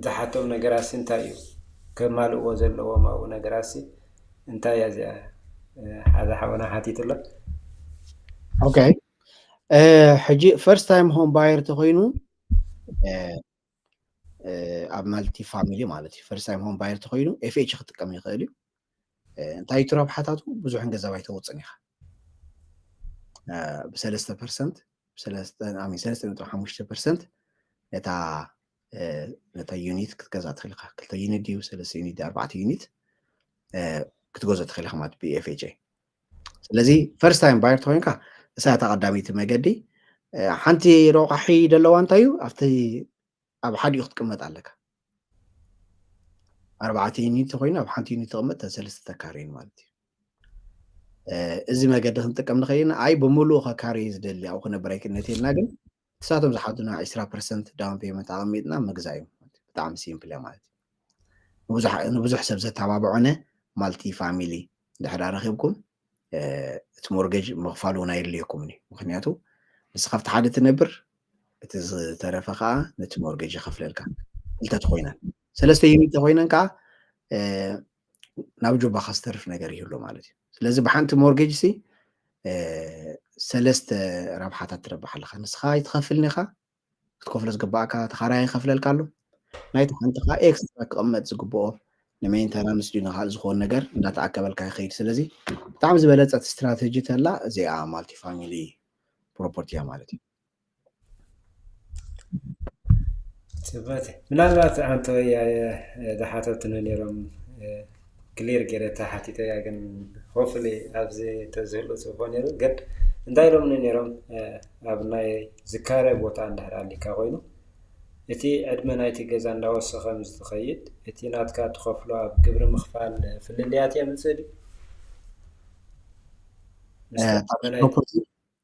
ዝሓቶም ነገራት እንታይ እዩ? ከማልእዎ ዘለዎም ኣብኡ ነገራት እንታይ እያ እዚኣ? ሓደ ሓወና ሓቲቱ ኣሎ። ኦኬ፣ ሕጂ ፈርስት ታይም ሆም ባየር ተኮይኑ ኣብ ማልቲ ፋሚሊ ማለት እዩ። ፈርስት ታይም ሆም ባየር ተኮይኑ ኤፍኤች ክጥቀም ይኽእል እዩ። እንታይ እቲ ረብሓታቱ? ብዙሕን ገንዘብ ኣይተውፅን ኢኻ። ብሰለስተ ፐርሰንት ሰለስተ ነጥቢ ሓሙሽተ ፐርሰንት ነታ ነታ ዩኒት ክትገዛ ትኽእል ኢኻ። ክልተ ዩኒት ድዩ ሰለስተ ዩኒት ድዩ ኣርባዕተ ዩኒት ክትገዝኦ ትኽእል ኢኻ ማለት ብኤፍኤችኤ። ስለዚ ፈርስት ታይም ባየር ተኮይንካ እሳ እታ ቀዳመይቲ መገዲ። ሓንቲ ረቋሒ ደለዋ እንታይ እዩ ኣብቲ ኣብ ሓዲኡ ክትቅመጥ ኣለካ። ኣርባዕተ ዩኒት ተኮይኑ ኣብ ሓንቲ ዩኒት ተቐመጥ ሰለስተ ተካርይን ማለት እዩ። እዚ መገዲ ክንጥቀም ንኽእል ኢና። ኣይ ብምሉኡ ከካርይ ዝደሊ ኣብኡ ክነብር ኣይክእልነት ኢልና ግን ንሳቶም ዝሓቱና ዒስራ ፐርሰንት ዳውን ፔመንት ኣቐሚጥና ምግዛእ እዩ። ብጣዕሚ ሲምፕል እያ ማለት እዩ። ንብዙሕ ሰብ ዘተባብዖነ ማልቲ ፋሚሊ ድሕዳ ረኪብኩም እቲ ሞርጌጅ ምኽፋል እውን ኣየድልየኩምን እዩ። ምክንያቱ ንስኻ ኣብቲ ሓደ ትነብር፣ እቲ ዝተረፈ ከዓ ነቲ ሞርጌጅ ይኸፍለልካ። ክልተ ተኮይነን ሰለስተ ዩኒት ተኮይነን ከዓ ናብ ጁባኻ ዝተርፍ ነገር ይህሉ ማለት እዩ። ስለዚ ብሓንቲ ሞርጌጅ ሲ ሰለስተ ረብሓታት ትረብሕ ኣለካ። ንስኻ ይትኸፍልን ኢኻ ክትከፍሎ ዝግባእካ ተኻራይ ይኸፍለልካ ኣሎ። ናይቲ ሓንቲ ከዓ ኤክስትራ ክቕመጥ ዝግብኦ ንሜንተናንስ ድዩ ንካልእ ዝኸውን ነገር እንዳተኣከበልካ ይኸይድ። ስለዚ ብጣዕሚ ዝበለፀት ስትራተጂ ተላ እዚኣ ማልቲ ፋሚሊ ፕሮፐርቲ እያ ማለት እዩ። ጽበት ምናልባት ኣንተ ወያየ ዝሓተትኒ ነይሮም ክሊር ገይረ ተሓቲተያ ግን ሆፍሊ ኣብዚ ተዝህሉ ጽቡቅ ነይሩ። ግን እንታይ ኢሎምኒ ነይሮም ኣብ ናይ ዝካረ ቦታ እንድሕር ኣሊካ ኮይኑ እቲ ዕድመ ናይቲ ገዛ እንዳወሰኸ ምስ ዝኸይድ እቲ ናትካ ትኸፍሎ ኣብ ግብሪ ምኽፋል ፍልልያት የምጽእ ድዩ?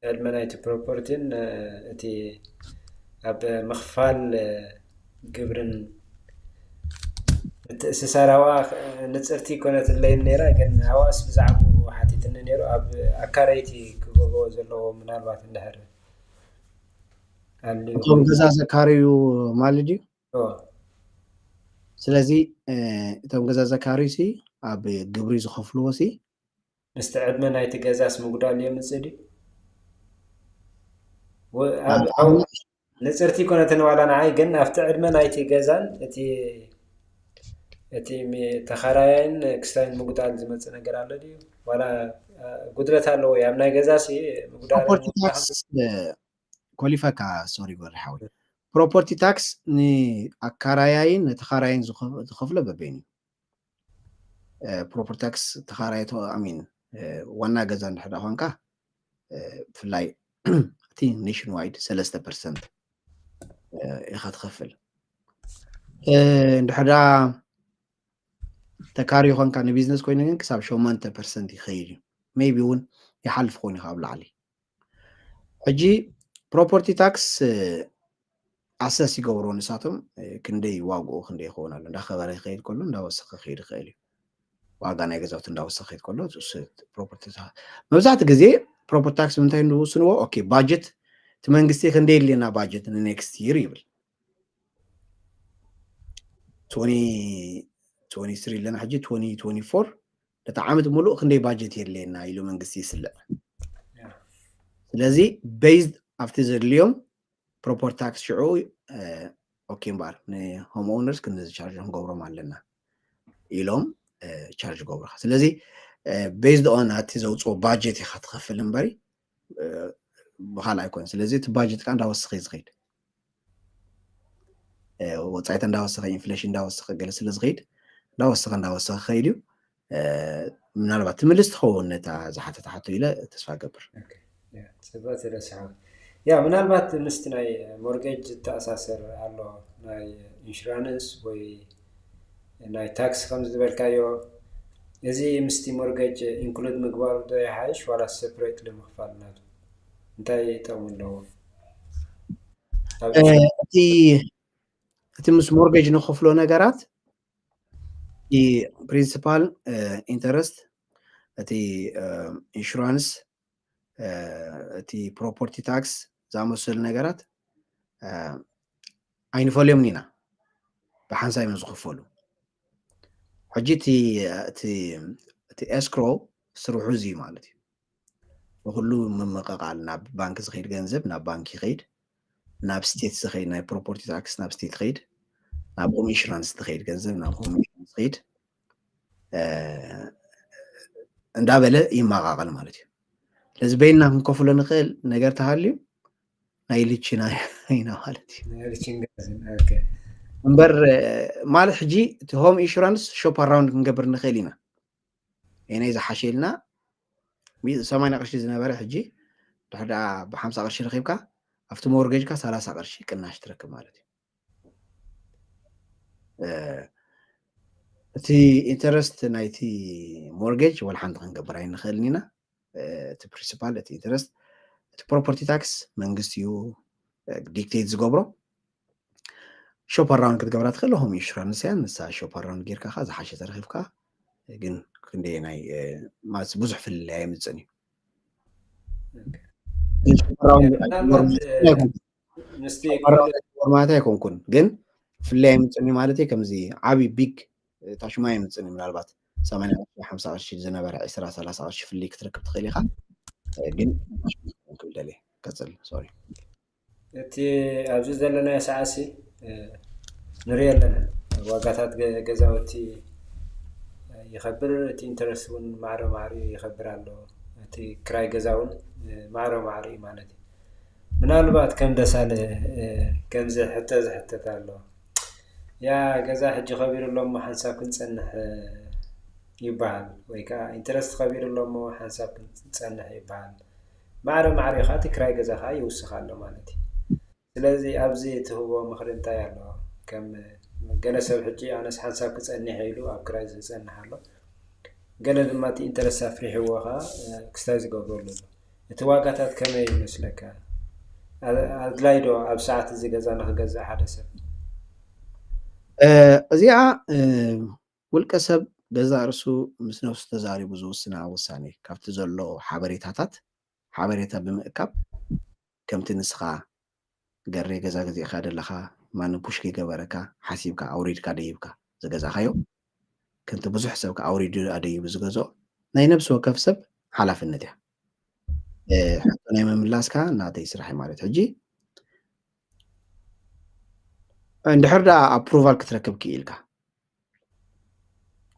ዕድመ ናይቲ ፕሮፐርቲን እቲ ኣብ ምኽፋል ግብርን ምትእስሳር ኣብኣ ንፅርቲ ኮነትለይን ነይራ። ግን ኣብኣስ ብዛዕባኡ ሓቲትኒ ነይሩ። ኣብ ኣካረይቲ ክገብርዎ ዘለዎ ምናልባት እንድሕር ኣልዩ እቶም ገዛ ዘካርዩ ማለት ድዩ? እዎ። ስለዚ እቶም ገዛ ዘካርዩ ሲ ኣብ ግብሪ ዝኸፍልዎ ሲ ምስቲ ዕድመ ናይቲ ገዛስ ምጉዳል የምፅእ ድዩ? ወ- ኣብ- ኣብ- ንፅርቲ ኮነትን ዋላ ንዓይ ግን ኣብቲ ዕድመ ናይቲ ገዛን እቲ እቲ ሚ- ተኻራያይን ክስታይን ምጉዳል ዝመፅእ ነገር ኣሎ ድዩ? ዋላ አ፣ ጉድለት ኣለዎ እዩ ኣብ ናይ ገዛ ሲ ምጉዳል ፕሮፐርቲ ታክስ ኮሊፈካ ሶሪ ጎሪ ሓዊ ፕሮፐርቲ ታክስ ንኣካራያይን ንተኻራይን ዝኸ- ዝኸፍሎ በበይኑ እዩ። ፕሮፐርቲ ታክስ ተኻራይ ሚን ዋና ገዛ እንድሕር ዳ ኮንካ ብፍላይ እቲ ኔሽን ዋይድ ሰለስተ ፐርሰንት ኢኻ ትኸፍል። እንድሕር ዳ ተካሪ ኮንካ ንቢዝነስ ኮይኑ ግን ክሳብ ሸሞንተ ፐርሰንት ይኸይድ እዩ። ሜይቢ እውን ይሓልፍ ኮይኑ ካብ ላዕሊ። ሕጂ ፕሮፐርቲ ታክስ ኣሰስ ይገብሮ ንሳቶም ክንደይ ዋግኡ ክንደይ ይኸውን ኣሎ እንዳኸበረ ይኸይድ ከሎ እንዳወሰኸ ክኸይድ ይኽእል እዩ። ዋጋ ናይ ገዛውቲ እንዳወሰኸ ይኸይድ ከሎ ፕሮፐርቲ መብዛሕትኡ ግዜ ፕሮፐርቲ ታክስ ምንታይ ዝውስንዎ ኦኬ ባጀት እቲ መንግስቲ ክንደይ የድልየና ባጀት ንኔክስት ይር ይብል ትወኒ ትወኒ ስሪ ኣለና ሕጂ ትወኒ ትወኒ ፎር ነቲ ዓመት ሙሉእ ክንደይ ባጀት የድልየና ኢሉ መንግስቲ ይስልዕ ስለዚ ቤዝድ ኣብቲ ዘድልዮም ፕሮፐርቲ ታክስ ሽዑ ኦኬ እምበኣር ንሆም ኦውነርስ ክንዚ ቻርጅ ክንገብሮም ኣለና ኢሎም ቻርጅ ገብሩካ ስለዚ ቤዝድ ኦን ኣቲ ዘውፅኦ ባጀት ኢካ ትኸፍል እምበሪ ብካልእ ኣይኮነ ስለዚ እቲ ባጀት ከዓ እንዳወስኸ እዩ ዝኸይድ ወፃኢታ እንዳወሰኸ ኢንፍሌሽን እንዳወሰኸ ገለ ስለ ዝኸይድ እንዳወሰኸ እንዳወሰኸ ከይድ እዩ ምናልባት ትምልስ ትኸውን ነታ ዝሓተት ሓቶ ኢለ ተስፋ ገብር ፅበት ስለ ሰሓብ ያ ምናልባት ምስቲ ናይ ሞርጌጅ ዝተኣሳሰር ኣሎ፣ ናይ ኢንሹራንስ ወይ ናይ ታክስ ከም ዝበልካዮ፣ እዚ ምስቲ ሞርጌጅ ኢንክሉድ ምግባሩ ዶ ይሓይሽ ዋላ ሰፕሬትሊ ምኽፋል ናቱ እንታይ ጥቕሚ ኣለዎ? እቲ እቲ ምስ ሞርጌጅ ንኸፍሎ ነገራት፣ እቲ ፕሪንሲፓል፣ ኢንተረስት፣ እቲ ኢንሹራንስ፣ እቲ ፕሮፐርቲ ታክስ ዝኣመሰሉ ነገራት ኣይንፈልዮምን ኢና፣ ብሓንሳብ እዮም ዝኽፈሉ። ሕጂ እቲ ኤስክሮ ስርሑ እዚ ማለት እዩ። ንኩሉ ምምቕቓል፣ ናብ ባንክ ዝኸይድ ገንዘብ ናብ ባንክ ይኸይድ፣ ናብ ስቴት ዝኸይድ ናይ ፕሮፐርቲ ታክስ ናብ ስቴት ይኸይድ፣ ናብ ሆም ኢንሹራንስ ዝኸይድ ገንዘብ ናብ ሆም ኢንሹራንስ ይኸይድ እንዳበለ ይመቓቐል ማለት እዩ። ስለዚ በይንና ክንከፍሎ ንኽእል ነገር ተሃልዩ ናይ ልችና ኢና ማለት እዩ። እምበር ማለት ሕጂ እቲ ሆም ኢንሹራንስ ሾፕ ኣራውንድ ክንገብር ንኽእል ኢና። የናይ ዝሓሸ ኢልና ሰማንያ ቅርሺ ዝነበረ ሕጂ ድሕር ደኣ ብሓምሳ ቅርሺ ረኺብካ ኣብቲ ሞርጌጅካ ሰላሳ ቅርሺ ቅናሽ ትረክብ ማለት እዩ። እቲ ኢንተረስት ናይቲ ሞርጌጅ ወላ ሓንቲ ክንገብር ኣይንኽእልን ኢና። እቲ ፕሪንሲፓል፣ እቲ ኢንተረስት፣ እቲ ፕሮፐርቲ ታክስ መንግስቲ እዩ ዲክቴት ዝገብሮ። ሾፕ ኣራውንድ ክትገብራ ትኽእል ሆም ኢንሹራንስ እያ። ንሳ ሾፕ ኣራውንድ ጌርካ ከኣ ዝሓሸ ተረኺብካ፣ ግን ክንደየናይ ማለት ብዙሕ ፍልልይ ኣይምፅን እዩ። ግን ሾፕ ኣራውንድ ምናልባት ምስቲ ሾፕ ኣራውንድ ማለት ኣይኮንኩን፣ ግን ፍልልይ ኣይምፅን እዩ ማለት እዩ። ከምዚ ዓብዪ ቢግ ታሽማ ኣይምፅን እዩ። ምናልባት ሰማንያ ቅርሺ ሓምሳ ቅርሺ ዝነበረ ዕስራ ሰላሳ ቅርሺ ፍልልይ ክትረክብ ትኽእል ኢኻ። ግን ክብል ደልየ ቀፅል። ሶሪ። እቲ ኣብዚ ዘለናዮ ሰዓትሲ ንሪኦ ኣለና። ዋጋታት ገዛውቲ ይኸብር፣ እቲ ኢንተረስት እውን ማዕረ ማዕሪኡ ይኸብር ኣሎ። እቲ ክራይ ገዛ እውን ማዕረ ማዕሪኡ ማለት እዩ። ምናልባት ከም ደሳለ ከምዚ ሕቶ ዝሕተት ኣሎ። ያ ገዛ ሕጂ ከቢሩ ኣሎ እሞ ሓንሳብ ክንጸንሕ ይበሃል፣ ወይ ከዓ ኢንተረስት ከቢሩ ኣሎ እሞ ሓንሳብ ክንጸንሕ ይበሃል። ማዕረ ማዕሪኡ ከዓ እቲ ክራይ ገዛ ከዓ ይውስኽ ኣሎ ማለት እዩ። ስለዚ ኣብዚ ትህቦ ምኽሪ እንታይ ኣሎ? ከም ገለ ሰብ ሕጂ ኣነስ ሓንሳብ ክጸንሕ ኢሉ ኣብ ክራይ ዝጸንሕ ኣሎ። ገለ ድማ እቲ ኢንተረስት ኣፍሪሕዎ ከዓ ክስታይ ዝገብረሉ ኣሎ። እቲ ዋጋታት ከመይ ይመስለካ? ኣድላይ ዶ ኣብ ሰዓት እዚ ገዛ ንክገዝእ ሓደ ሰብ? እዚኣ ውልቀ ሰብ ገዛ ርእሱ ምስ ነብሱ ተዛሪቡ ዝውስና ውሳኔ ካብቲ ዘሎ ሓበሬታታት ሓበሬታ ብምእካብ ከምቲ ንስኻ ገሬ ገዛ ገዚእካ ደለኻ ማንም ፑሽ ከይገበረካ ሓሲብካ ኣውሪድካ ደይብካ ዝገዛእካዮ ከምቲ ብዙሕ ሰብ ኣውሪዱ ኣደይቡ ዝገዝኦ ናይ ነብሲ ወከፍ ሰብ ሓላፍነት እያ። ሕቶ ናይ ምምላስካ ናተይ ስራሕ ማለት ሕጂ እንድሕር ደኣ ኣፕሩቫል ክትረክብ ክኢልካ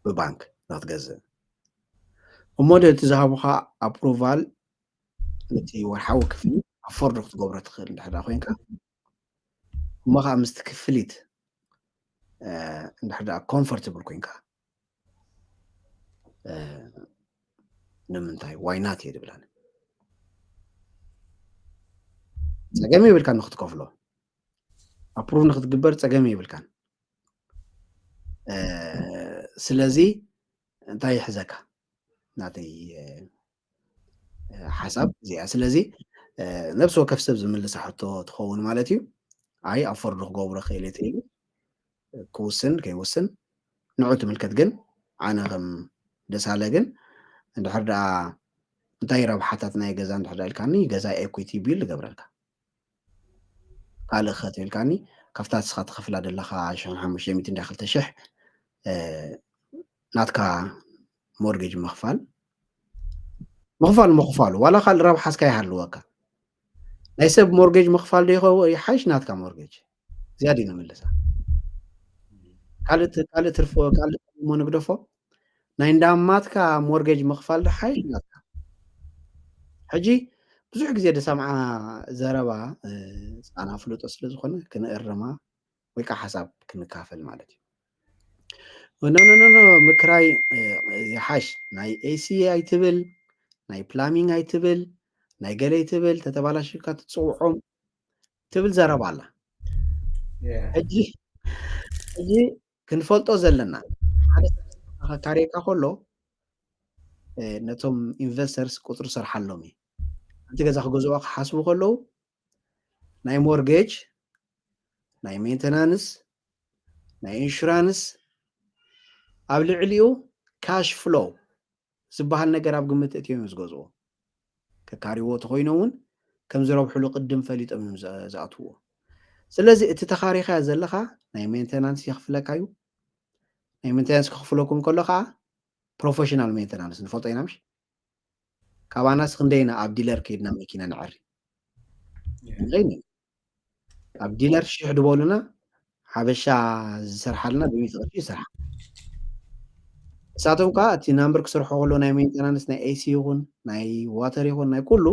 ብባንክ ንክትገዝእ እሞ እቲ ዝሃቡካ ኣፕሩቫል ነቲ ወርሓዊ ክፍሊት ኣፎርድ ክትገብሮ ትኽእል እንድሕር ኮይንካ እሞ ከዓ ምስቲ ክፍሊት እንድሕር ኮምፎርትብል ኮይንካ ንምንታይ ዋይናት እየ ድብላን ፀገም የብልካ ንክትከፍሎ ኣፕሩቭ ንክትግበር ፀገም የብልካን። ስለዚ እንታይ ይሕዘካ ናተይ ሓሳብ እዚኣ። ስለዚ ነብሲ ወከፍ ሰብ ዝምልሳ ሕቶ ትኸውን ማለት እዩ። ኣይ ኣፎርድ ክገብሮ ክእል እየ ኢሉ ክውስን ከይውስን ንዑ ትምልከት። ግን ኣነ ከም ደሳለ ግን እንድሕር ደኣ እንታይ ረብሓታት ናይ ገዛ እንድሕር ደኣ ኢልካኒ ገዛ ኤኩቲ ቢል ይገብረልካ። ካልእ ከ ትብልካኒ ካብታ ንስኻ ትኸፍላ ዘለኻ ሽሕን ሓሙሽተ ሚእትን እንዳ ክልተ ሽሕ ናትካ ሞርጌጅ ምኽፋል ምኽፋል ምኽፋሉ ዋላ ካልእ ረብሓ እስካ ይሃልወካ ናይ ሰብ ሞርጌጅ ምኽፋል ዶ ይኸው ይሓይሽ ናትካ ሞርጌጅ እዚኣ ድዩ ንምልሳ ካልእ ካልእ ትርፎ ካልእ እሞ ንግደፎ ናይ እንዳማትካ ሞርጌጅ ምኽፋል ዶ ሓይሽ ናትካ ሕጂ ብዙሕ ግዜ ደሰምዓ ዘረባ ፃና ፍልጦ ስለ ዝኾነ ክንእርማ ወይ ከዓ ሓሳብ ክንካፈል ማለት እዩ። ኖኖኖኖ ምክራይ ይሓሽ ናይ ኤሲ ኣይትብል ናይ ፕላሚንግ ኣይትብል ናይ ገለይ ትብል፣ ተተባላሽካ ትፅውዖም ትብል ዘረባ ኣላ። ሕጂ ሕጂ ክንፈልጦ ዘለና ሓደ ካካሪካ ከሎ ነቶም ኢንቨስተርስ ቁፅሪ ሰርሓሎም እዩ። ሓንቲ ገዛ ክገዝኦ ክሓስቡ ከለዉ ናይ ሞርጌጅ፣ ናይ ሜንተናንስ፣ ናይ ኢንሹራንስ፣ ኣብ ልዕሊኡ ካሽ ፍሎው ዝበሃል ነገር ኣብ ግምት እትዮም ዝገዝዎ። ከካሪዎ ተኮይኖ እውን ከም ዝረብሕሉ ቅድም ፈሊጦም እዮም ዝኣትውዎ። ስለዚ እቲ ተኻሪኻዮ ዘለኻ ናይ ሜንተናንስ የኽፍለካ እዩ። ናይ ሜንተናንስ ክኽፍለኩም ከሎ ከዓ ፕሮፌሽናል ሜንተናንስ ንፈልጦ ኢና ምሽ? ካባናስ ክንደይና ኣብ ዲለር ከይድና መኪና ንዕሪ? ክንደይና? ኣብ ዲለር ሽሕ ድበሉና ሓበሻ ዝሰርሓልና ብሚእቲ ቅርሺ ይሰርሓ። ንሳቶም ከዓ እቲ ናምበር ክሰርሖ ከሎ ናይ ሜንተናንስ ናይ ኤሲ ይኹን ናይ ዋተር ይኹን ናይ ኩሉ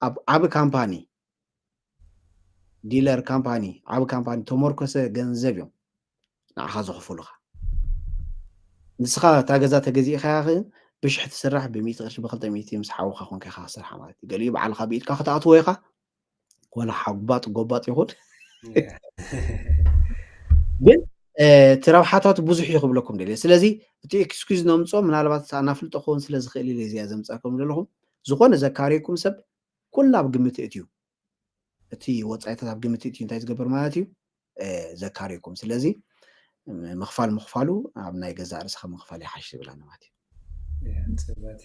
ኣብ ዓቢ ካምፓኒ ዲለር ካምፓኒ ዓቢ ካምፓኒ ተመርኮሰ ገንዘብ እዮም ንዓኻ ዘኽፍሉኻ። ንስኻ እታ ገዛ ተገዚእኻያ ግን ብሽሕ ትስራሕ ብሚእቲ ቅርሺ ብክልተ ሚእቲ ምስ ሓውኻ ኮንካ ኢኻ ክሰርሓ ማለት እዩ። ገሊኡ በዓልኻ ብኢድካ ክትኣትዎ ኢኻ ወላ ሓጉባጥ ጎባጥ ይኹን ግን እቲ ረብሓታት ብዙሕ እዩ ክብለኩም ደልየ። ስለዚ እቲ ኤክስኪዝ ነምፅኦ ምናልባት ኣናፍልጦ ክኸውን ስለ ዝኽእል ኢለ እዚኣ ዘምፃኩም ዘለኹም ዝኾነ ዘካሪኩም ሰብ ኩላ ኣብ ግምት እትዩ እቲ ወፃኢታት ኣብ ግምት እትዩ እንታይ ዝገብር ማለት እዩ ዘካሪኩም። ስለዚ ምኽፋል ምኽፋሉ ኣብ ናይ ገዛእ ርእስኻ ምኽፋል ይሓሽ ዝብለና ማለት እዩ። ፅበት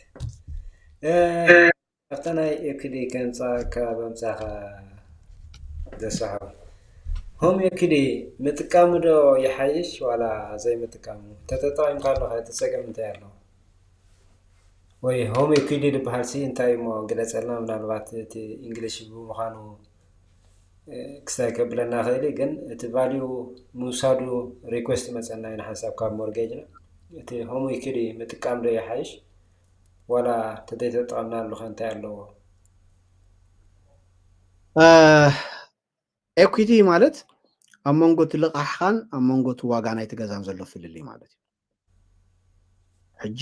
ኣብታ ናይ ኤኩዲ ከምፃካ በምፃኻ ዘስሖ ሆም ኤኩዲ ምጥቃሙ ዶ ይሓይሽ ዋላ ዘይምጥቃሙ? ተተጠቂምካ ኣለካ እቲ ፀገም እንታይ ኣለዎ? ወይ ሆም ኤኩዲ ዝበሃል ሲ እንታይ እሞ ግለፀልና። ምናልባት እቲ እንግሊሽ ብምዃኑ ክስታይ ከብለና ክእል ግን እቲ ቫልዩ ምውሳዱ ሪኩዌስት መፀና ኢና ሓንሳብ ካብ ሞርጌጅና እቲ ሆም ኤኩዲ ምጥቃም ዶ ይሓይሽ ዋላ ተዘይተጠቀምናሉ ከ እንታይ ኣለዎ? ኤኩቲ ማለት ኣብ መንጎ እቲ ልቃሕኻን ኣብ መንጎ እቲ ዋጋ ናይቲ ገዛን ዘሎ ፍልልይ ማለት እዩ። ሕጂ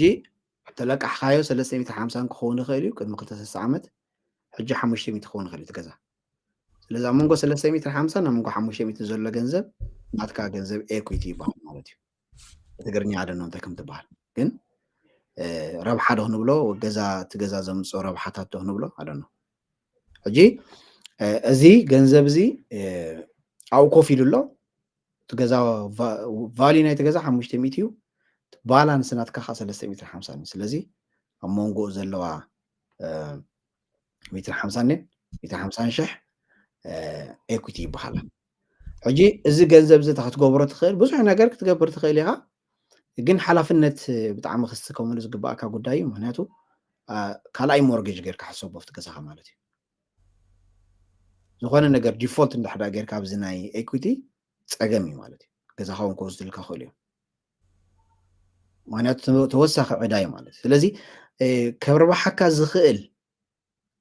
ተለቃሕካዮ ሰለስተ ሚእቲ ሓምሳን ክኸውን ይኽእል እዩ ቅድሚ ክልተ ሰለስተ ዓመት፣ ሕጂ ሓሙሽተ ሚእቲ ክኸውን ይኽእል እዩ እቲ ገዛ። ስለዚ ኣብ መንጎ ሰለስተ ሚእቲ ሓምሳን ኣብ መንጎ ሓሙሽተ ሚእቲ ዘሎ ገንዘብ ናትካ ገንዘብ ኤኩቲ ይበሃል ማለት እዩ። ብትግርኛ ኣደኖ እንታይ ከም ትበሃል ግን ረብሓ ዶ ክንብሎ ገዛ እቲ ገዛ ዘምፅኦ ረብሓታት ዶ ክንብሎ ኣደኖ። ሕጂ እዚ ገንዘብ እዚ ኣብኡ ኮፍ ኢሉ ኣሎ። እቲ ገዛ ቫልዩ ናይቲ ገዛ ሓሙሽተ ሚእቲ እዩ። ባላንስ ናትካ ከዓ ሰለስተ ሚእቲ ሓምሳ እዩ። ስለዚ ኣብ መንጎኡ ዘለዋ ሚእቲ ሓምሳ ሚእቲ ሓምሳ ሽሕ ኤኩቲ ይበሃላ። ሕጂ እዚ ገንዘብ እዚ ክትገብሮ ትኽእል ብዙሕ ነገር ክትገብር ትኽእል ኢኻ። ግን ሓላፍነት ብጣዕሚ ክስከመሉ ዝግባእካ ጉዳይ እዩ። ምክንያቱ ካልኣይ ሞርጌጅ ጌርካ ሕሰቦ ኣብቲ ገዛኻ ማለት እዩ። ዝኾነ ነገር ዲፎልት እንዳሕዳ ጌርካ ኣብዚ ናይ ኤኩቲ ፀገም እዩ ማለት እዩ። ገዛኻ እውን ክወስድልካ ክእሉ እዮም። ምክንያቱ ተወሳኺ ዕዳ እዩ ማለት እዩ። ስለዚ ከርባሓካ ዝኽእል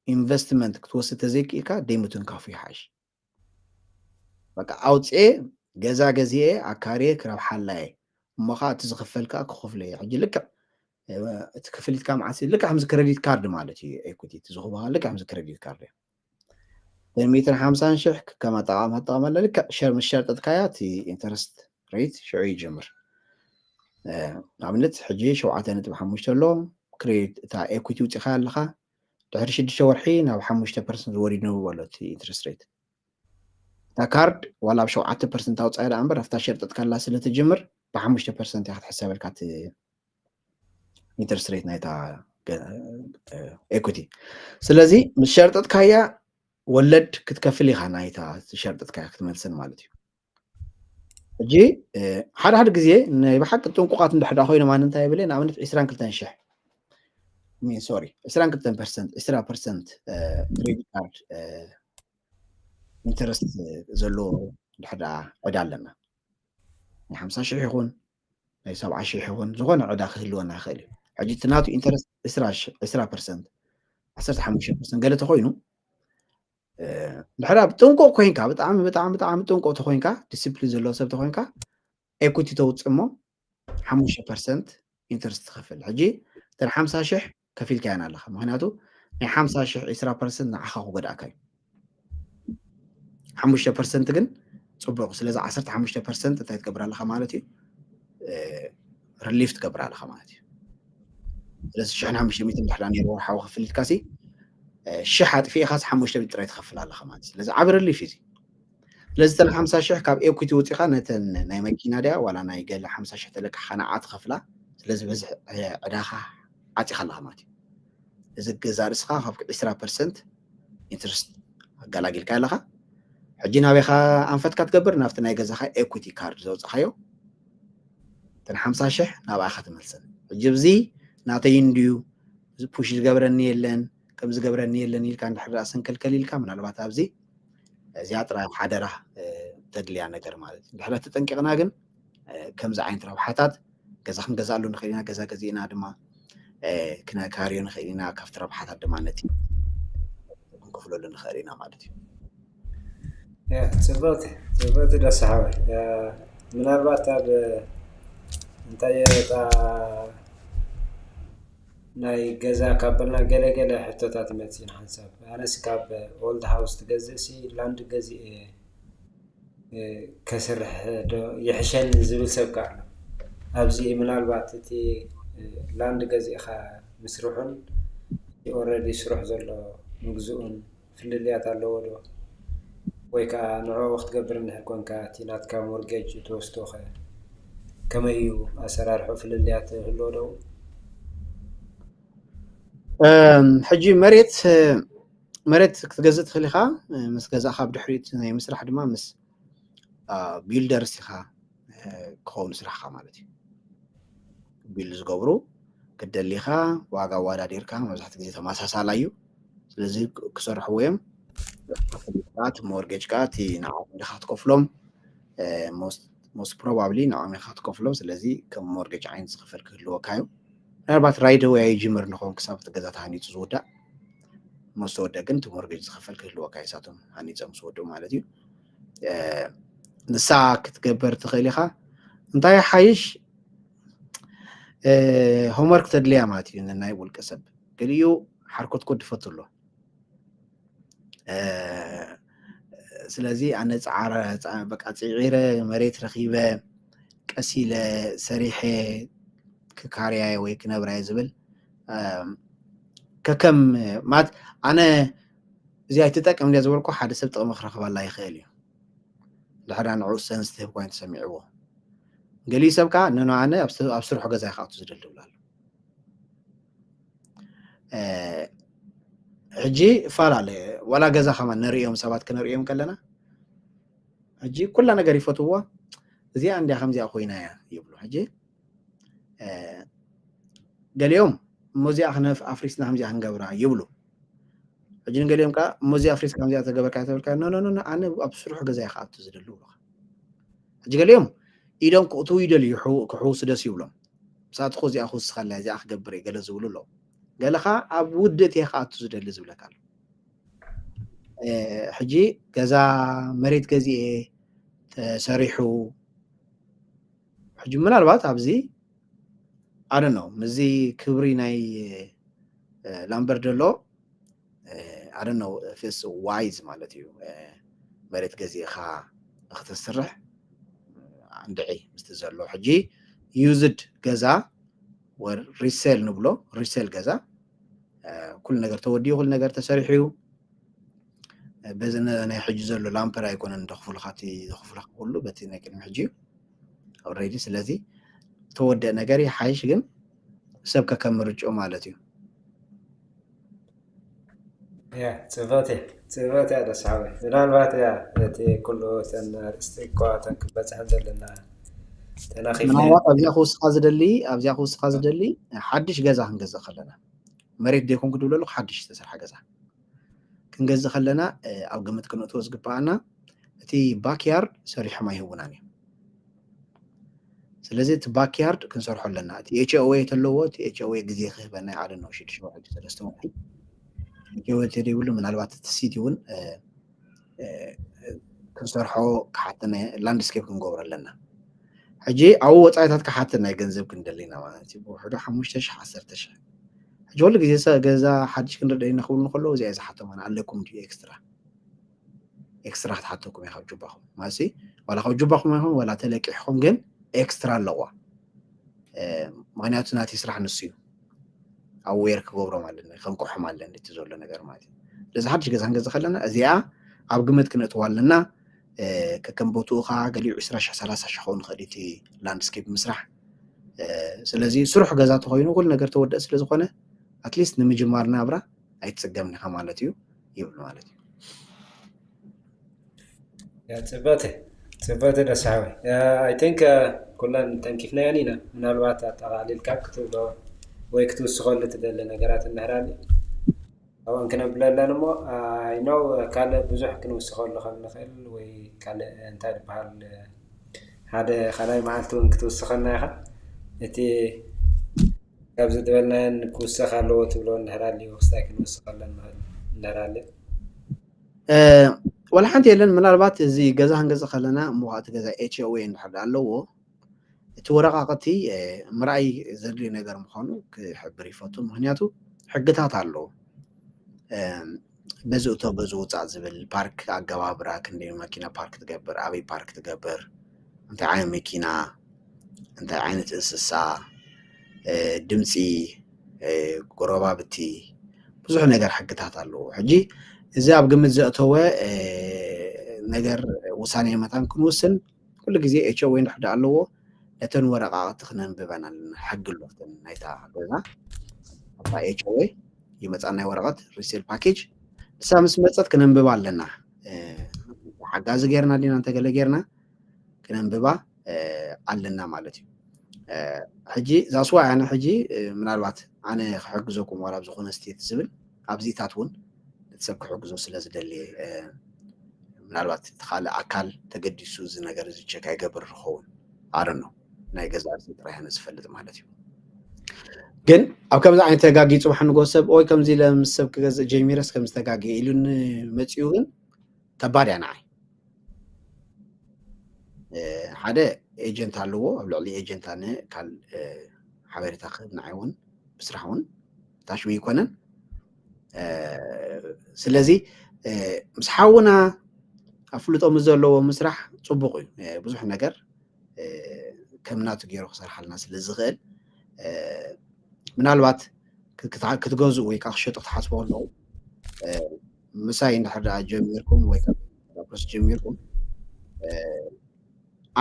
ኢንቨስትመንት ክትወስድ ተዘይክኢልካ ደይ ምትንካፉ ይሓይሽ። በቃ ኣውፅኤ ገዛ ገዚኤ ኣካርየ ክረብሓላ እየ እሞ ከዓ እቲ ዝኽፈል ከዓ ክኸፍሎ እየ። ሕጂ ልክዕ እቲ ክፍሊትካ መዓስ ልክዕ ከምዚ ክረዲት ካርድ ማለት እዩ። ኤኩቲ እቲ ዝኽቡካ ልክዕ ከምዚ ክረዲት ካርድ እዩ። ሚእትን ሓምሳን ሽሕ ከም ኣጠቃቅማ ትጠቀመላ ልክዕ ሸር ምስ ሸርጠጥካያ እቲ ኢንተረስት ሬት ሽዑ ይጀምር። ንኣብነት ሕጂ ሸውዓተ ነጥቢ ሓሙሽተ ኣሎ ክሬዲት እታ ኤኩቲ ውፂኻ ኣለኻ ድሕሪ ሽዱሽተ ወርሒ ናብ ሓሙሽተ ፐርሰንት ወሪድ ንብሎ እቲ ኢንትረስት ሬት እታ ካርድ ዋላ ኣብ ሸውዓተ ፐርሰንት ኣውፃያ ደኣ እምበር ኣብታ ሸርጠጥካላ ስለ ትጅምር ብሓሙሽተ ፐርሰንት እያ ክትሕሰበልካ ኢንተረስት ሬት ናይታ ኤኩቲ። ስለዚ ምስ ሸርጠጥካያ ወለድ ክትከፍል ኢኻ ናይታ ሸርጠጥካያ ክትመልሰን ማለት እዩ። ሕጂ ሓደ ሓደ ግዜ ናይ ብሓቂ ጥንቁቃት እንድሕዳ ኮይኖም ኣነ እንታይ ይብል ንኣብነት ዕስራን ክልተን ሽሕ ሶሪ ዕስራን ክልተን ፐርሰንት ዕስራ ፐርሰንት ክሬዲት ካርድ ኢንተረስት ዘለዎ እንድሕዳ ዕዳ ኣለና ናይ ሓምሳ ሽሕ ይኹን ናይ ሰብዓ ሽሕ ይኹን ዝኾነ ዕዳ ክህልወና ይኽእል እዩ። ሕጂ እቲ ናቱ ኢንተረስት ዕስራ ፐርሰንት ዓሰርተ ሓሙሽተ ፐርሰንት ገለ ተኮይኑ ድሕራ ጥንቁቕ ኮይንካ ብጣዕሚ ብጣዕሚ ብጣዕሚ ጥንቁቕ ተኮይንካ ዲስፕሊን ዘለዎ ሰብ ተኮይንካ ኤኩቲ ተውፅእ እሞ ሓሙሽተ ፐርሰንት ኢንተረስት ትኸፍል። ሕጂ ተን ሓምሳ ሽሕ ከፊልካያን ኣለኻ ምክንያቱ ናይ ሓምሳ ሽሕ ዕስራ ፐርሰንት ንዓኻ ክጎድኣካ እዩ። ሓሙሽተ ፐርሰንት ግን ጽቡቕ። ስለዚ ዓሰርተ ሓሙሽተ ፐርሰንት እንታይ ትገብር ኣለኻ ማለት እዩ? ሪሊፍ ትገብር ኣለኻ ማለት እዩ። ስለዚ ሽሕን ሓሙሽተ ሚእትን ድሕዳ ነይሩ ወርሓዊ ክፍሊትካ ሲ ሽሕ ኣጥፊእኻስ ሓሙሽተ ሚእቲ ጥራይ ትኸፍል ኣለኻ ማለት እዩ። ስለዚ ዓብ ሪሊፍ እዩ። ስለዚ እተን ሓምሳ ሽሕ ካብ ኤኩቲ ውፂኻ ነተን ናይ መኪና ድያ ዋላ ናይ ገለ ሓምሳ ሽሕ ተለቃሕኻ ንዓ ትኸፍላ። ስለዚ በዚ ዕዳኻ ዓፂኻ ኣለኻ ማለት እዩ። እዚ ገዛ ርእስኻ ካብ ዕስራ ፐርሰንት ኢንትረስት ኣጋላጊልካ ኣለኻ። ሕጂ ናበይኻ ኣንፈትካ ትገብር? ናብቲ ናይ ገዛኻ ኤኩቲ ካርድ ዘውፅኻዮ እተን ሓምሳ ሽሕ ናብኣኻ ትመልሰን። ሕጂ እዚ ናተይ እንድዩ ፑሽ ዝገብረኒ የለን ከም ዝገብረኒ የለን ኢልካ እንድሕር ደኣ ሰንከልከል ኢልካ ምናልባት ኣብዚ እዚኣ ጥራይ ሓደራ ተድልያ ነገር ማለት እዩ። ድሕረ ተጠንቂቕና ግን ከምዚ ዓይነት ረብሓታት ገዛ ክንገዛሉ ንኽእል ኢና። ገዛ ገዚእና ድማ ክነካርዮ ንኽእል ኢና። ካብቲ ረብሓታት ድማ ነቲ ክንከፍለሉ ንኽእል ኢና ማለት እዩ። ጽብቕቲ ጽብቕቲ ደስ ሓወይ። ምናልባት ኣብ እንታይ እታ ናይ ገዛ ካብ በልና ገለገለ ሕቶታት መፅእና ሓንሳብ ኣነስ ካብ ኦልድ ሃውስ ትገዝእ ሲ ላንድ ገዚእ ከስርሕ ዶ ይሕሸኒ ዝብል ሰብ ከዓ ኣሎ። ኣብዚ ምናልባት እቲ ላንድ ገዚእኻ ምስርሑን ኦረዲ ስሩሕ ዘሎ ምግዝኡን ፍልልያት ኣለዎ ዶ? ወይ ከዓ ንዕኡ ክትገብር እንድሕር ኮንካ እቲ ናትካ ሞርጌጅ ትወስዶ ከ ከመይ እዩ ኣሰራርሑ ፍልልያት ህልዎ ዶ? ሕጂ መሬት መሬት ክትገዝእ ትኽእል ኢኻ። ምስ ገዛእኻ ብድሕሪት ናይ ምስራሕ ድማ ምስ ቢልደርስ ኢኻ ክኸውን ስራሕካ ማለት እዩ። ቢልድ ዝገብሩ ክትደሊኻ ዋጋ ኣወዳዲርካ መብዛሕትኡ ግዜ ተመሳሳላ እዩ። ስለዚ ክሰርሕዎ እዮም። እቲ ሞርጌጅ ከዓ እቲ ንዓኹም ዲኻ ትከፍሎም most probably ንዕኦም ኢኻ ትከፍሎም። ስለዚ ከም ሞርጌጅ ዓይነት ዝኽፈል ክህልወካ እዩ። ምናልባት right away ኣይጅምር ንኸውን ክሳብ እቲ ገዛ ተሃኒፁ ዝውዳእ ምስ ተወደእ ግን እቲ ሞርጌጅ ዝኽፈል ክህልወካ እዩ። እሳቶም ሃኒፆም ምስ ወድኡ ማለት እዩ። ንሳ ክትገብር ትኽእል ኢኻ። እንታይ ሓይሽ ሆምወርክ ተድልያ ማለት እዩ ንናይ ውልቀ ሰብ። ገሊኡ ሓርኮትኮት ይፈቱ ኣሎ። ስለዚ ኣነ ፃዕረ በቃ ፅዒረ መሬት ረኺበ ቀስ ኢለ ሰሪሐ ክካርያየ ወይ ክነብራየ ዝብል ከከም ማለት ኣነ እዚኣ ኣይትጠቀም ድያ ዝበልኩ ሓደ ሰብ ጥቕሚ ክረኽበላ ይኽእል እዩ። ድሕዳ ንዕኡ ሰንስቲቭ ኮይኑ ተሰሚዕዎ። ገሊኡ ሰብ ከዓ ነኖ ኣነ ኣብ ስርሑ ገዛ ይክኣቱ ዝደሊ ይብላሉ። ሕጂ ይፈላለ ዋላ ገዛ ከማን ንርእዮም ሰባት ክነርእዮም ከለና ሕጂ ኩላ ነገር ይፈትዎ። እዚኣ እንዲያ ከምዚኣ ኮይና እያ ይብሉ። ሕጂ ገሊኦም እሞ እዚኣ ኣፍሪስና ከምዚኣ ክንገብራ ይብሉ። ሕጂ ንገሊኦም ከዓ እሞ እዚኣ ኣፍሪስ ከምዚኣ ተገበርካ ተበልካ ኖ ኖ ኣነ ኣብ ስርሑ ገዛ ይክኣቱ ዝደሊ ይብሉካ። ሕጂ ገሊኦም ኢዶም ክእትዉ ይደልዩ ክሕውሱ ደስ ይብሎም። ንሳትኩ እዚኣ ክውስኸላ እዚኣ ክገብር እየ ገለ ዝብሉ ኣለዉ። ገለ ከዓ ኣብ ውድእት እየ ክኣቱ ዝደሊ ዝብለካ ኣሎ። ሕጂ ገዛ መሬት ገዚኤ ተሰሪሑ ሕጂ ምናልባት ኣብዚ ኣደ ነው ምዚ ክብሪ ናይ ላምበር ደሎ ኣደ ነው ፌስ ዋይዝ ማለት እዩ። መሬት ገዚእኻ ንክተስርሕ እንድዒ ምስቲ ዘሎ ሕጂ ዩዝድ ገዛ ሪሴል ንብሎ ሪሴል ገዛ ኩሉ ነገር ተወዲኡ ኩሉ ነገር ተሰሪሑ እዩ። በዚ ናይ ሕጂ ዘሎ ላምፐር ኣይኮነን ዘኽፍሉካ እቲ ዘኽፍሉካ ኩሉ በቲ ናይ ቅድሚ ሕጂ እዩ ኦልሬዲ። ስለዚ ተወደእ ነገር ይሓይሽ ግን ሰብ ከከም ምርጭኡ ማለት እዩ። ያ ጽብቕቲ ጽብቕቲ እያ ደስ ሓወይ። ምናልባት እያ እቲ ኩሉ እተን ኣርእስቲ እኳ እተን ክበጽሐን ዘለና ተናኺፍና ምናልባት ኣብዚኣ ክውስኻ ዝደሊ ኣብዚኣ ክውስኻ ዝደሊ ሓድሽ ገዛ ክንገዝእ ከለና መሬት ደይኮንኩ ድብለሉ ሓድሽ ዝተሰርሐ ገዛ ክንገዝእ ከለና ኣብ ግምት ክንእትዎ ዝግባኣና እቲ ባክያርድ ሰሪሖም ኣይህቡናን እዮም። ስለዚ እቲ ባክያርድ ክንሰርሖ ኣለና። እቲ ኤች ኦ ኤ ተለዎ እቲ ኤች ኦ ኤ ግዜ ክህበና ይዓደ ነው ሽዱሽተ ወርሒ ሰለስተ ወርሒ ኤች ኦ ኤ ተደይብሉ ምናልባት እቲ ሲቲ እውን ክንሰርሖ ክሓተና ላንድስኬፕ ክንገብሮ ኣለና። ሕጂ ኣብኡ ወፃኢታት ክሓተና ናይ ገንዘብ ክንደሊና ማለት እዩ። ብውሕዱ ሓሙሽተ ሽሕ ዓሰርተ ሽሕ ሕጂ ኩሉ ግዜ ሰብ ገዛ ሓድሽ ክንርደእ ኢና ክብሉ ከለዉ እዚኣ እየ ዝሓቶም ኣነ ኣለኩም ድዩ ኤክስትራ ኤክስትራ ክትሓተኩም እየ ካብ ጁባኹም ማለት ዋላ ካብ ጁባኹም ይኹን ዋላ ተለቂሕኩም ግን ኤክስትራ ኣለዋ ምክንያቱ ናተይ ስራሕ ንሱ እዩ ኣዌር ክገብሮም ኣለኒ ከንቅሖም ኣለኒ እቲ ዘሎ ነገር ማለት እዩ ስለዚ ሓድሽ ገዛ ክንገዛ ከለና እዚኣ ኣብ ግምት ክነእትዋ ኣለና ከከም ቦትኡ ከዓ ገሊኡ ዕስራ ሺሕ ሰላሳ ሺሕ ክኸውን ይኽእል እቲ ላንድስኬፕ ምስራሕ ስለዚ ስሩሕ ገዛ ተኮይኑ ኩሉ ነገር ተወደእ ስለዝኮነ ኣትሊስት ንምጅማር ናብራ ኣይትፅገምን ኢካ ማለት እዩ ይብል ማለት እዩ ፅበተ ፅበተ ደሳዊ I think ኩለን ተንኪፍናየን ኢና ምናልባት ኣጠቃሊልካ ክትብሎ ወይ ክትውስኸሉ ትደሊ ነገራት እንድሕር ኣሎ ኣብን ክነብለለን እሞ I know ካልእ ብዙሕ ክንውስኸሉ ከም ንኽእል ወይ ካልእ እንታይ ዝበሃል ሓደ ካልኣይ መዓልቲ እውን ክትውስኸልና ኢኻ እቲ ካብዚ ዝበልናየን ክውሰኽ ኣለዎ ትብሎ እንድሕር ኣልዩ ክስታይ ክንውስኸለን ንኽእል እንድሕር ኣልዩ ዋላ ሓንቲ የለን ምናልባት እዚ ገዛ ክንገዝእ ከለና እሞ እቲ ገዛ ኤች ኦ ኤ እንድሕር ኣለዎ እቲ ወረቃቅቲ ምርኣይ ዘድልዩ ነገር ምዃኑ ክሕብር ይፈቱ ምክንያቱ ሕግታት ኣለዎ በዚ እቶ በዚ ውፃእ ዝብል ፓርክ ኣገባብራ ክንደይ መኪና ፓርክ ትገብር ኣበይ ፓርክ ትገብር እንታይ ዓይነት መኪና እንታይ ዓይነት እንስሳ ድምፂ ጎረባብቲ ብዙሕ ነገር ሕግታት ኣለዎ ሕጂ እዚ ኣብ ግምት ዘእተወ ነገር ውሳኔ መታን ክንውስን ኩሉ ግዜ ኤች ኦ ወይ እንድሕር ኣለዎ ነተን ወረቃቅቲ ክነንብበን ኣለና ሕጊ ኣለወተን ናይታ ገዛ ኣብታ ኤች ኦ ወይ ይመፃ ናይ ወረቀት ሪሴል ፓኬጅ ንሳ ምስ መፀት ክነንብባ ኣለና ሓጋዚ ጌርና ዲና እንተገለ ጌርና ክነንብባ ኣለና ማለት እዩ ሕጂ ዛስዋ ኣነ ሕጂ ምናልባት ኣነ ክሕግዘኩም ዋላ ዝኾነ ስቴት ዝብል ኣብዚታት እውን እቲ ሰብ ክሕግዞ ስለ ዝደሊ ምናልባት እቲ ካልእ ኣካል ተገዲሱ እዚ ነገር እዚ ቸክ ኣይገብር ዝኸውን ኣረ ነው ናይ ገዛ ርእሲ ጥራይ ኣነ ዝፈልጥ ማለት እዩ ግን ኣብ ከምዚ ዓይነት ተጋጊ ፅባሕ ንጎ ሰብ ወይ ከምዚ ኢለ ምስ ሰብ ክገዝእ ጀሚረስ ከም ዝተጋግየ ኢሉኒ መፅኡ ግን ከባድ እያ ንዓይ ሓደ ኤጀንት ኣለዎ ኣብ ልዕሊ ኤጀንት ኣነ ካል ሓበሬታ ክህብ ንዓይ እውን ብስራሕ እውን ታሽሙ ይኮነን ስለዚ ምስ ሓውና ኣፍልጦ ምስ ዘለዎ ምስራሕ ፅቡቅ እዩ ብዙሕ ነገር ከም ናቱ ገይሩ ክሰርሓልና ስለ ዝኽእል ምናልባት ክትገዝኡ ወይ ከዓ ክሸጡ ክትሓስቡ ከለዉ ምሳይ እንድሕር ደኣ ጀሚርኩም ወይ ፕሮስ ጀሚርኩም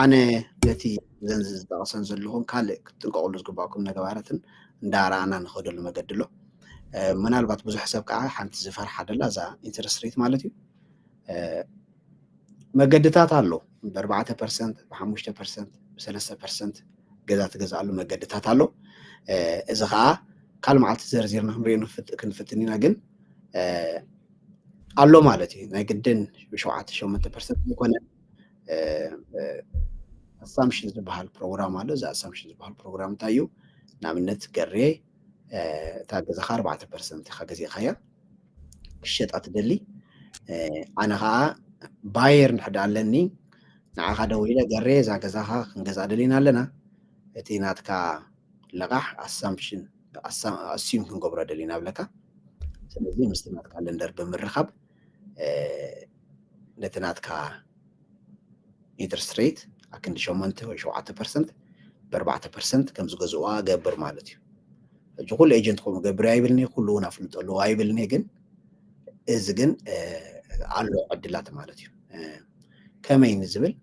ኣነ ነቲ ዘን ዝጠቐሰን ዘለኹም ካልእ ክትጥንቀቕሉ ዝግባእኩም ነገባራትን እንዳረኣና ንኸደሉ መገዲ ኣሎ ምናልባት ብዙሕ ሰብ ከዓ ሓንቲ ዝፈርሓ ደላ እዛ ኢንተረስት ሬት ማለት እዩ መገድታት ኣሎ ብኣርባዕተ ፐርሰንት ብሓሙሽተ ፐርሰንት ብሰለስተ ፐርሰንት ገዛ ትገዝኣሉ መገድታት ኣሎ እዚ ከዓ ካል መዓልቲ ዘርዚርና ክንሪኦ ክንፍትን ኢና ግን ኣሎ ማለት እዩ ናይ ግድን ብሸውዓተ ሸመንተ ፐርሰንት ዝኾነ ኣሳምሽን ዝበሃል ፕሮግራም ኣሎ እዚ ኣሳምሽን ዝበሃል ፕሮግራም እንታይ እዩ ንኣብነት ገሬ እታ ገዛኻ ኣርባዕተ ፐርሰንት ኢኻ ገዚእኻያ ክሸጣ ትደሊ ኣነ ከዓ ባየር እንድሕዳ ኣለኒ ንዓኻ ደው ኢለ ገሬ እዛ ገዛኻ ክንገዝኣ ደሊና ኣለና እቲ ናትካ ለቃሕ ኣሳምሽን ኣሲም ክንገብሮ ደሊና ብለካ ስለዚ ምስቲ ናትካ ለንደር ብምርኻብ ነቲ ናትካ ኢንትረስት ሬት ኣክንዲ ሸሞንተ ወይ ሸውዓተ ፐርሰንት ብኣርባዕተ ፐርሰንት ከም ዝገዝእዋ ገብር ማለት እዩ ሕጂ ኩሉ ኤጀንት ከምኡ ገብር ኣይብልኒ ኩሉ እውን ኣፍልጦ ኣለዎ ኣይብልኒ ግን እዚ ግን ኣሎ ዕድላት ማለት እዩ ከመይ ንዝብል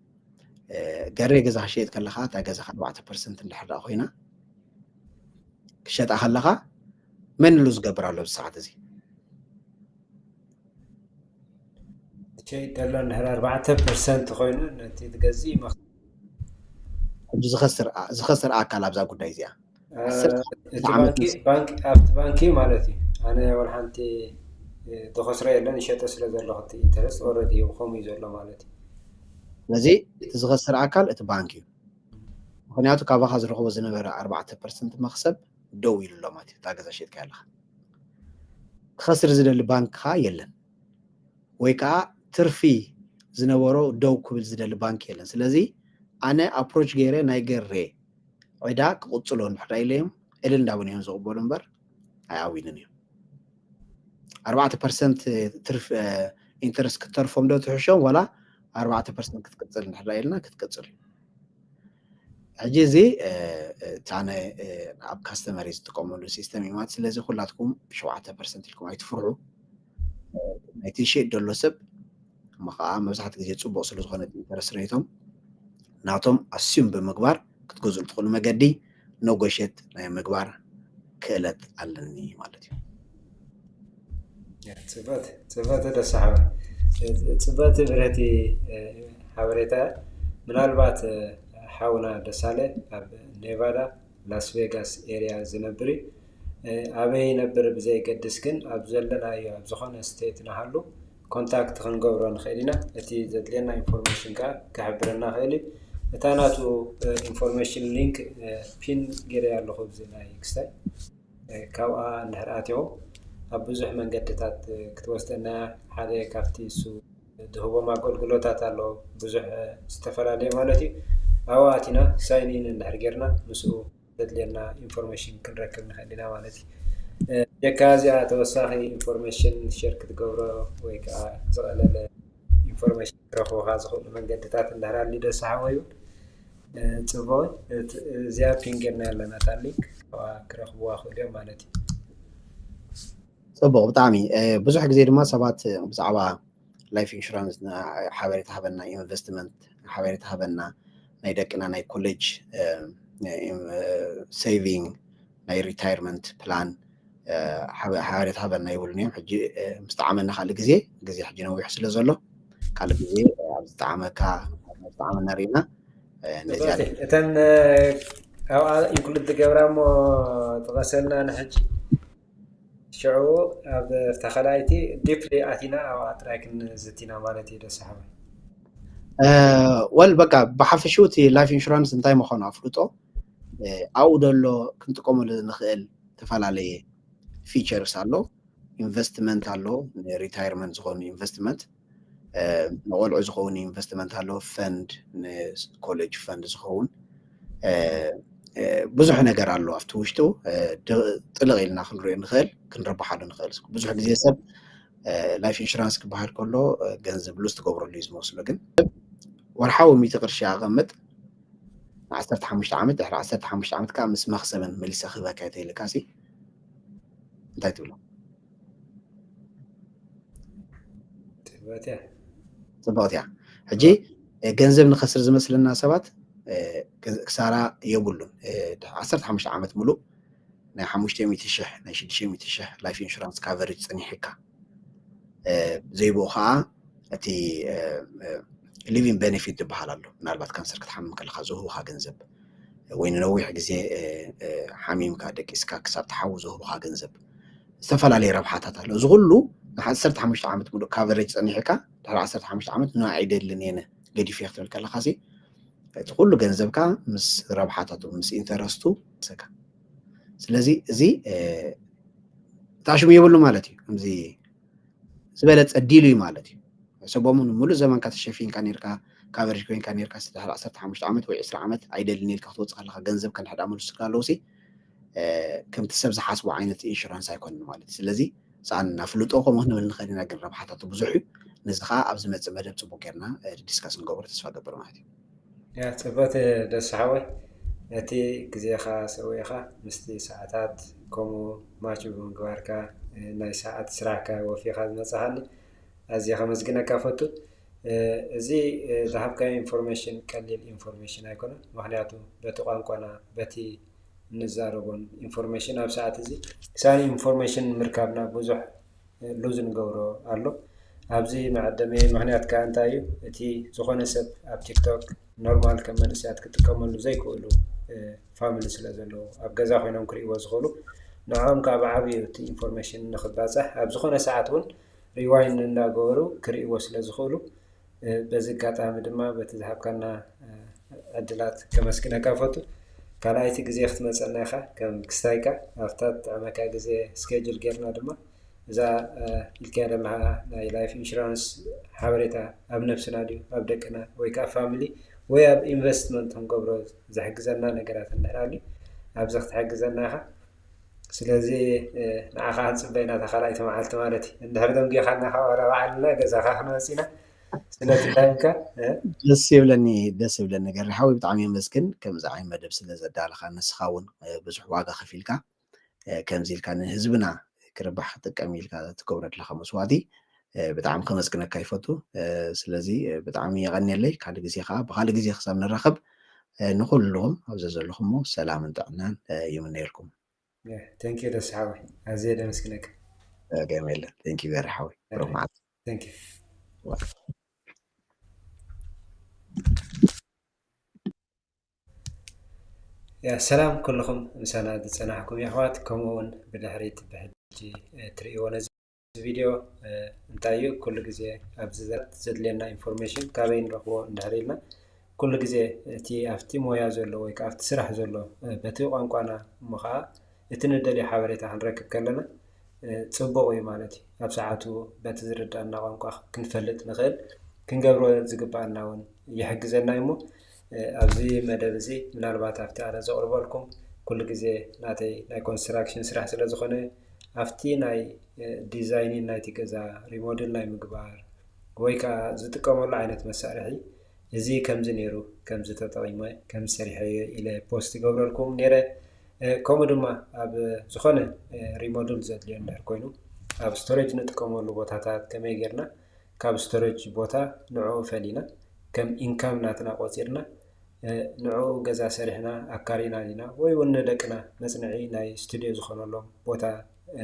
ገሬ ገዛ ክሸየጥ ከለካ እታ ገዛኻ ኣርባዕተ ፐርሰንት እንድሕር ኮይና ክሸጣ ከለካ መን ሉዝ ዝገብር ኣሎ ኣብዚ ሰዓት እዚ ትሸይጥ ዘሎ እንድሕር ኣርባዕተ ፐርሰንት ኮይኑ ነቲ ትገዝእ ይመኽ ሕጂ ዝኸስር ዝኸስር ኣካል ኣብዛ ጉዳይ እዚኣ እቲ ባንኪ ባንኪ ኣብቲ ባንኪ ማለት እዩ ኣነ ወላ ሓንቲ ተኸስሮ የለን ይሸጠ ስለ ዘለኹ እቲ ኢንተረስት ኦረዲ ከምኡ እዩ ዘሎ ማለት እዩ ስለዚ እቲ ዝኸስር ኣካል እቲ ባንክ እዩ ምክንያቱ ካባኻ ዝረኽቦ ዝነበረ ኣርባዕተ ፐርሰንት መክሰብ ደው ኢሉ ኣሎ ማለት እዩ እታ ገዛ ሸጥካ ኣለኻ ክኸስር ዝደሊ ባንክ ከዓ የለን ወይ ከዓ ትርፊ ዝነበሮ ደው ክብል ዝደሊ ባንክ የለን ስለዚ ኣነ ኣፕሮች ገይረ ናይ ገሬ ዕዳ ክቕፅሎ እንድሕዳ ኢለዮም እልል እንዳበሉ እዮም ዝቕበሉ እምበር ኣይኣዊንን እዮም። ኣርባዕተ ፐርሰንት ትርፍ ኢንተረስት ክትተርፎም ዶ ትሕሾም ዋላ ኣርባዕተ ፐርሰንት ክትቅፅል እንድሕር ኢልና ክትቅፅል እዩ። ሕጂ እዚ እታነ ኣብ ካስተመሪ ዝጥቀመሉ ሲስተም እዩ ማለት ስለዚ ኩላትኩም ሸውዓተ ፐርሰንት ኢልኩም ኣይትፍርሑ። ናይቲ ሸይጥ ዘሎ ሰብ እሞ ከዓ መብዛሕትኡ ግዜ ፅቡቅ ስለዝኮነ ኢንተረስት ሬቶም ናቶም ኣስዩም ብምግባር ክትገዝኡ ትኽእሉ መገዲ ነጎሸት ናይ ምግባር ክእለት ኣለኒ ማለት እዩ። ፅበት ፅበት ደሳሓዊ ፅበት ብረቲ ሓበሬታ ምናልባት ሓውና ደሳለ ኣብ ኔቫዳ ላስ ቬጋስ ኤሪያ ዝነብር ኣበይ ነብር ብዘይገድስ ግን ኣብ ዘለናዮ ኣብ ዝኾነ ስቴት ንሃሉ ኮንታክት ክንገብሮ ንኽእል ኢና። እቲ ዘድልየና ኢንፎርሜሽን ከዓ ክሕብረና ክእል እዩ። እታ ናቱ ኢንፎርሜሽን ሊንክ ፒን ገይረ ኣለኹ ብዚ ናይ ክስታይ ካብኣ እንድሕር ኣትኹም ኣብ ብዙሕ መንገድታት ክትወስደና ሓደ ካብቲ እሱ ዝህቦም ኣገልግሎታት ኣሎ ብዙሕ ዝተፈላለየ ማለት እዩ። ኣብኡ ኣቲና ሳይን ኢን እንድሕር ጌርና ምስኡ ዘድልየና ኢንፎርሜሽን ክንረክብ ንኽእል ኢና ማለት እዩ። ጀካ እዚኣ ተወሳኺ ኢንፎርሜሽን ሸር ክትገብሮ ወይ ከዓ ዝቐለለ ኢንፎርሜሽን ክረኽቡካ ዝኽእሉ መንገድታት እንድሕር ኣሊ ደሳሓወ እዩ። ፅቡቅ እዚኣ ፒን ጌርና ኣለና እታ ሊንክ ክረኽብዋ ክእሉ እዮም ማለት እዩ። ፅቡቅ ብጣዕሚ ብዙሕ ግዜ ድማ ሰባት ብዛዕባ ላይፍ ኢንሹራንስ ሓበሬታ ሃበና ኢንቨስትመንት ሓበሬታ ሃበና ናይ ደቅና ናይ ኮሌጅ ሴቪንግ ናይ ሪታይርመንት ፕላን ሓበሬታ ሃበና ይብሉን እዮም ሕጂ ምስ ጠዓመና ካልእ ግዜ ግዜ ሕጂ ነዊሑ ስለ ዘሎ ካልእ ግዜ ኣብ ዝጠዓመካ ዝጠዓመና ርኢና እተን ኣብኣ ኢንክሉድ ዝገብራ እሞ ጥቐሰልና ንሕጂ ሽዑ ኣብ ተኸላይቲ ዲፕሊ ኣቲና ኣብኣ ጥራይ ክንዝቲና ማለት እዩ ደስ ሓበ ወል በቃ ብሓፈሽኡ እቲ ላይፍ ኢንሹራንስ እንታይ ምዃኑ ኣፍልጦ ኣብኡ ደሎ ክንጥቀመሉ ንኽእል ዝተፈላለየ ፊቸርስ ኣሎ ኢንቨስትመንት ኣሎ ሪታይርመንት ዝኾኑ ኢንቨስትመንት ንቆልዑ ዝኸውን ኢንቨስትመንት ኣሎ ፈንድ ንኮሌጅ ፈንድ ዝኸውን ብዙሕ ነገር ኣሎ ኣብቲ ውሽጡ ጥልቕ ኢልና ክንሪኦ ንኽእል ክንረብሓሉ ንኽእል ብዙሕ ግዜ ሰብ ላይፍ ኢንሹራንስ ክበሃል ከሎ ገንዘብ ሉዝ ትገብረሉ እዩ ዝመስሎ ግን ወርሓዊ ሚእቲ ቅርሺ ኣቐምጥ ንዓሰርተ ሓሙሽተ ዓመት ድሕሪ ዓሰርተ ሓሙሽተ ዓመት ከዓ ምስ መኽሰበን መሊሰ ክህበካ ተይልካ ሲ እንታይ ትብሎ ጽብቕቲ እያ ጽብቕቲ እያ ሕጂ ገንዘብ ንኸስር ዝመስለና ሰባት ክሳራ የብሉን ዓሰርተ ሓሙሽተ ዓመት ሙሉእ ናይ ሓሙሽተ ሚእቲ ሽሕ ናይ ሽዱሽተ ሚእቲ ሽሕ ላይፍ ኢንሹራንስ ካቨሬጅ ፀኒሕካ ዘይብኡ ከዓ እቲ ሊቪንግ ቤኔፊት ዝበሃል ኣሎ ምናልባት ካንሰር ክትሓምም ከለካ ዝህቡካ ገንዘብ ወይ ንነዊሕ ግዜ ሓሚምካ ደቂስካ ክሳብ ትሓዊ ዝህቡካ ገንዘብ ዝተፈላለየ ረብሓታት ኣሎ እዚ ኩሉ ንዓሰርተ ሓሙሽተ ዓመት ሙሉእ ካቨሬጅ ፀኒሕካ ድሕሪ ዓሰርተ ሓሙሽተ ዓመት ን ኣይደልን እየ ገዲፈ ክትብል ከለካ እቲ ኩሉ ገንዘብካ ምስ ረብሓታቱ ምስ ኢንተረስቱ ሰካ ስለዚ እዚ ታሽሙ የብሉ ማለት እዩ ከምዚ ዝበለፀ ዲል እዩ ማለት እዩ ሰቦሙ ሙሉእ ዘመንካ ተሸፊንካ ኔርካ ካቨሬጅ ኮይንካ ኔርካ ድሕሪ ዓሰርተ ሓሙሽተ ዓመት ወይ ዕስራ ዓመት ኣይደልን ኢልካ ክትወፅእ ከለካ ገንዘብ ከንድሕዳ መልሱካ ኣለውሲ ከምቲ ሰብ ዝሓስቦ ዓይነት ኢንሹራንስ ኣይኮንን ማለት እዩ ስለዚ ሰኣን ኣፍልጦ ከምኡ ክንብል ንኽእል ኢና ግን ረብሓታቱ ብዙሕ እዩ ነዚ ከዓ ኣብ ዝመፅእ መደብ ፅቡቅ ጌርና ዲስካስ ንገብሮ ተስፋ ገብር ማለት እዩ ያ ጽበት ደስ ሓወይ ነቲ ግዜኻ ሰዊእኻ ምስቲ ሰዓታት ከምኡ ማች ብምግባርካ ናይ ሰዓት ስራሕካ ወፊኻ ዝመጻኻኒ ኣዝየ ከመስግነካ ፈቱ። እዚ ዝሃብካዮ ኢንፎርሜሽን ቀሊል ኢንፎርሜሽን ኣይኮነን፣ ምኽንያቱ በቲ ቋንቋና በቲ እንዛረቦን ኢንፎርሜሽን ኣብ ሰዓት እዚ ክሳን ኢንፎርሜሽን ምርካብና ብዙሕ ሉዝ ንገብሮ ኣሎ። ኣብዚ መዐደሚ ምኽንያት ከዓ እንታይ እዩ? እቲ ዝኾነ ሰብ ኣብ ቲክቶክ ኖርማል ከም መንእሰያት ክጥቀመሉ ዘይክእሉ ፋሚሊ ስለ ዘለዉ ኣብ ገዛ ኮይኖም ክርእይዎ ዝኽእሉ ንዕኦም ከዓ ብዓብዩ እቲ ኢንፎርሜሽን ንክባፃሕ ኣብ ዝኾነ ሰዓት እውን ሪዋይንድ እንዳገበሩ ክርእይዎ ስለ ዝኽእሉ በዚ ኣጋጣሚ ድማ በቲ ዝሃብካና ዕድላት ከመስግነካ ፈቱ። ካልኣይቲ ግዜ ክትመፀና ኢኻ ከም ክስታይካ ኣብታ ትጥዕመካ ግዜ ስኬጅል ጌርና ድማ እዛ ኢልካያ ዘለኻ ናይ ላይፍ ኢንሹራንስ ሓበሬታ ኣብ ነብስና ድዩ ኣብ ደቅና ወይ ከዓ ፋሚሊ ወይ ኣብ ኢንቨስትመንት ክንገብሮ ዝሕግዘና ነገራት እንድሕር ኣልዩ ኣብዚ ክትሕግዘና ኢኻ። ስለዚ ንዓኻ ክንፅበ ኢና እታ ካልኣይቲ መዓልቲ ማለት እዩ። እንድሕር ደንጊኻና ካብ ዋላ ባዕልና ገዛኻ ክንመፅእ ኢና። ስለቲ ታይምካ ደስ ይብለኒ፣ ደስ ይብለኒ ገሪ ሓወይ፣ ብጣዕሚ የመስግን ከምዚ ዓይነት መደብ ስለ ዘዳለኻ። ንስኻ እውን ብዙሕ ዋጋ ከፊልካ ከምዚ ኢልካ ንህዝብና ክርባሕ ክጥቀም ኢልካ ትገብሮ ዘለኻ መስዋእቲ ብጣዕሚ ከመስግነካ ይፈቱ። ስለዚ ብጣዕሚ የቐንየለይ። ካልእ ግዜ ከዓ ብኻልእ ግዜ ክሳብ ንራኸብ ንኩልኹም ኣብዚ ዘለኹሞ ሰላምን ጥዕናን ይምነየልኩም። Thank you ደስ ሓወይ፣ ኣዝየ ደመስግነካ። ገም የለን። Thank you ገሪ ሓወይ፣ ብሩኽ መዓልቲ። Thank you። ያ ሰላም ኩልኹም ምሳና ዝጸናሕኩም የሕዋት፣ ከምኡ እውን ብድሕሪት ብሕጂ ትርእይዎ ነዚ ቪድዮ እንታይ እዩ፣ ኩሉ ግዜ ኣብዚ ዘድልየና ኢንፎርሜሽን ካበይ ንረኽቦ እንድሕር ኢልና፣ ኩሉ ግዜ እቲ ኣብቲ ሞያ ዘሎ ወይ ከዓ ኣብቲ ስራሕ ዘሎ በቲ ቋንቋና እሞ ከዓ እቲ ንደልዮ ሓበሬታ ክንረክብ ከለና ጽቡቕ እዩ ማለት እዩ። ኣብ ሰዓቱ በቲ ዝርዳእና ቋንቋ ክንፈልጥ ንኽእል፣ ክንገብሮ ዝግባኣና እውን ይሕግዘና እዩ። እሞ ኣብዚ መደብ እዚ ምናልባት ኣብቲ ኣነ ዘቕርበልኩም ኩሉ ግዜ ናተይ ናይ ኮንስትራክሽን ስራሕ ስለ ዝኾነ ኣብቲ ናይ ዲዛይኒን ናይቲ ገዛ ሪሞድል ናይ ምግባር ወይ ከዓ ዝጥቀመሉ ዓይነት መሳርሒ እዚ ከምዚ ነይሩ፣ ከምዚ ተጠቒመ፣ ከምዚ ሰሪሐዮ ኢለ ፖስት ይገብረልኩም ነይረ። ከምኡ ድማ ኣብ ዝኾነ ሪሞድል ዘድልዮ እንድሕር ኮይኑ ኣብ ስቶሬጅ ንጥቀመሉ ቦታታት ከመይ ጌርና ካብ ስቶሬጅ ቦታ ንዕኡ ፈሊና ከም ኢንካም ናትና ቆፂርና ንዕኡ ገዛ ሰሪሕና ኣካሪና ዲና ወይ እውን ንደቅና መፅንዒ ናይ ስቱድዮ ዝኾነሎም ቦታ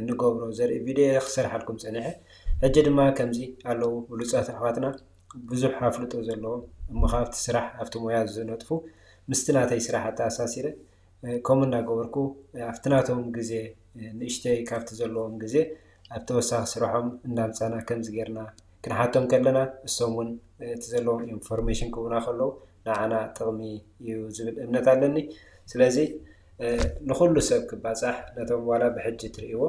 እንገብሮ ዘርኢ ቪድዮ ክሰርሓልኩም ፀኒሐ። ሕጂ ድማ ከምዚ ኣለዉ ብሉፃት ኣሕዋትና ብዙሕ ኣፍልጦ ዘለዎም እሞ ካብቲ ስራሕ ኣብቲ ሞያ ዝነጥፉ ምስቲ ናተይ ስራሕ ኣተኣሳሲረ ከምኡ እናገበርኩ ኣብቲ ናቶም ግዜ ንእሽተይ ካብቲ ዘለዎም ግዜ ኣብ ተወሳኺ ስርሖም እንዳምፃና ከምዚ ጌርና ክንሓቶም ከለና እሶም እውን እቲ ዘለዎም ኢንፎርሜሽን ክቡና ከለዉ ንዓና ጥቕሚ እዩ ዝብል እምነት ኣለኒ። ስለዚ ንኩሉ ሰብ ክባፃሕ ነቶም ዋላ ብሕጂ ትርእይዎ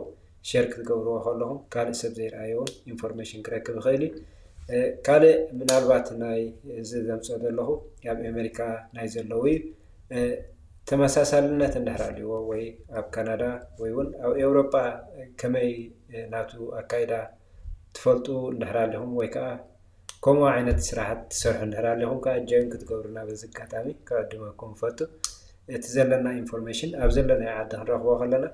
ሸር ክትገብርዎ ከለኹም ካልእ ሰብ ዘይረኣየውን ኢንፎርሜሽን ክረክብ ይኽእል እዩ። ካልእ ምናልባት ናይ እዚ ዘምፅኦ ዘለኹ ኣብ ኣሜሪካ ናይ ዘለዉ እዩ። ተመሳሳልነት እንድሕር ኣልዎ ወይ ኣብ ካናዳ ወይ እውን ኣብ ኤውሮጳ ከመይ ናቱ ኣካይዳ ትፈልጡ እንድሕር ኣሊኹም ወይ ከዓ ከምኡ ዓይነት ስራሓት ትሰርሑ እንድሕር ኣሊኹም ከዓ ጆይን ክትገብሩና በዚ ኣጋጣሚ ክዕድመኩም እፈቱ። እቲ ዘለና ኢንፎርሜሽን ኣብ ዘለናዮ ዓዲ ክንረኽቦ ከለና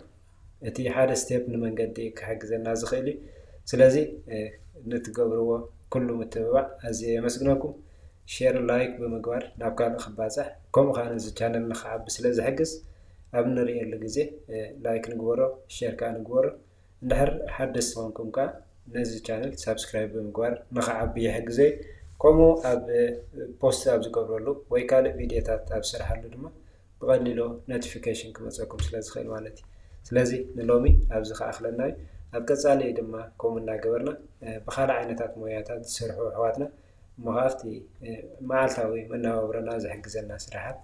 እቲ ሓደ ስቴፕ ንመንገዲ ክሕግዘና ዝኽእል እዩ። ስለዚ ንትገብርዎ ኩሉ ምትብባዕ ኣዝየ የመስግነኩም። ሼር ላይክ ብምግባር ናብ ካልእ ክባፃሕ ከምኡ ከዓ ነዚ ቻነል ንክዓቢ ስለ ዝሕግዝ ኣብ እንርእየሉ ግዜ ላይክ ንግበሮ፣ ሼር ከዓ ንግበሮ። እንድሕር ሓደስቲ ኮንኩም ከዓ ነዚ ቻነል ሳብስክራይብ ብምግባር ንክዓቢ ይሕግዘ። ከምኡ ኣብ ፖስት ኣብ ዝገብረሉ ወይ ካልእ ቪድዮታት ኣብ ዝሰርሓሉ ድማ ብቐሊሉ ኖቲፊኬሽን ክመፀኩም ስለ ዝኽእል ማለት እዩ። ስለዚ ንሎሚ ኣብዚ ክኣኽለና እዩ። ኣብ ቀፃሊ ድማ ከምኡ እናገበርና ብካልእ ዓይነታት ሞያታት ዝሰርሑ ኣሕዋትና እሞ ካብቲ መዓልታዊ መነባብሮና ዝሕግዘና ስራሓት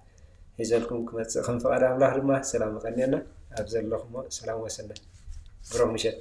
ሒዘልኩም ክመፅእ ከም ፍቓድ ኣምላኽ ድማ ሰላም ይቐንየና። ኣብ ዘለኹሞ ሰላም ወሰናይ። ብሩኽ ምሸት።